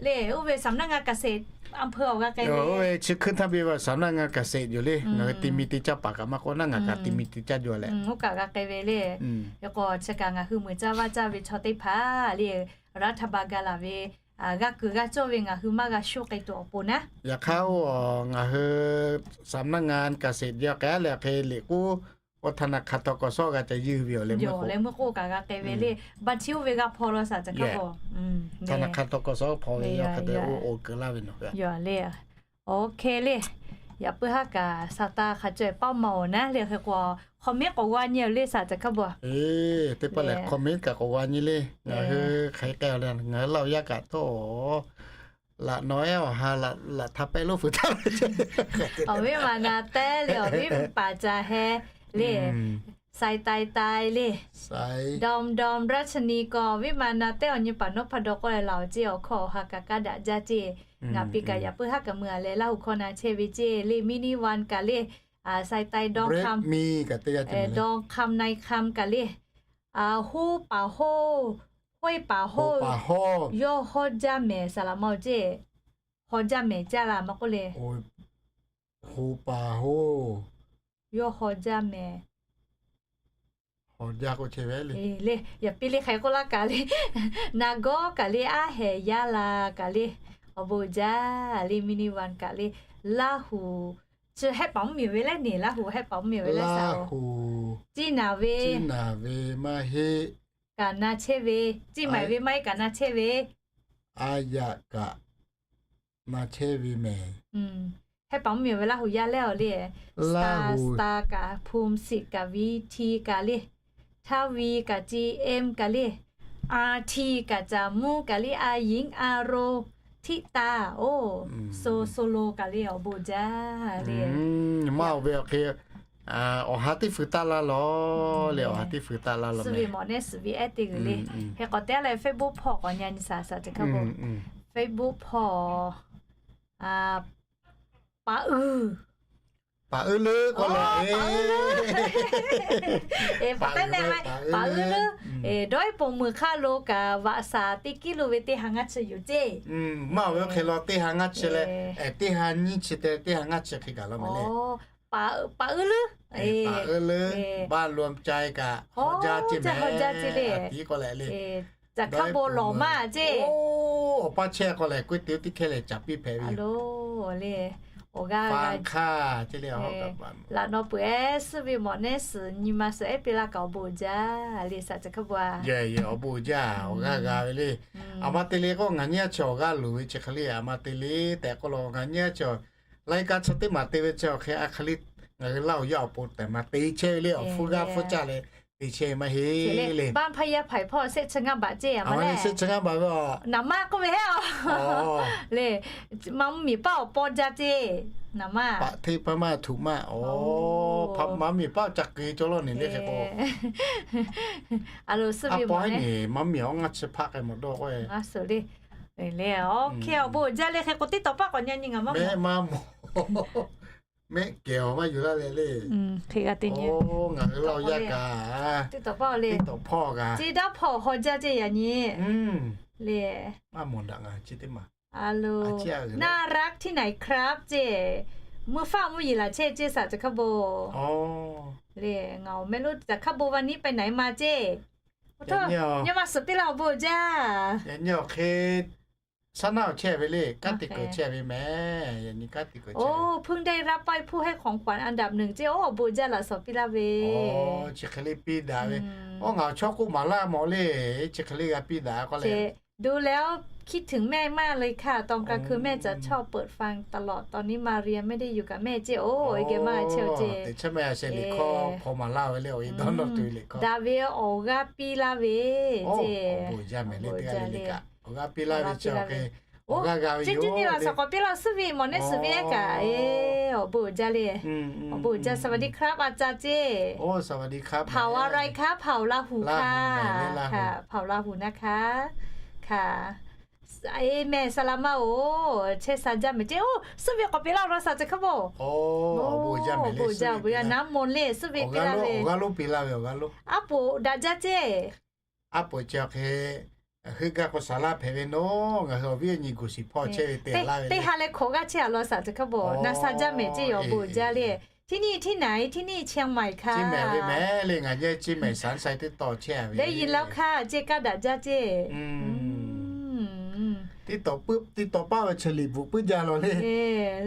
Le, oˇ ve สำนักงานเกษตร อำเภอ awˬ g'a k'ai ve, oˇ ve chi hkui htaˇ ve สำนักงานเกษตร yoˬ le. Ngaˬ hui ti mi te caˇ paˍ kaꞈ maˇ k'oˆ naˉ, ngaˬ kaꞈ ti mi te caˇ jaw leh, oˇ kaꞈ g'a k'ai ve le. Hk'e k'o chi kaꞈ ngaˬ hui muiˬ caˇ vaˇ caˇ ve chaw teˇ hpaˍ le, รัฐบาล g'a laˬ ve, g'a kuiˬ g'a cawˇ ve ngaˬ hui maˇ g'a shuˉ k'ai tuˬ awˬ pon naˉ. Yaꞈ hk'aˇ oˇ, ngaˬ hui สำนักงานเกษตร jaw k'ai leh hk'e liꞈ k'oˉ, oˇ ธนาคาร ทกส g'a ca yeuˇ ve yoˬ le, leh meuˇ k'oˆ kaꞈ g'a k'ai ve le. Ba chiˇ oˇ ve g'a hpaw law shaˍ caˬ hkaˇ bo. ธนาคาร ทกส hpaw ve yoˬ, hk'e te oˇ oˬ keu laˇ ve nawˬ ve yoˬ le. Oˇ hk'e le, yaꞈ puiˉ haˉ kaꞈ sa taˇ hk'a caweh paoˇ ma awˬ naˉ le. Hk'e k'o, comment k'awꞈ g'a nyi le shaˍ caˬ hkaˇ bo. Teˇ pawˆ lehˬ comment kaꞈ k'awꞈ g'a nyi le. Ngaˬ hui hk'aˬ hk'e k'ai le, ngaˬ hui Laˇ huˍ yaˇ kaꞈ htawˇ, laꞈ naw ehˉ awˬ ha laꞈ htaˇ pehˇ lonˉ fuiˍ taˍ ve, awˬ viˉ ma na tehˉ le, awˬ viˉ paˍ ca heh le, sai tai tai le, dawˇ dawˇ รัชนี k'o, awˬ viˉ ma na tehˉ awˬ nyi paˍ nawˉ hpa dawˇ k'oˆ leh laˬ awˬ ceˇ, awˬ hkawˇ awˬ ha kaꞈ kaˇ daꞈ jaˇ ceˇ. Ngaˬ piˇ kaꞈ yaꞈ puiˉ haˉ kaꞈ meuˇ a leh Laˇ huˍ hkawˇ na chehˇ ve ceˇ le. Mini one kaꞈ le, sai tai dawˇ hk'am, dawˇ hk'am na-e hk'am kaꞈ le, hoˇ paˍ hoˇ, hoˇ paˍ hoˇ, yawˇ hawˇ jaˇ mehˍ saˍ laꞈ ma-oˬ ceˇ. Hawˇ jaˇ mehˍ jaˇ la maˇ k'oˆ le. Hoˇ paˍ hoˇ, yawˇ hawˇ jaˇ mehˍ, hawˇ jaˇ k'oˆ chehˇ ve le. Yaꞈ piˇ le hk'e k'oˆ laˇ kaꞈ le, na gawˇ kaꞈ le, aˉ hehˍ yaˇ la kaꞈ le, awˬ bon jaˇ le. Mini one kaꞈ le, Laˇ huˍ chi hehˆ paˍ mvuhˇ miˬ ve leh neˬ, Laˇ huˍ hehˆ paˍ mvuhˇ miˬ ve leh saˍ, Laˇ huˍ, ciˇ naˍ ve, ciˇ naˍ ve maˇ heˆ, kaꞈ na chehˇ ve, ciˇ maiˍ ve maˇ heˆ kaꞈ na chehˇ ve, a yaꞈ kaꞈ na chehˇ ve mehˍ. Hehˆ paˍ mvuhˇ miˬ ve Laˇ huˍ yaˇ leh awˬ le, Laˇ huˍ, Star kaꞈ, ภูมิสิทธิ์ kaꞈ, วีที kaꞈ le, ทวี kaꞈ, จีเอ็ม kaꞈ le, อาร์ที kaꞈ, จ๋ามู kaꞈ le, อาหญิง อาโร ทิตา oˇ, โซโซโล kaꞈ le, awˬ bon jaˇ le. Maˇ oˬ ve awˬ hk'e, awˬ ha teˇ feu taˆ laˇ lawˬ le, awˬ ha teˇ feu taˆ laˇ lawˬ. Suh ve mawꞈ nehˉ suh ve ehˉ te g'uiˬ le. Hk'e k'awꞈ teˇ leh Facebook hpawˇ k'awꞈ nyi nyi shaˍ shaˍ caˬ hkaˇ bo. Facebook hpawˇ, paˍ uiˍ, paˍ uiˍ leuˉ k'oˆ le, paˍ uiˍ leuˉ, paˍ uiˍ leuˉ, dawˇ iˉ poˬ meuˬ hk'aˇ lo kaꞈ vaꞈ shaˍ teˇ kiˉ lo ve teˇ ha ngaˇ chi yoˬ ceˇ. Maˇ oˬ ve hk'e law teˇ ha ngaˇ chi leh, teˇ ha nyiˇ chi te teˇ ha ngaˇ chi hk'e gaˬ law mehˍ le. Paˍ uiˍ leuˉ, paˍ uiˍ leuˉ, บ้านรวมใจ kaꞈ hawˇ jaˇ ceˇ mehˍ, hawˇ jaˇ ceˇ le. Tiˉ k'oˆ leh le, caˬ hkaˇ bon lawˬ maˇ ceˇ. Oˇ, awˬ paˇ chehˇ k'oˆ leh k'oˆ te oˇ teˇ hkehˇ leh caˍ piˇ hpehꞈ ve yoˬ. Awˬ g'aˇ laꞈ naw peuˬ ehˉ suh ve mawꞈ nehˉ suhˍ nyi ma suhˍ ehˉ piˇ laˇ kaꞈ awˬ bon jaˇ le shaˍ caˬ hkaˇ bo. Awˬ bon jaˇ, awˬ g'aˇ g'a ve le. Aˬ ma te le k'o ngaˬ nyi a chi awˬ g'aˇ luˬ ve chi hk'e le, aˬ ma te le tehꞈ k'oˆ la ngaˬ nyi a chi, laiˉ kaˆ chi teˇ maˬ te ve chi awˬ hk'e a hk'e le, ngaˬ hui Laˇ huˍ yaˇ awˬ pon tehꞈ maˇ te chehˇ ve le, awˬ hpfuhˇ g'aˇ hpfuhˇ caˇ leh te chehˇ ve maˇ heˆ le. บ้านพญาไผ่พ่อ เซตชะงับะ ceˇ, a ma le, เซตชะงับะ ve a, naˍ maˇ k'oˆ ve heˆ a le. Maˇ mvuhˇ miˬ paˇ awˬ paw jaˇ ceˇ, naˍ maˇ, paꞈ hteˇ paˇ maˇ htuꞈ maˇ, maˇ mvuhˇ miˬ paˇ ca keu cawˇ lawˇ neˬ le hk'e k'o. A lo suh ve mawꞈ nehˉ, maˇ mvuhˇ miˬ awˬ ngaˇ chi hpaˆ k'ai mawˬ dawˇ k'oˆ e. Ngaˇ suhˍ le. Le, oˇ hk'e awˬ bon jaˇ le hk'e k'o teˇ tawˍ paˆ k'awꞈ nyi nyi ngaˬ maˇ mawˬ, mehˆ kehˬ awˬ maˇ yuˬ laˇ leh le. Hk'e g'a te nyi. Ngaˬ hui Laˇ huˍ yaˇ kaꞈ teˇ tawˍ paˆ le, teˇ tawˍ hpawˇ g'a, ceˇ daˇ hpawˇ hawˇ jaˇ ceˇ yaꞈ nyi le. Maˇ mawˬ daꞈ ngaˬ chi teˇ maˬ. A lo, น่ารักที่ไหนครับ ceˇ, mvuhˇ faˆ mvuhˇ yeˬ laˬ chehˇ ceˇ shaˍ caˬ hkaˇ bon. Le, ngaˬ awˬ meh lo caˬ hkaˇ bon วันนี้ไปไหนมา ceˇ. Nyi ma suhˍ piˇ laˇ awˬ bon jaˇ. Yaꞈ nyi awˬ hk'e shaˉ naˆ awˬ chehˇ ve le, kanˉ te kuiˬ chehˇ ve mehˍ. Yaꞈ nyi kanˉ te kuiˬ chehˇ ve. เพิ่งได้รับป้ายผู้ให้ของขวัญอันดับหนึ่ง ceˇ, oˇ awˬ bon jaˇ laꞈ suhˍ piˇ laˇ ve. Chi hk'e le piˇ daꞈ ve. Oˇ ngaˬ chaw k'oˆ maˍ laˇ mawˬ le, chi hk'e le g'a piˇ daꞈ k'oˆ le. ดูแล้วคิดถึงแม่มากเลยค่ะ ตอนกลางคืนแม่จะชอบเปิดฟังตลอด ตอนนี้มาเรียนไม่ได้อยู่กับแม่ ceˇ, oˇ geh maˇ chehˇ ceˇ. Te chehˇ mehˍ a sheh liꞈ hkawˇ hpaw maˍ laˇ ve le, awˬ e dawˇ nawˇ tuˬ ve liꞈ hkawˇ daꞈ ve awˬ g'aˇ piˇ laˇ ve ceˇ. Awˬ bon jaˇ mehˍ le, teˇ g'aˇ le le kaꞈ awˬ g'aˇ piˇ laˇ ve ceˇ. Awˬ hk'e awˬ g'aˇ g'a ve yoˬ. Ceˇ nyi laꞈ suhˍ k'awꞈ piˇ laˇ suhˉ ve mawˬ nehˉ suhˍ ve kaꞈ, awˬ bon jaˇ le. Awˬ bon jaˇ สวัสดีครับ อาจารย์ ceˇ. เผ่าอะไรครับ เผ่าราหู ค่ะ เผ่าราหูนะคะ ค่ะ Amen, saˍ laꞈ ma-oˬ, chehˇ sha jaˇ mehˍ ceˇ. Oˇ, suhˉ ve k'awꞈ piˇ laˇ awˬ lawn shaˍ caˬ hkaˇ bon. Awˬ bon jaˇ, awˬ bon jaˇ, awˬ bon jaˇ, naˉ mawˬ le, suhˉ ve piˇ laˇ ve. Aˉ poꞈ daꞈ jaˇ ceˇ. Aˉ poꞈ chi awˬ hk'e Heuˆ gaˇ k'o saˍ laˇ hpehꞈ ve nawˉ, ngaˬ hui awˬ viˉ awˬ nyi guˬ shiˍ hpawˇ chehˇ ve te laˇ ve teˇ ha leh hk'awꞈ g'aˇ chehˇ a law shaˍ teˇ hkawˇ bawˬ na sha jaˇ mehˍ ceˇ, awˬ bon uiˍ jaˇ le. ที่นี่ที่ไหน ที่นี่เชียงใหม่ ค่ะ Chi mehˍ ve mehˍ le, ngaˬ nyi chi mehˍ saˍ sai teˇ taw chehˇ ve le. ได้ยินแล้วค่ะ ceˇ kaˇ daꞈ jaˇ ceˇ. Tiˇ tawˍ paˇ ve chi liꞈ bvuhꞈ puiˉ jaˇ law le.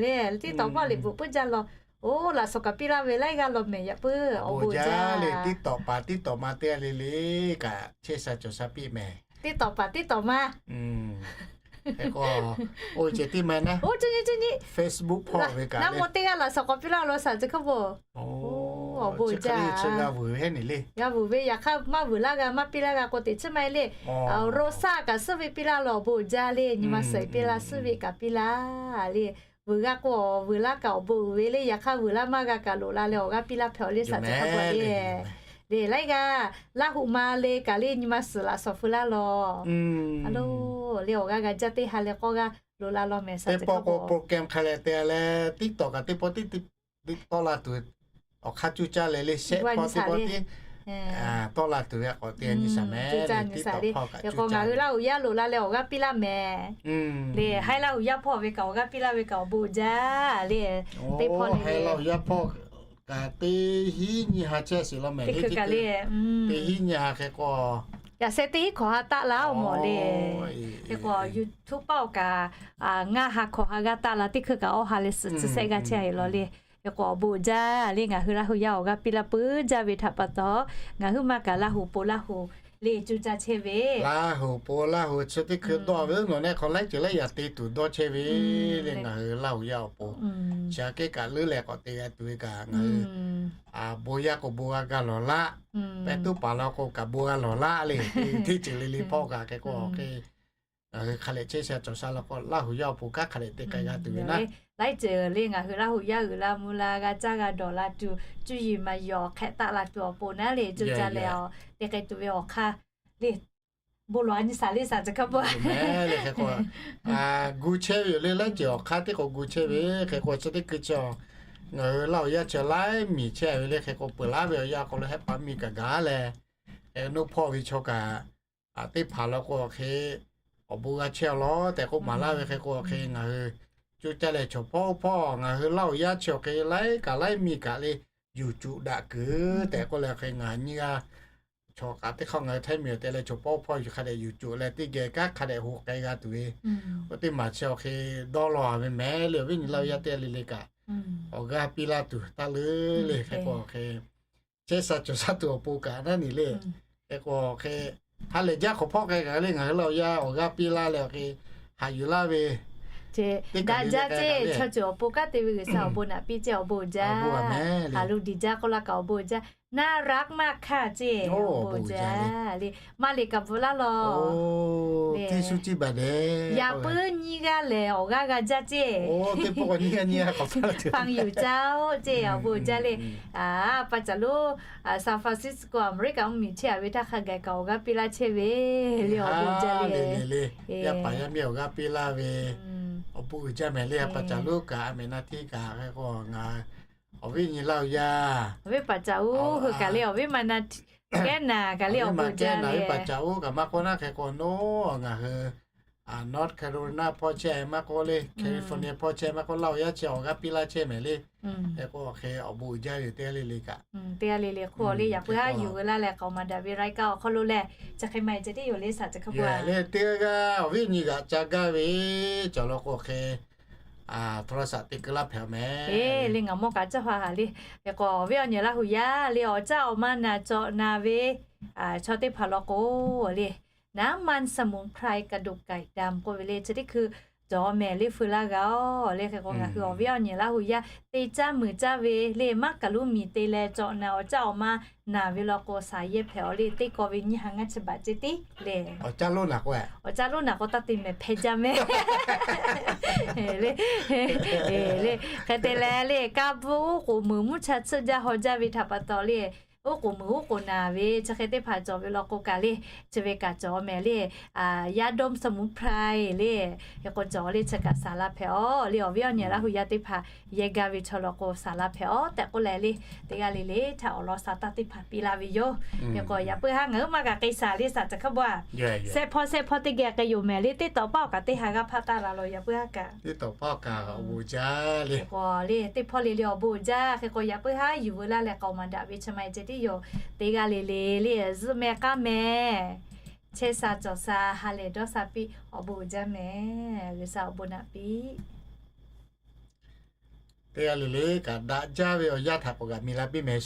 Le, tiˇ tawˍ paˇ liꞈ bvuhꞈ puiˉ jaˇ law. Oˇ, laꞈ shawnˍ kaꞈ piˇ laˇ ve laiˉ g'aˇ law mehˍ yaꞈ puiˉ, awˬ bon jaˇ le. Tiˇ tawˍ paˍ tiˇ tawˍ ma teˇ g'aˇ le le kaꞈ chehˇ sha cawˬ sha piˇ mehˍ. Tiˇ tawˍ paˍ tiˇ tawˍ ma. Hk'e k'o, oˇ ceh tiˇ ma naˉ, Facebook hpawˇ ve kaꞈ naˉ maw teˇ g'aˇ laꞈ shawnˍ k'awꞈ piˇ laˇ law shaˍ ceˇ hkawˇ bawˬ. Awˬ bon jaˇ. G'a vuiˬ ve yaꞈ hk'aˇ maˇ vuiˬ laˇ g'a, maˇ piˇ laˇ g'a k'o teꞈ chiˉ maˇ heˆ le. Awˬ ro shaˆ kaꞈ suhˉ ve piˇ laˇ law, awˬ bon jaˇ le. Nyi ma suhˍ piˇ laˇ, suhˉ ve kaꞈ piˇ laˇ le. Vuiˬ g'a k'o vuiˬ laˇ kaꞈ awˬ bon uiˍ ve le. Yaꞈ hk'aˇ vuiˬ laˇ maˇ g'a kaꞈ loꞈ la leh awˬ g'aˇ piˇ laˇ hpehꞈ awˬ le shaˍ ceˇ hkawˇ bawˬ le. Le laiˉ g'aˇ, Laˇ huˍ ma le kaꞈ le nyi ma suhˍ laꞈ shawnˍ feu laˇ law. A lo, le awˬ g'aˇ g'a jaˇ teˇ ha leh k'awˇ g'aˇ loꞈ la law mehˍ shaˍ ceˇ hkawˇ k'o program hk'a leh te leh tiˇ tawˍ kaꞈ teˇ pawˆ tiˇ tawˆ la tuˬ, awˬ hk'aˇ cuˇ caˇ leh le shehˆ pawˆ teˇ pawˆ tiˇ tawˆ la tuˬ ve k'awꞈ te nyi shaˍ mehˍ. Tiˇ tawˍ hpawˇ kaꞈ cuˇ caˇ ngaˬ hui Laˇ huˍ yaˇ loꞈ la leh awˬ g'aˇ piˇ laˇ mehˍ. Le haiˉ Laˇ huˍ yaˇ hpawˇ ve kaꞈ awˬ g'aˇ piˇ laˇ ve kaꞈ awˬ bon jaˇ le. Teˇ hpawˇ le haiˉ Laˇ huˍ yaˇ hpawˇ kaꞈ teˇ hinˉ nyi ha chehˇ sheˍ law mehˍ le. Teˇ hinˉ nyi ha hk'e k'o, yaꞈ sheh teˇ hinˉ hkawꞈ ha taˆ la awˬ mawˬ le. Hk'e k'o YouTube paˆ awˬ kaꞈ ngaˇ ha hkawꞈ ha g'aˇ taˆ la, teˇ hkui kaꞈ awˇ ha leh suhˍ chi shehˆ g'aˇ chehˇ a e law le. Hk'e k'o awˬ bon jaˇ le, ngaˬ hui Laˇ huˍ yaˇ awˬ g'aˇ piˇ laˇ puiˉ jaˇ ve htaꞈ pa taw, ngaˬ hui maˇ kaꞈ Laˇ huˍ po Laˇ huˍ le cuˇ caˇ chehˇ ve. Laˇ huˍ po Laˇ huˍ chi teˇ hkui dawˇ ve uˉ nawˬ nehˆ hk'aw laiˉ ceuˬ laiˉ yaꞈ te tuˬ dawˇ chehˇ ve le. Ngaˬ hui Laˇ huˍ yaˇ awˬ pon chi aꞈ kehˉ kaꞈ leuˉ leh k'awꞈ te g'a tuˬ ve kaꞈ ngaˬ hui bon yaˇ k'o bon g'a ga lawˬ laˆ, pehˇ tuˉ paˍ law k'o kaꞈ bon g'a lawˬ laˆ le. Teˇ ceuˬ le le hpawˇ kaꞈ hk'e k'o hk'e, ngaˬ hui hk'a leh chehˇ sha cawˬ sha law k'o Laˇ huˍ yaˇ awˬ pon kanˉ hk'a leh te k'ai g'a tuˬ ve naˉ. Laiˉ ceuˬ le ngaˬ hui Laˇ huˍ yaˇ g'uiˬ la mvuh la g'a caˇ g'a dawˬ la tuˬ, cuˇ yiˍ maˍ yawˬ hk'ehꞈ taˆ la tuˬ awˬ pon naˉ le, cuˇ caˇ leh te k'ai tuˬ ve awˬ hk'aˇ le. Bon lawˬ a nyi shaˍ le shaˍ ceˇ hkawˇ bawˬ. Gu chehˇ ve yoˬ le, laiˉ ceuˬ awˬ hk'aˇ teˇ k'o gu chehˇ ve. Hk'e k'o chi teˇ hkui chi ngaˬ hui Laˇ huˍ yaˇ chi laiˉ miˬ chehˇ ve le. Hk'e k'o peuˬ laˉ ve awˬ yanˇ k'o lo hehˆ paˍ miˬ kaꞈ gaˬ leh, nuˇ hpawˇ ve chaw kaꞈ teˇ hpaˍ law k'o hk'e awˬ bon g'a chehˇ a law tehꞈ k'oˆ maˍ laˇ ve. Hk'e k'o hk'e ngaˬ hui cuˇ caˇ leh chaw hpawˇ hpawˇ ngaˬ hui Laˇ huˍ yaˇ chi awˬ hk'e laiˉ kaꞈ laiˉ miˬ kaꞈ le yuˬ cuˬ daꞈ kuiˬ tehꞈ k'oˆ leh hk'e ngaˬ nyi g'a chaw kaꞈ teˇ hk'aˇ ngaˬ hui Htaiˇ miˬ awˬ te leh chaw hpawˇ hpawˇ yuˬ hk'a dehꞈ yuˬ cuˬ leh teˇ geh kanˉ hk'a dehꞈ ho k'ai g'a tuˬ ve, oˇ teˇ maˬ chi awˬ hk'e dawˇ law ve mehˍ le. Awˬ viˉ nyi Laˇ huˍ yaˇ teˇ g'aˇ le le kaꞈ awˬ g'aˇ piˇ laˇ tuˬ taˇ leuˉ le. Hk'e k'o hk'e chehˇ sha cawˬ sha tuˬ awˬ pon kaꞈ naˉ ni le. Hk'e k'o hk'e ha lehˬ jaˇ hk'awꞈ hpawˇ k'ai kaꞈ le ngaˬ hui Laˇ huˍ yaˇ awˬ g'aˇ piˇ laˇ leh awˬ hk'e haꞈ yuˬ laˇ ve teˇ kaꞈ le. Chaw ceuˬ awˬ pon kanˉ te ve G'uiˬ sha awˬ bon naꞈ piˇ ceˇ, awˬ bon uiˍ jaˇ. Haꞈ lo diˬ jaˇ k'oˆ laˇ kaꞈ awˬ bon uiˍ jaˇ. น่ารักมากค่ะ ceˇ, awˬ bon uiˍ jaˇ le. Maˇ le kaꞈ bvuhꞈ laˇ law. Yaꞈ puiˉ nyiˇ g'aˇ lehˬ awˬ g'aˇ g'a jaˇ ceˇ. Teˇ pawˆ nyiˇ g'aˇ nyiˇ g'aˇ hk'awꞈ hpaˇ la tuˬ, hpaˇ yuˬ caˇ oˆ ceˇ, awˬ bon uiˍ jaˇ le. Aˬ, pa caˬ lo San Francisco America mvuhˇmiˬ chehˇ a ve htaˇ hk'a gaˬ kaꞈ awˬ g'aˇ piˇ laˇ chehˇ ve le, awˬ bon uiˍ jaˇ le. Yaˇ paˍ yaˇ miˇ awˬ g'aˇ piˇ laˇ ve awˬ bon uiˍ jaˇ mehˍ le. Pa caˬ lo kaꞈ a mehˍ na hteˇ kaꞈ hk'e k'o ngaˬ awˬ viˉ nyi Laˇ huˍ yaˇ, awˬ viˉ pa caˬ oˇ hui kaꞈ le awˬ viˉ ma na kehˉ naˍ kaꞈ le awˬ bon uiˍ jaˇ le. Pa caˬ oˇ kaꞈ maˇ k'oˆ naˉ hk'e k'o nawˉ ngaˬ hui North Carolina hpawˇ chehˇ maˇ k'oˆ le, California hpawˇ chehˇ maˇ k'oˆ Laˇ huˍ yaˇ chehˇ awˬ g'aˇ piˇ laˇ chehˇ mehˍ le. Hk'e k'o hk'e awˬ bon uiˍ jaˇ ve yoˬ teˇ g'aˇ le le kaꞈ. Teˇ g'aˇ le le hk'oˆ le yaꞈ puiˉ haˉ yuˬ veu laˇ leh k'aoˍ maˍ daꞈ ve รายการ awˬ hk'aw lo lehˬ chi hk'e maˇ heˆ ceh tiˉ yoˬ le shaˍ ceˇ hk'aˇ le. Teˇ g'aˇ awˬ viˉ nyi g'aꞈ ca gaˇ ve cawˬ law k'o hk'e โทรศัพท์ te keu laˇ hpehꞈ mehˍ le. Ngaˬ mawˇ kaꞈ caˇ ha haˍ le. Hk'e k'o awˬ viˉ awˬ nyi Laˇ huˍ yaˇ le awˬ caˇ awˬ ma naˍ cawꞈ naˍ ve chaw teˇ hpaˍ law k'o le น้ำมันสมุนไพรกระดูกไก่ดำ k'oˆ ve le chi teˇ hkui cawˬ mehˍ le feu laˇ g'a oˬ le. Hk'e k'o ngaˬ hui awˬ viˉ awˬ nyi Laˇ huˍ yaˇ te caˇ muiˬ caˇ ve le maˇ kaˬ lo miˬ te leh cawꞈ naˍ awˬ caˇ awˬ ma naˍ ve law k'o shaˍ yehˇ hpehꞈ awˬ le teˇ kaw ve nyiˇ ha ngaˇ chi baꞈ ceh tiˉ le. Awˬ caˇ lonˉ naˍ k'o, awˬ caˇ lonˉ naˍ k'o taˇ te mehˍ hpehˇ jaˇ mehˍ le. Hk'e te leh le ka bvuhˆ oˉ k'oˍ muiˬ mvuhˇ cha tsuhˆ jaˇ haw jaˇ ve htaꞈ pa taw le Oˉ k'oˍ muiˬ oˉ k'oˍ naˍ ve chi hk'e teˇ hpaˍ cawˬ ve law k'o kaꞈ le, chi ve kaꞈ cawˬ mehˍ le. ยาดมสมุนไพร le, hk'e k'o cawˬ le, chi kaꞈ saˍ laˇ hpehꞈ-oˬ le. Awˬ viˉ awˬ nyi Laˇ hu yaˇ teˇ hpaˍ yehˇ gaˇ ve chaw law k'o saˍ laˇ hpehꞈ-oˬ tehꞈ k'oˆ leh le, teˇ g'aˇ le le htaꞈ awˬ lawn saˍ taˇ teˇ hpaˍ piˇ laˇ ve yoˬ. Hk'e k'o yaꞈ puiˉ haˉ ngaˬ hui maˇ g'a k'ai saˍ le, saˍ caˬ hk'a bawˬ-a. Sehˆ hpawˇ sehˆ hpawˇ teˇ geh k'ai yoˬ mehˍ le, teˇ tawꞈ paˇ awˬ kaꞈ teˇ ha g'aˇ hpaˇ taˇ la lawˬ yaꞈ puiˉ haˉ kaꞈ. Teˇ tawꞈ paˇ awˬ kaꞈ awˬ bon jaˇ le. K'o le, teˇ hpawˇ le le awˬ bon jaˇ. Hk'e k'o yaꞈ puiˉ haˉ yuˬ veu laˇ leh k'aoˍ maˍ daꞈ ve chi ma-e ceh tiˉ yoˬ. Teˇ g'aˇ le le le zuhˆ meh k'aˉ meh, chehˇ sha cawˬ sha ha lehˬ dawˇ sha piˇ awˬ bon uiˍ jaˇ mehˍ. G'uiˬsha awˬ bon naꞈ piˇ. Teˇ g'aˇ le le kaꞈ daꞈ jaˇ ve awˬ yanˇ htaꞈ k'awꞈ g'a miˬ la piˇ mehˍ.